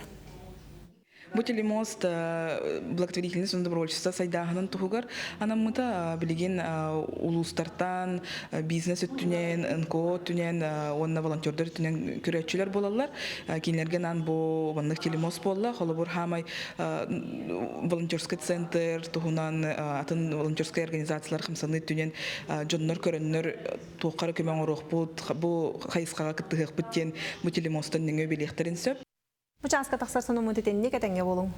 Бу телемост благотворительность уонна добровольчество сайдааһынын туһугар анаммыта билигин улуустартан бизнес өттүнэн, НКО өттүнэн уонна волонтердар өттүнэн көрөөччүлэр буолаллар. Кинилэргэ анаан бу маннык телемост буолла. Холобур, хаамай волонтерский центр туһунан атын волонтерскай организациялар хамсаныы өттүнэн дьоннор көрөннөр туохха эрэ көмө оҥоруохпут, бу хайысхаҕа кыттыһыахпыт диэн бу телемостан нөҥүө билиэхтэрин сөп. Бу чааска тахсар сонуммут итинник этэҥҥэ буолуҥ.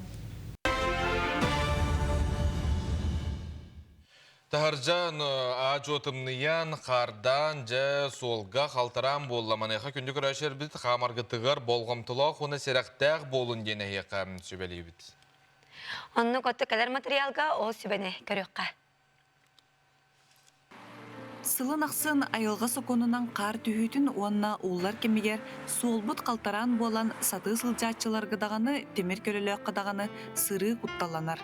Таһырдьа аа-дьуо тымныйан, хаардаан, дьэ, суолга халтараан буолла. Маныаха күндү көрөөччүлэрбит хаамаргытыгар болҕомтолоох уонна сэрэхтээх буолун диэн эһиэхэ сүбэлиибит. Оннук отто кэлэр материалга ол сүбэни көрүөххэ. Сылын ахсын айылҕа сокуонунан хаар түһүүтүн уонна ууллар кэмигэр суолбут халтараан буолан сатыы сылдьааччыларга даҕаны, тимир көлөлөөххө даҕаны сырыы кутталланар.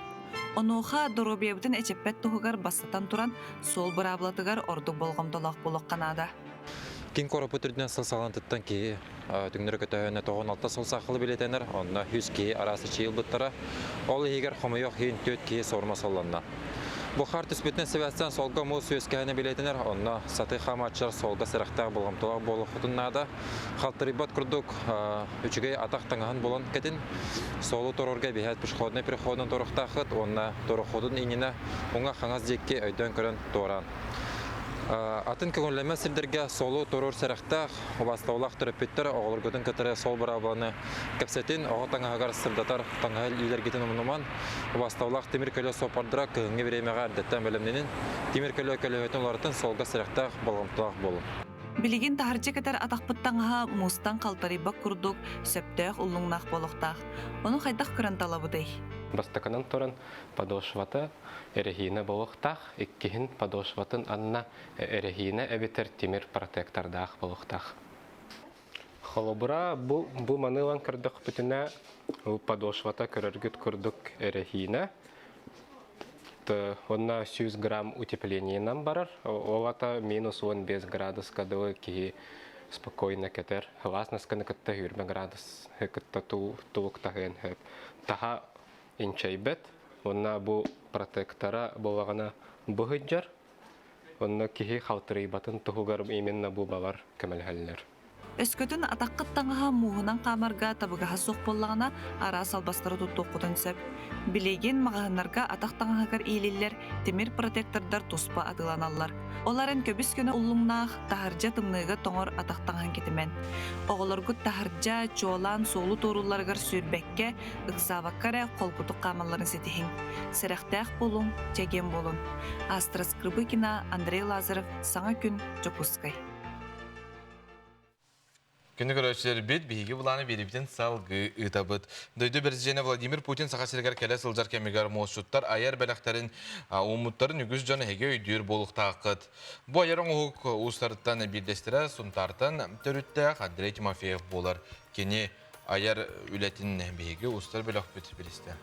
Онуоха доруобуйабытын эчэппэт туһугар бастатан туран суол быраабылатыгар ордук болҕомтолоох буолуохха наада. Киин куораппыт үрдүнэн сыл саҕаланыытыттан киһи түҥнэри көтөһөнө 96 сыл саахалы билэтэнэр, онно үс киһи араас эчийии ылбыттара. Ол иһигэр хомойуох иһин түөрт киһи суорума соллонно. Бу хаар түспүтүнэн сибээстээн суолга муус үөскэһинэ билэтэнэр, онно сатыы хаамааччылар суолга сэрэхтээх болҕомтолоох буолуоххутун наада. Халтарыйбат курдук үчүгэй атах таҥаһын булан кэтин, суолу туруорга эбиһээт пешеходнай переходунан туруохтааххыт уонна туруоххутун иннинэ уҥа-хаҥас диэки өйдөөн көрөн туораан. Атын көҥүллэммэт сирдэргэ суолу туруор сэрэхтээх, убаастабыллаах төрөппүттэр оҕолоргутун кытары суол быраабыланы кэпсэтин, оҕо таҥаһыгар сырдатар таҥаһы илиилэргитин умнуман, убаастабыллаах тимир көлө суоппардара кыһыҥҥы бириэмэҕэ эрдэттэн бэлэмнэнин, тимир көлө көлөһөтүн уларытын суолга сэрэхтээх, болҕомтолоох буолун. Билигин таһырдьа кэтэр атахпыт таҥаһа муустан халтарыйбат курдук сөптөөх уллуҥнаах буолуохтаах. Ону хайдах көрөн талабытый? Бастакынан туран подошвата эрэһиинэ буолуохтаах, иккиһин подошватын анна эрэһиинэ эбэтэр тимир протектордаах буолуохтаах. Холобура, бу, бу маны ылан көрдөхпүтүнэ, подошвата көрөргүт курдук эрэһиинэ. Онно 100 грамм утеплениенан барар. Ол ата минус 15 градуска дылы киһи спокойно кэтэр. Сылаас насканы кытта 20 градус кытта тулуктаһыан сөп. Таһа инчэйбэт. Онно бу протектора буолаҕына быһыдьар. Онно киһи халтырыйбатын туһугар именно бу балар көмөлөһөллөр. Өскөтүн атаххыт таҥаһа мууһунан хаамарга табыгаһа суох буоллаҕына, араас албастары туттуоххутун сөп. Билигин маҕаһыыннарга атах таҥаһыгар иилиллэр тимир протектордар туспа атыыланаллар. Ол эрэн көбүс-көнө уллуҥнаах, таһырдьа тымныыга тоҥор атах таҥаһын кэтимэн. Оҕолоргут таһырдьа, чуолаан суолу туоруулларыгар сүүрбэккэ, ыксаабакка эрэ холкутук хаамалларын ситиһиҥ. Сэрэхтээх буолуҥ, чэгиэн буолуҥ. Астра Скрыбыкина, Андрей Лазарев, Саҥа күн, Дьокуускай. Күнү көрөөччүлэрбит биһиги былааны биэрибитин салгыы ыытабыт. Дойду президенэ Владимир Путин Саха сиригэр кэлэ сылдьар кэмигэр муосчуттар айар бэлэхтэрин ууммуттарын үгүс дьон эһиги өйдүүр буолуохтааххыт. Бу айар оҥоһук уустарыттан биирдэстэрэ Сунтаартан төрүттээх Андрей Тимофеев буолар. Кини айар үлэтин биһиги устар бөлөхпүт билистэ.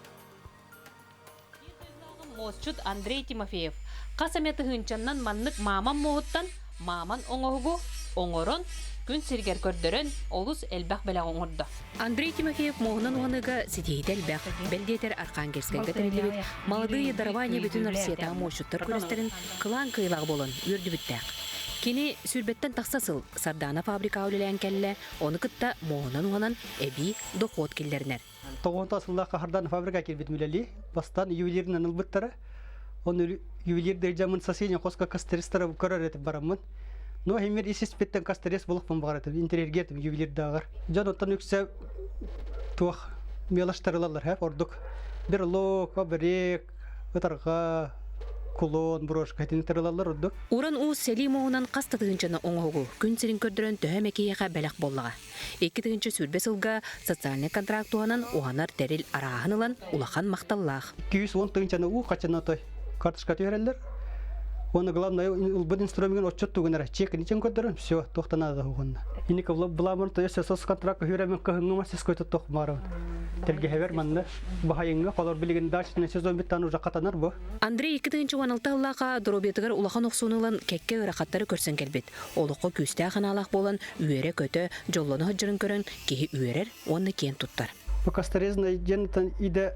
Муосчут Андрей Тимофеев хас эмэ тыһыынчаннан маннык мааман муоһуттан мааман оҥоһугу оҥорон, күн сиригэр көрдөрөн, олус элбэх бэлэҕи оҥордо. Андрей Тимофеев муоһунан уһаныыга ситиһиитэ элбэх. Бэл диэтэр Архангельскайга тэриллибит «Молодые дарования» бүтүн Россиятааҕы муосчуттар күрэстэрин кылаан кыайыылаах буолан үөрдүбүттээх. Кини сүүрбэттэн тахса сыл Сардаана фабрикаҕа үлэлээн кэллэ, ону кытта муоһунан уһанан эбии дохуот киллэринэр. Тоҕонто сыллаах хаһардан фабрика киирбитим үлэлии. Бастаан ювелирынан ылбыттара. Оны ювелир дырдьамын соседний хоска кастеристара көрөр этим бараммын. Но химер ис испиттен кастерис булукпун бағаратым, интерьергетим ювелирдааҕар. Дьон оттон үксэ туох мелочтарылалар һэ ордук. Берлог, оберег, ытарҕа, кулон, брошка итини тырылаллар ордук. Уран уус сэлии муоһунан хас да тыһыынчаны оҥоһугу күн сирин көрдөрөн төһө эмэ киһиэхэ бэлэх буоллаҕа. 2020 сылга социальнай контракт туһанан уһанар тэрил арааһын ылан улахан махталлаах. 210 тыһыынчаны уу хаччаны отой карточка түһэрэллэр. Уонна главное ылбыт инструмент отчет тугунара чек ничем көрдөрөн все туохтан надо угунна. Инник буламын то есть сос контракт көһүрэмин кыһыҥҥы мастерской туттуох маарабын. Тэлгэһэбэр манна баһайыҥҥа холор билигин дачный сезон бүттан уже хатанар бу. Андрей 2016 сыллаахха доруобуйатыгар улахан охсууну ылан кэккэ ыарахаттары көрсөн кэлбит. Олоххо күүстээх анаалаах буолан, үөрэ-көтө, дьоллоно сылдьарын көрөн, киһи үөрэр уонна киэн туттар. Косторезный диэн идэ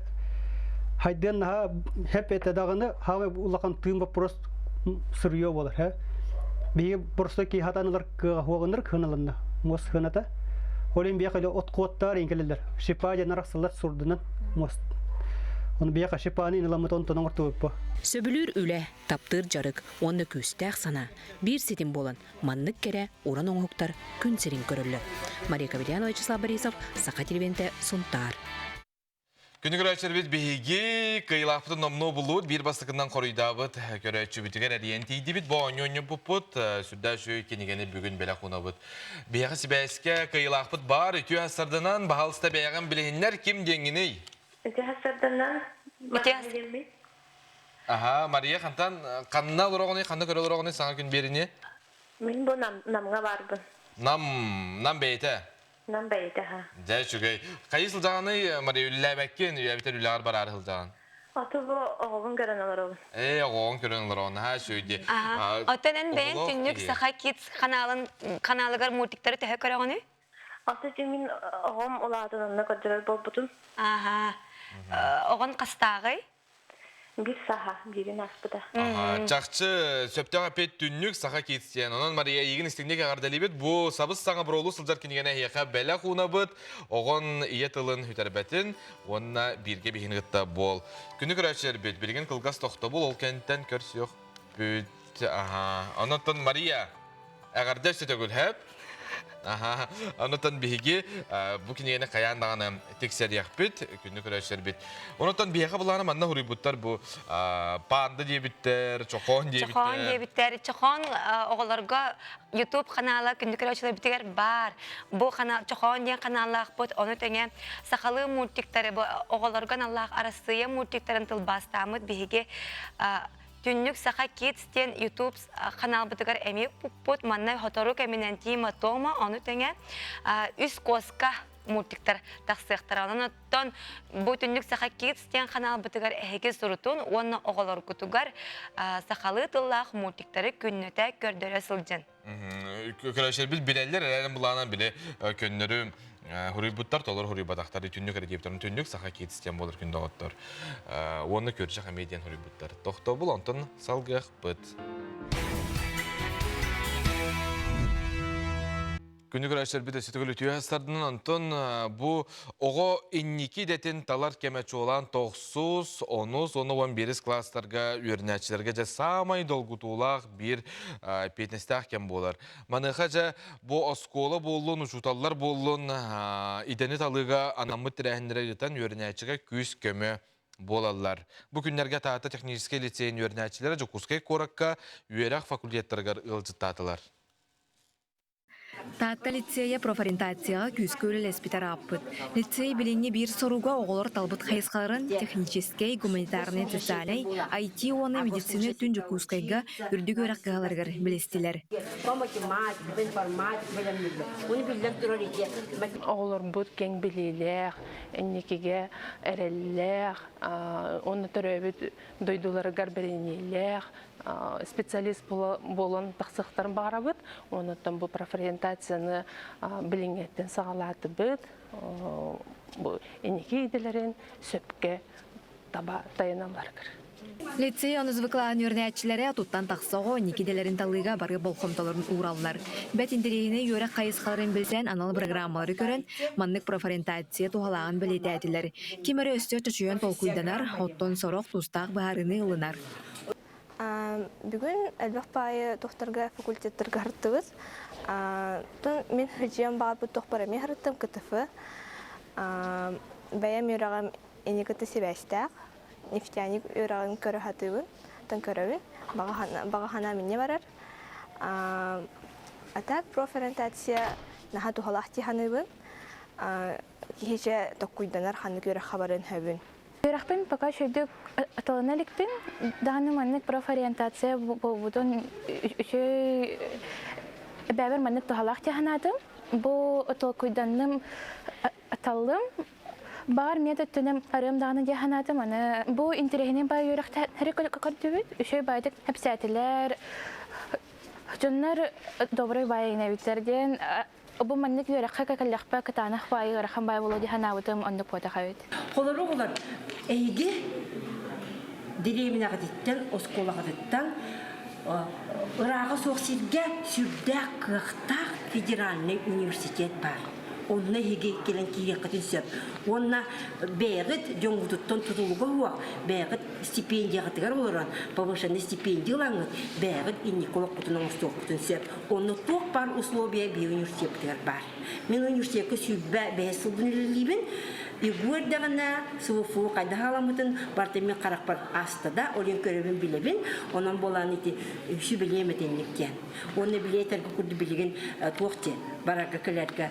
хайдыан наһаа хэп этэ даҕаны хаамай улахан тыын вопрос сырыйо буолар хэ. Биһиги просто киһи хатан ылар кыаҕа хуоҕунар кыһыналанна муос хыната. Ол иһин биһиэхэ от куоттаар иҥкэлэллэр. Шипа диэн арахсаллар сурдунан муос. Оны биһиэхэ шипаны иныламмыт онтон оҥортубуппа. Сөбүлүүр үлэ, таптыыр дьарык уонна күүстээх санаа биир ситим буолан маннык кэрэ уран оҥоһуктар күн сирин көрөллөр. Мария Кавельянова, Вячеслав Борисов, Саха телевидениетэ, Сунтаар. Күнү көрөөччүлэрбит биһиги кыайыылаахпытын номнуо булуут биир бастакынан хоруйдаабыт көрөөччүбүтүгэр эрийэн тиийдибит. Бу оонньуу оонньоппуппут сүрдээх үчүгэй кинигэни бүгүн бэлэх уунабыт. Биһиэхэ сибээскэ кыайыылаахпыт баар үтүө ассарданан баһаалыста бэйэҕин билиһиннэр ким диэҥҥиний? Үтүө ассарданан Үтүө Мария Аха, Мария хантан ханна олороҕуный, ханна көрө олороҕуный саҥа күн биэриини? Мин бу нам, Намҥа баарбын. Нам, нам бэйэтэ. Нам бэйэтэ ха. Дьэ, үчүгэй. Хайыы сылдьаҕыный, Мария, үлэлээбэккин, үйэбитэр үлэҕэр бараары сылдьаҕын? Аты бу оҕобун көрөн олоробун. Ээ, оҕоҕун көрөн олороҕун, наһаа үчүгэй дии. Оттон эн бэйэҥ Түннүк Саха Kids ханаалын ханаалыгар мультиктары төһө көрөҕүнүй? Аты мин оҕом улаатан онно көрдөрөр буолбутум. Аха. Оҕон хастааҕый? Биир саха биирин ааспыта. Чахчы сөптөөх эппиэт түннүк саха киит диэн. Онон Мария эйигин истиҥник эҕэрдэлиибит. Бу сабыс саҥа буруолуу сылдьар кинигэни эһиэхэ бэлэх уунабыт. Оҕон ийэ тылын сүтэрбэтин уонна бииргэ биһигини кытта буол. Күнү көрөөччүлэрбит билигин кылгас тохтобул ол кэнниттэн көрсүөхпүт. Аха. Онон Мария Эҕэрдэ өссө төгүл һэп. Аха. Онутан биһиги бу кинигэни хайаан даҕаны тиксэриэхпит, күннү көрөөччүлэрбит. Онутан биһиэхэ былаана манна хуруйбуттар бу панда диэбиттэр, чохоон диэбиттэр. Чохоон диэбиттэр. Чохоон оҕолорго YouTube ханаала күндү көрөөччүлэрбитигэр баар. Бу канал Чохоон диэн каналлаахпыт. Ону тэҥэ сахалыы мультиктары бу оҕолорго аналлаах Арассыыйа мультиктарын тылбаастааммыт биһиги. Түннүк Саха Kids диэн YouTube ханаалбытыгар эмиэ укпуппут. Манна сотору кэминэн Тима Тома, ону тэҥэ үс куоска мультиктар тахсыахтара. Онон оттон бу Түннүк Саха Kids диэн ханаалбытыгар эһиги сурутун уонна оҕолоргутугар сахалыы тыллаах мультиктары күннэтэ көрдөрө сылдьын. Көрөөччүлэрбит билэллэр, эрээри былаанан били көннөрү хуруйбуттар, толору хуруйбатахтар түннүк эрэ диэбиттэр. Түннүк Саха Kids диэн буолар күн доҕоттор. Уонна Көрчөх эмиэ диэн хуруйбуттар. Тохтобул онтон салгыахпыт. Күнү көрөөччүлэрбит өссө төгүл үтүө астардынан онтон бу оҕо инники идэтин талар кэмэ чуолаан тохсус, онус, уонна уон биирис класстарга үөрэнээччилэргэ дьэ саамай долгутуулаах биир эппиэтинэстээх кэм буолар. Маныаха дьэ бу оскуола буоллун, учууталлар буоллун идэни талыыга анаммыт тэрээһиннэри ыытан үөрэнээччигэ күүс-көмө буолаллар. Бу күннэргэ Таатта техническэй лицейин үөрэнээччилэрэ Дьокуускай куоракка үөрэх факультеттарыгар ыалдьыттаатылар. Таатта лицейэ профориентацияҕа күүскэ үлэлэспит арааппыт. Лицей билиҥҥи биир соруга оҕолор талбыт хайысхаларын техническэй, гуманитарнай, социальнай, IT уонна медицина өттүн Дьокуускайга үрдүк үөрэх кыһаларыгар билистилэр. Оҕолорбут киэҥ билиилээх, инникигэ эрэллээх, уонна төрөөбүт дойдуларыгар бэриниилээх специалист буолан тахсыахтарын баҕарабыт. Онуттан бу профориентацияны билиҥҥэттэн саҕалаатыбыт. Бу инники идэлэрин сөпкө таба тайаналларыгар. Лицей онус быклаан үөрэнээччилэрэ туттан тахса оҕо инники идэлэрин талыыга бары болҕомтолорун уураллар. Бэт интэриэһинэй үөрэх хайысхаларын билсэн анал программалары көрөн, маннык профориентация туһалааҕын бэлиэтээтилэр. Ким эрэ өссө чочуйан толкуйданар, оттон сорох тустаах быһаарыыны ылынар. Бүгүн элбэх баайы тохторго факультеттарга харыттыбыт. Тун мин хыдьыам баҕарбыт тохпор эмиэ харыттым КТФ. Бэйэм үөрэҕим ини кытта сибээстээх. Нефтяник үөрэҕин көрө сатыыбын, тон көрөбүн. Баҕа санаам инньэ барар. А так профориентация наһаа туһалаах дии саныыбын. Киһичэ токкуйданар ханнык үөрэххэ барыан сөбүн. Үөрэхпин пока үчүгэйдик атылана иликпин. Даҕаны маннык профориентация буолбутун үчүгэй бэйэбэр маннык туһалаах дии санаатым. Бу толкуйданным, таллым. Баҕар миэт өттүнэн арыам даҕаны дии санаатым. Аны бу интэриэһинэй баай үөрэхтэри көрдүбүт. Үчүгэй баайдык кэпсээтилэр. Дьоннор добрый баай эбиттэр диэн Бу маннык үөрэххэ кэллэхпэ кытаанах баайы ыарахан баай буолуо дии санаабытым оннук буотах эбит. Холору оҕолор эһиги дэриэбинэҕититтэн, оскуолаҕытыттан ырааҕа суох сиргэ сүрдээх кыахтаах федеральнай университет баар. Онно эһиги кэлэн киириэххитин сөп. Уонна бэйэҕит дьоҥҥутуттан тутулуга суох, бэйэҕит стипендияҕытыгар олорон повышенный стипендия ылаҥҥыт, бэйэҕит инники олоххутун оҥостуоххутун сөп. Онно туох баар условия биһиги университеппытыгар баар. Мин университекка 25 сылбын үлэлиибин. ИГУ эрдэҕинэ СВФУ хайдах аламмытын барыта мин харахпар ааста да, ол иһин көрөбүн билэбин. Онон буолан ити үксү билиэм этинник диэн. Уонна билиэтэргэ курдук билигин туох диэн барарга кэлэргэ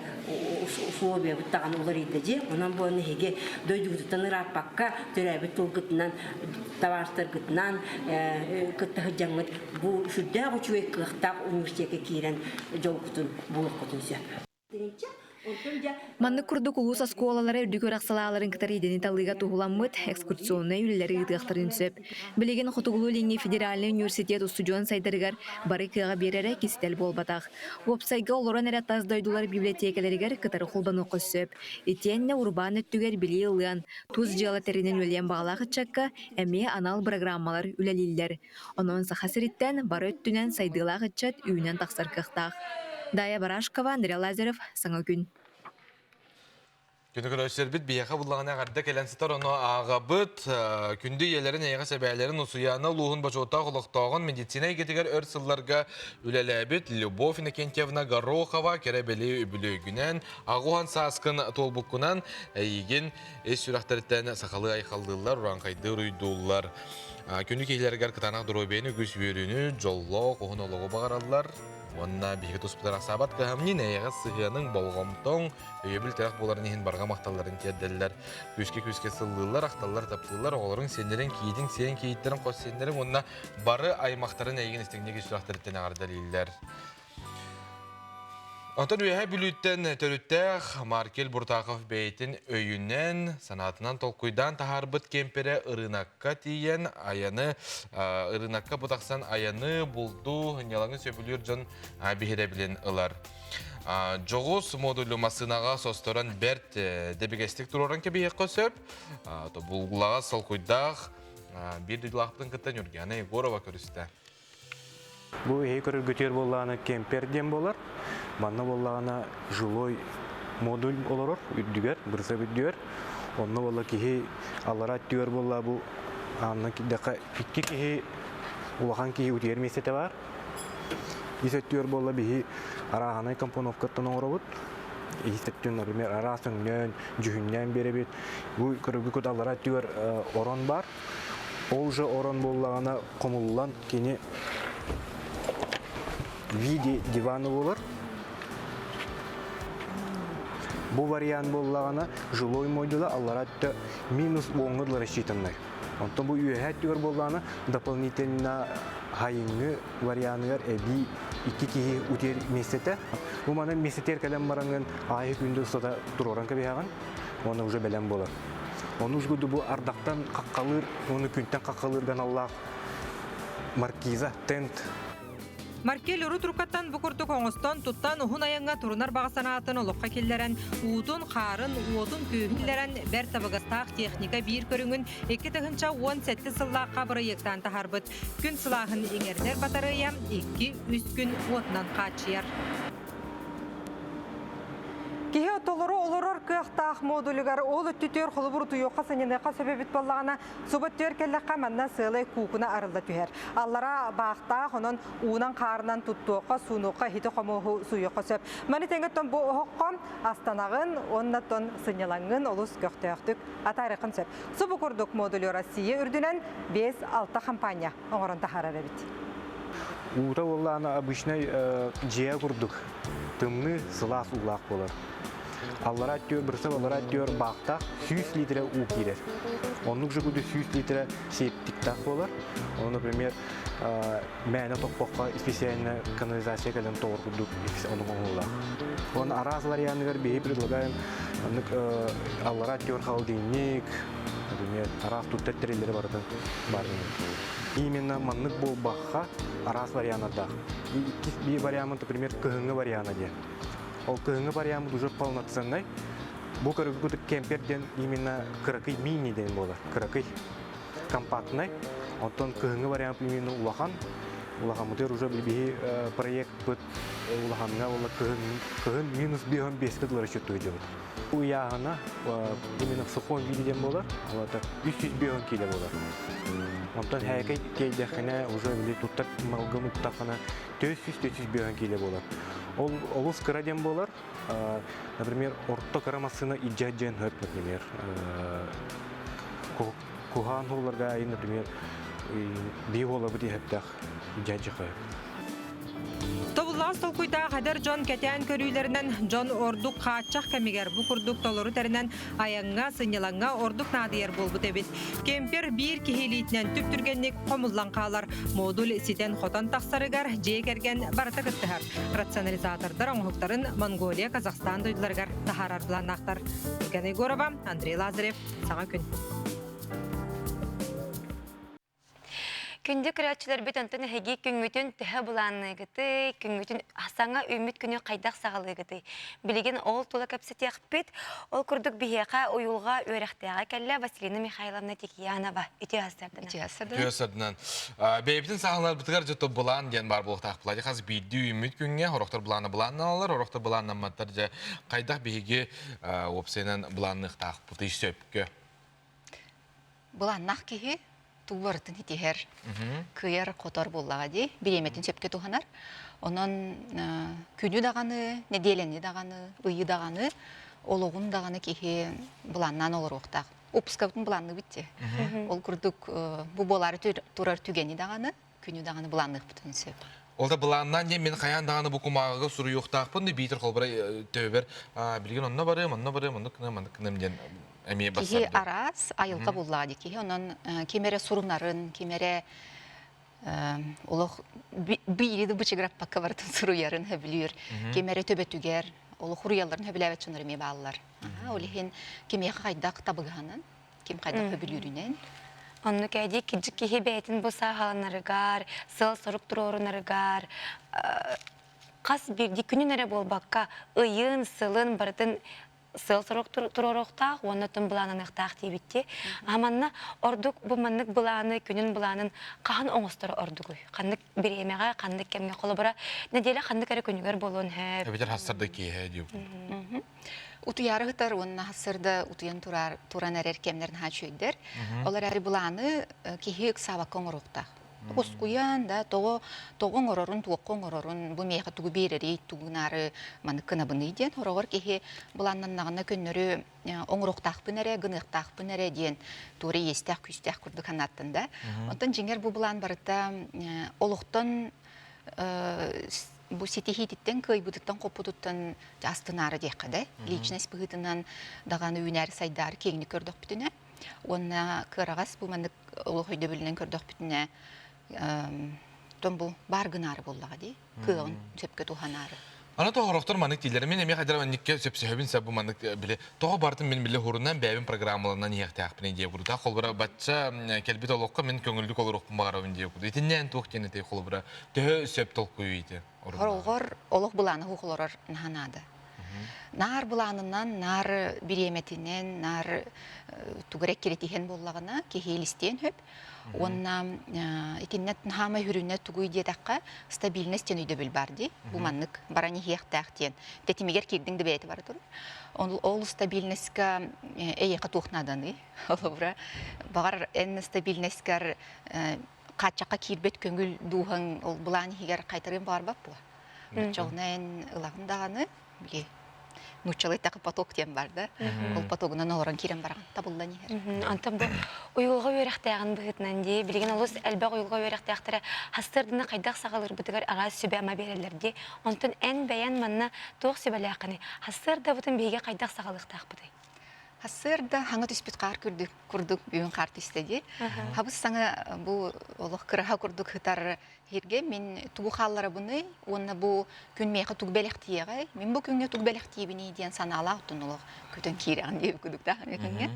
условиябыт даҕаны уларыйда дии. Онон буолан эһиги дойдугутуттан ырааппакка төрөөбүт тылгытынан табаарыстаргытынан кытта сылдьаҥҥыт бу сүрдээх үчүгэй кыахтаах университекка киирэн дьолгутун булуоххутун сөп. Маннык курдук улуус оскуолалара үрдүк үөрэх салааларын кытары идэни талыыга туһуламмыт экскурсионнай үлэлэри ыытыахтарын сөп. Билигин Хотугулуу-Илиҥҥи федеральнай университет устудьуон сайдарыгар бары кыаҕы биэрэрэ кистэл буолбатах. Уопсайга олорон эрэ тас дойдулар библиотекэлэригэр кытары холбонуохха сөп. Итиэннэ урбаан өттүгэр билии ылыан, тус дьыала тэринэн үлэлиэн баҕалаах ыччакка эмиэ анал бырагырааммалар үлэлииллэр. Онон Саха сириттэн бары өттүнэн сайдыылаах ыччат үүнэн тахсар кыахтаах. Дая Барашкова, Андрей Лазарев, Саҥа күн. Күнү көрөөччүлэрбит биһиэхэ буллаҕына эҕэрдэ кэлэн сытар, ону ааҕабыт. Күндү ийэлэрин, эйэҕэс эбээлэрин Усуйаана улууһун бочуоттаах олохтооҕун медицина эйгэтигэр өр сылларга үлэлээбит Любовь Иннокентьевна Горохова кэрэ-бэлиэ үбүлүөйгүнэн, аҕуһан сааскын туолбуккунан эйигин ис сүрэхтэриттэн сахалыы айхаллыыллар, урааҥхайдыы уруйдууллар. Күнү киһилэригэр кытаанах доруобуйаны, үгүс үөрүүнү, дьоллоох уһун олоҕу баҕараллар. Уонна биһиги туспутар ахсаабат кыһамньын, эйэҕэс сыһыаныҥ, болҕомтоҥ, өйөбүл тирэх буоларын иһин барҕа махталларын тиэрдэллэр. Күүскэ-күүскэ сыллыыллар, ахталлар, таптыыллар, оҕолоруҥ, сиэннэриҥ, кийиитиҥ, сиэн кийииттэрин, хос сиэннэриҥ уонна бары аймахтарын эйигин истиҥник ис сүрэхтэриттэн эҕэрдэлииллэр. Онтон Үөһээ Бүлүүттэн төрүттээх Маркел Буртахов бэйэтин өйүнэн, санаатынан толкуйдаан таһаарбыт кемперэ ырыынакка тиийэн айаны, ырыынакка бу тахсан айаны, булду, ньалаҥы сөбүлүүр дьон биһирэбилин ылар. Дьоҕус модулю массыынаҕа состорон бэрт дэбигэстик туруоран кэбиһиэххэ сөп. Булгулаҕа солкуйдаах биир дойдулаахпытын кытта Нюргиана Егорова көрүстэ. Бу эһи көрөргүтүгэр буоллаҕына кемпер диэн буолар. Манна буоллаҕына жилой модуль олорор үрдүгэр, бырысап үрдүгэр. Онно буолла киһи аллара өттүгэр буолла бу аанна кирдэххэ икки киһи улахан киһи утуйар миэстэтэ баар. Ис өттүгэр буолла биһи арааһынай компоновкаттан оҥоробут. Ис өттүн, например, араас өҥнөөн, дьүһүннээн биэрэбит. Бу көрөргүт аллара өттүгэр орон баар. Ол же орон буоллаҕына хомуллан кини виде диваны буолар. Бу вариант буоллаҕына жилой модула аллара өттө минус уоҥҥа дылы рассчитанный. Онтон бу үөһээ өттүгэр буоллаҕына дополнительно хайыҥҥы варианыгар эбии икки киһи утуйар миэстэтэ. Бу манан миэстэтигэр кэлэн бараҥҥын аайы күндү устата туруоран кэбиһэҕин уонна уже бэлэм буолар. Ону ужгуду бу ардахтан хаххалыыр, уонна күнтэн хаххалыыр аналлаах маркиза, тент. Маркель урут рукаттан бу курдук оҥостон, туттан уһун айаҥҥа турунар баҕа санаатын олоххо киллэрэн, уутун, хаарын, уотун күүһүн киллэрэн, бэрт табыгастаах техника биир көрүҥүн 2017 сыллаахха бырайыактаан таһаарбыт. Күн сылааһын иҥэринэр батарыайа 2-3 күн уотунан хааччыйар. Киһи толору олорор кыахтаах модулугар ол өттүтүөр холобур утуйуохха сынньаныахха сөп эбит буоллаҕына, субу өттүгэр кэллэххэ манна сыалай куукуна арылла түһэр. Аллара баахтаах, онон уунан-хаарынан туттуохха, суунуохха, иһити-хомуоһу сууйуохха сөп. Маны тэҥэ оттон бу оһоххо астанаҕын уонна оттон сынньалаҥҥын олус көхтөөхтүк атаарыаххын сөп. Субу курдук модулю Россия үрдүнэн 5-6 компания оҥорон таһаарар эбит. Уута буоллаҕына обычнай дьиэ курдук тымныы сылаас уулаах буолар. Аллараа өттүгэр бырсап аллараа өттүгэр баахтаах 100 литрэ уу киирэр. Оннук же курдук 100 литрэ септиктаах буолар. Ону, например, мээнэ тохпоххо специально канализация кэлэн тоҕор курдук оннук оҥоһуулаах. Уонна араас варианыгар биһи предлагаем оннук аллараа өттүгэр холодильник, например, араас туттар тэриллэри барытын баар Именно маннык буолбахха араас варианнардаах. Иккис биир вариаммыт, например, кыһыҥҥы вариана диэн. Ол кыһыҥҥы вариаммыт уже полноценный. Бу көрүгү кемпер диэн именно кыракый мини диэн буолар. Кыракый компактный. Оттон кыһыҥҥы вариант именно улахан. Улахаммытыгар уже биһи проектпыт улаханҥа ула кыһын кыһын минус 5 дылы расчеттуу дьыбыт. Ыйааһына именно в сухом виде диэн буолар, ол 305 кило буолар. Онтон һээкэй тиэйдэххинэ уже били туттар малгын уктаххына 400-405 кило буолар. Ол олус кыра диэн буолар. Например, орто кыра массыына илдьэ дьиэн хөп, например, куһаан хуоларга например, бии хуолабыт иһэптэх илдьэ дьиэ Тобуллаҕас толкуйдаах эдэр дьон кэтээн көрүүлэринэн дьон ордук хааччах кэмигэр бу курдук толору тэринэн айаҥҥа, сынньалаҥҥа ордук наадыйар буолбут эбит. Кемпер биир киһи илиитинэн түп-түргэнник хомуллан хаалар. Модуль ситэн-хотон тахсарыгар дьиэ кэргэн барыта кыттыһар. Рационализатордар оҥоһуктарын Монголия, Казахстан дойдуларыгар таһаарар былааннаахтар. Ульяна Егорова, Андрей Лазарев, Саҥа күн. Күндү көрөөччүлэрбит онтон эһиги күҥҥүтүн төһө былаанныыгытый, күҥҥүтүн саҥа үүммүт күнү хайдах саҕалыыгытый? Билигин ол тула кэпсэтиэхпит. Ол курдук биһиэхэ уйулҕа үөрэхтээҕэ кэллэ Василина Михайловна Тикьянова. Үтүө сарданан. Үтүө сарданан. Бэйэбитин саҕаларбытыгар дьэ былаан диэн баар буолуохтаах. Былаан хас биирдии үүммүт күҥҥэ орохтор былаана былааннаналар, орохтор былааннамматтар дьэ хайдах биһиги уопсайынан былаанныахтаахпытый сөпкө? Былааннаах киһи тугу барытын итиһэр, кыайар-хотор буоллаҕа дии, бириэмэтин сөпкө туһанар. Онон күнү даҕаны, нэдиэлэни даҕаны, ыйы даҕаны, олоҕун даҕаны киһи былааннаан олоруохтаах. Выпускабытын былаанныыбыт дии. Ол курдук бу буолаары турар түгэни даҕаны, күнү даҕаны былаанныахпытын сөп. Ол да былааннаан диэн мин хайаан даҕаны бу кумааҕыга суруйуохтаахпын да биитэр холобура төбөбөр билигин онно барыам, онно барыам, оннук гыныам, маннык гыныам диэн эмиэ Киһи араас айылҕа буллаҕа дии киһи онон ким эрэ сурунарын, ким эрэ олох биири да бычыгыраппакка барытын суруйарын сөбүлүүр. Ким эрэ төбөтүгэр олох уруйалларын сөбүлээбэт дьоннор эмиэ бааллар. Ол иһин кимиэхэ хайдах табыгаһынан, ким хайдах сөбүлүүрүнэн. Оннук эдии кырдьык киһи бэйэтин бу сааһыланарыгар, сыал-сорук туруорунарыгар хас биирдии күнүн эрэ буолбакка, ыйын, сылын барытын сыал-сорук туруоруохтаах уонна тун былаананыахтаах диэбитти. А манна ордук бу маннык былааны, күнүн былаанын хаһан оҥосторо ордугуй? Ханнык бириэмэҕэ, ханнык кэмҥэ холобура нэдиэлэ ханнык эрэ күнүгэр буолуон сөп. Эбэтэр хассарда киэһэ диэбит. Утуйаары сытар уонна хассарда утуйан турар туран эрэр кэмнэр наһаа үчүгэйдэр. Ол эрээри былааны киһи ыксаабакка оҥоруохтаах. Ускуйан да тоҕо тоҕо оҥорорун, туохха оҥорорун, бу миэхэ тугу биэрэрий, тугу гынаары маннык гынабыный диэн хороҕор киһи былааннаннаҕына көннөрү оҥоруохтаахпын эрэ, гыныахтаахпын эрэ диэн туора иэстээх-күүстээх курдук санааттын да. Онтон дьиҥэр бу былаан барыта олохтон бу ситиһиититтэн кыайбытыттан хоппутуттан астынаары диэххэ да личность быһыытынан даҕаны үүнээри сайдаары киэҥник көрдөхпүтүнэ уонна кыараҕас бу маннык олох өйдөбүлүнэн көрдөхпүтүнэ тон бу баар гынаары буоллаҕа дии кыаҕын сөпкө туһанаары. Аны тоҕорохтор маннык дииллэр. Мин эмиэ хайдара манныкка сөпсөһөбүн сэ бу маннык били тоҕо бартын мин били хурунан бэйэбин программаланан иһиэхтээхпин диэ курдук. Холобура бачча кэлбит олоххо мин көҥүллүк олоруохпун баҕарабын диэ курдук. Итиннээн туох диэн этэй холобура төһө сөп толкуйу ити? Хоролгор олох былааны хух олорор наһаа наада. Наар былаанынан, наар бириэмэтинэн, наар тугу эрэ киритиһэн буоллаҕына киһи илистиэн сөп. Уонна итиннэ хаамай хүрүнэ тугуй диэтэххэ, стабильность диэн өйдөбүл баар дии. Бу маннык баран иһиэхтээх диэн. Тэтимигэр киирдиҥ да бэйэтэ бара турар. Ол стабильностька эйиэхэ туох нааданый? Холобура, баҕар эн стабильностькар хааччахха киирбэт көҥүл дууһаҥ ол былаан иһигэр хайтарыан баҕарбат буо. Оччоҕуна эн ылаҕын даҕаны, били нууччалыы эттэххэ поток диэн бар да, ол потогунан олорон киирэн бараҕын, табыллан иһэр. Антон бу уйулҕа үөрэхтээҕин быһыытынан дии, билигин олус элбэх уйулҕа үөрэхтээхтэрэ хастардына хайдах саҕалыырбытыгар араас сүбэ-ама биэрэллэр дии. Онтон эн бэйэн манна туох сүбэлээххиний? Хастардабытын биһиги хайдах саҕалыахтаахпытый? Хасыарда хаҥа түспүт хаар күрдүк курдук бүгүн хаар түстэ дии. Хабыс саҥа бу олох кыраһа курдук сытар Һиргэ мин тугу хаалларабыный уонна бу күн миэхэ тугу бэлэхтиэҕэй, мин бу күҥҥэ тугу бэлэхтиибиний диэн санаалаах оттон олох көтөн киирэҕин диэбит курдук күҥҥэ.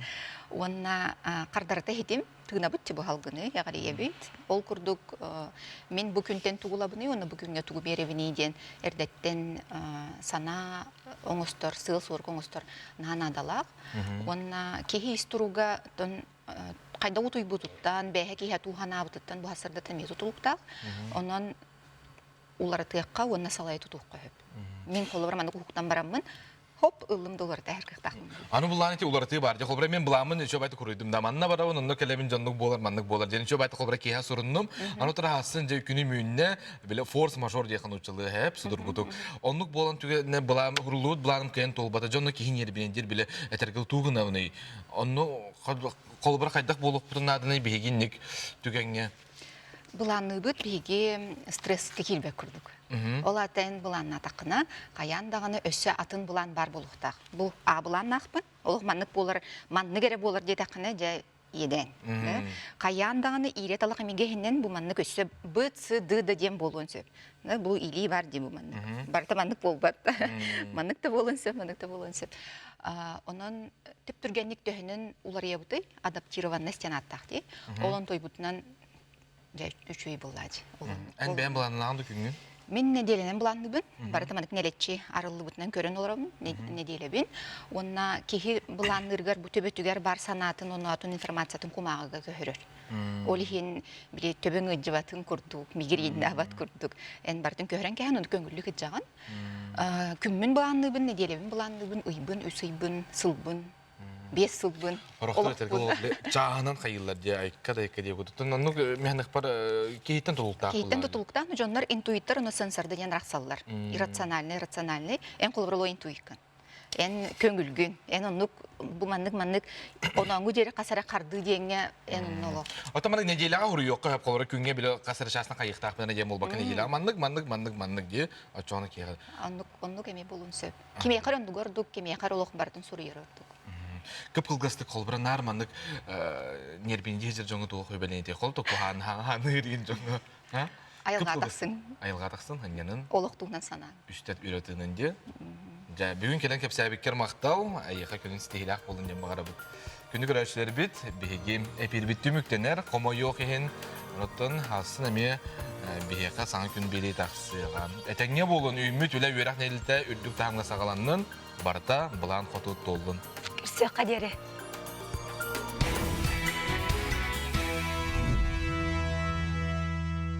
Уонна хардарыта иһитим, тыынабыт ти бу халгыны, эҕирийэбит. Ол курдук мин бу күнтэн тугу ылабыный уонна бу күҥҥэ тугу биэрэбиний диэн эрдэттэн санаа оҥостор, сыал-суорга оҥостор наһаа наадалаах. Уонна киһи ис туруга хайда утуйбутуттан, бэйэ киһи тууһанаабытыттан бу сырдата эмиэ тутулуктаах. Онон уларытыахха уонна салайа тутуохха сөп. Мин холобура маннык уһуктан бараммын, хоп, ыллым да уларыта кыахтаахпын. Аны булаан ити уларытыы бар. Холобура мен былааммын үчү байты куруйдум да манна барабын, онно кэлэбин дьоннук буолар, маннык буолар диэн үчү байты холобура киэһэ суруннум. Аны утараһасын дьэ күнү мүннэ, биле форс-мажор диэхин уччалыы хэп судургутук. Оннук буолан түгэнэ былаам хурулуут былааным кыайан туолбата. Дьонно киһи ньиэрбинэн диир биле этэргэл туугунабыный. Онно холобура хайдах буолуохпутун нааданый биһиги инник түгэҥҥэ? Былаанныыбыт биһиги стресске киирбэт курдук. Ол аата эн былааннаатаххына, хайаан даҕаны өссө атын былаан баар буолуохтаах. Бу А былааннаахпын, олох маннык буолар, маннык эрэ буолар диэтэххинэ, дьэ иэдээн. Хайаан даҕаны иирэ талах эмигэ иһинэн бу маннык өссө Б, С, Д да диэн буолуон сөп. Бу илии бар дии бу маннык. Барыта маннык буолбат. Маннык да буолуон сөп, маннык да буолуон сөп. Онон түп-түргэнник төһөнөн уларыйабытый, адаптированность диэн ааттаах дии. Ол онтойбутунан дьэ үчүгэй буоллаачы. Эн бэйэн былааннаан да күҥҥүн? Мин нэдиэлэнэн былаанныыбын. Барыта маннык нэлэччи арыллыбытынан көрөн олоробун нэдиэлэбин. Уонна киһи былаанныырыгар бу төбөтүгэр бар санаатын, оноотун, информациятын кумааҕыга көһөрөр. Ол иһин били төбөҥ ыалдьыбатын курдук, мигреннаабат курдук эн барытын көһөрөн кэһэн ону көҥүллүк ыдьаҕын. Күммүн былаанныыбын, нэдиэлэбин былаанныыбын, ыйбын, үс ыйбын, сылбын, биэс сылбын. Орохтор этэргэ чааһынан хайыыллар дии айка да айка дии кутуттан оннук механикпар киһиттэн тутулуктаах Киһиттэн тутулуктаах дьоннор интуиттар ону сенсорда диэн арахсаллар. Иррациональный, рациональный. Эн холобур интуиккын. Эн көҥүлгүн, эн оннук бу маннык маннык онооҥу диэри хас эрэ хардыы диэҥҥэ эн онно олох. Оттон маннык нэдиэлэҕэ хуруйуохха сөп холоро күҥҥэ били хас эрэ чаасына хайыахтаахпына диэн буолбакка нэдиэлэҕэ маннык маннык маннык маннык дии оччоҕуна киэхэ. Оннук оннук эмиэ буолуон сөп. Кимиэхэ эрэ оннугар ордук, кимиэхэ эрэ олох барытын суруйар ордук. Кып-кылгастык холбура наар маннык нервинди сир дьоҥҥо туох үбэлэнитэй хол токуһаан ханыырин дьоҥҥо Айылҕа тахсыҥ. Айылҕа тахсын, ханньанын. Олох туһунан санаан. Үстэр үрэтинэн диэ. Дьэ, бүгүн кэлэн кэпсээбиккэр махтал. Эйиэхэ күнүн ситиһиилээх буолун диэн баҕарабыт. Күнү көрөөччүлэрбит, биһиги эпиирбит түмүктэнэр, хомойуох иһин, оттон хасын эмиэ биһиэхэ саҥа күн биэрии тахсыаҕа. Этэҥҥэ буолун, үүммүт үлэ үөрэх нэдиэлэтэ үрдүк таһымҥа саҕаланнын, барыта былаан хоту туоллун. Көрсүөххэ диэри.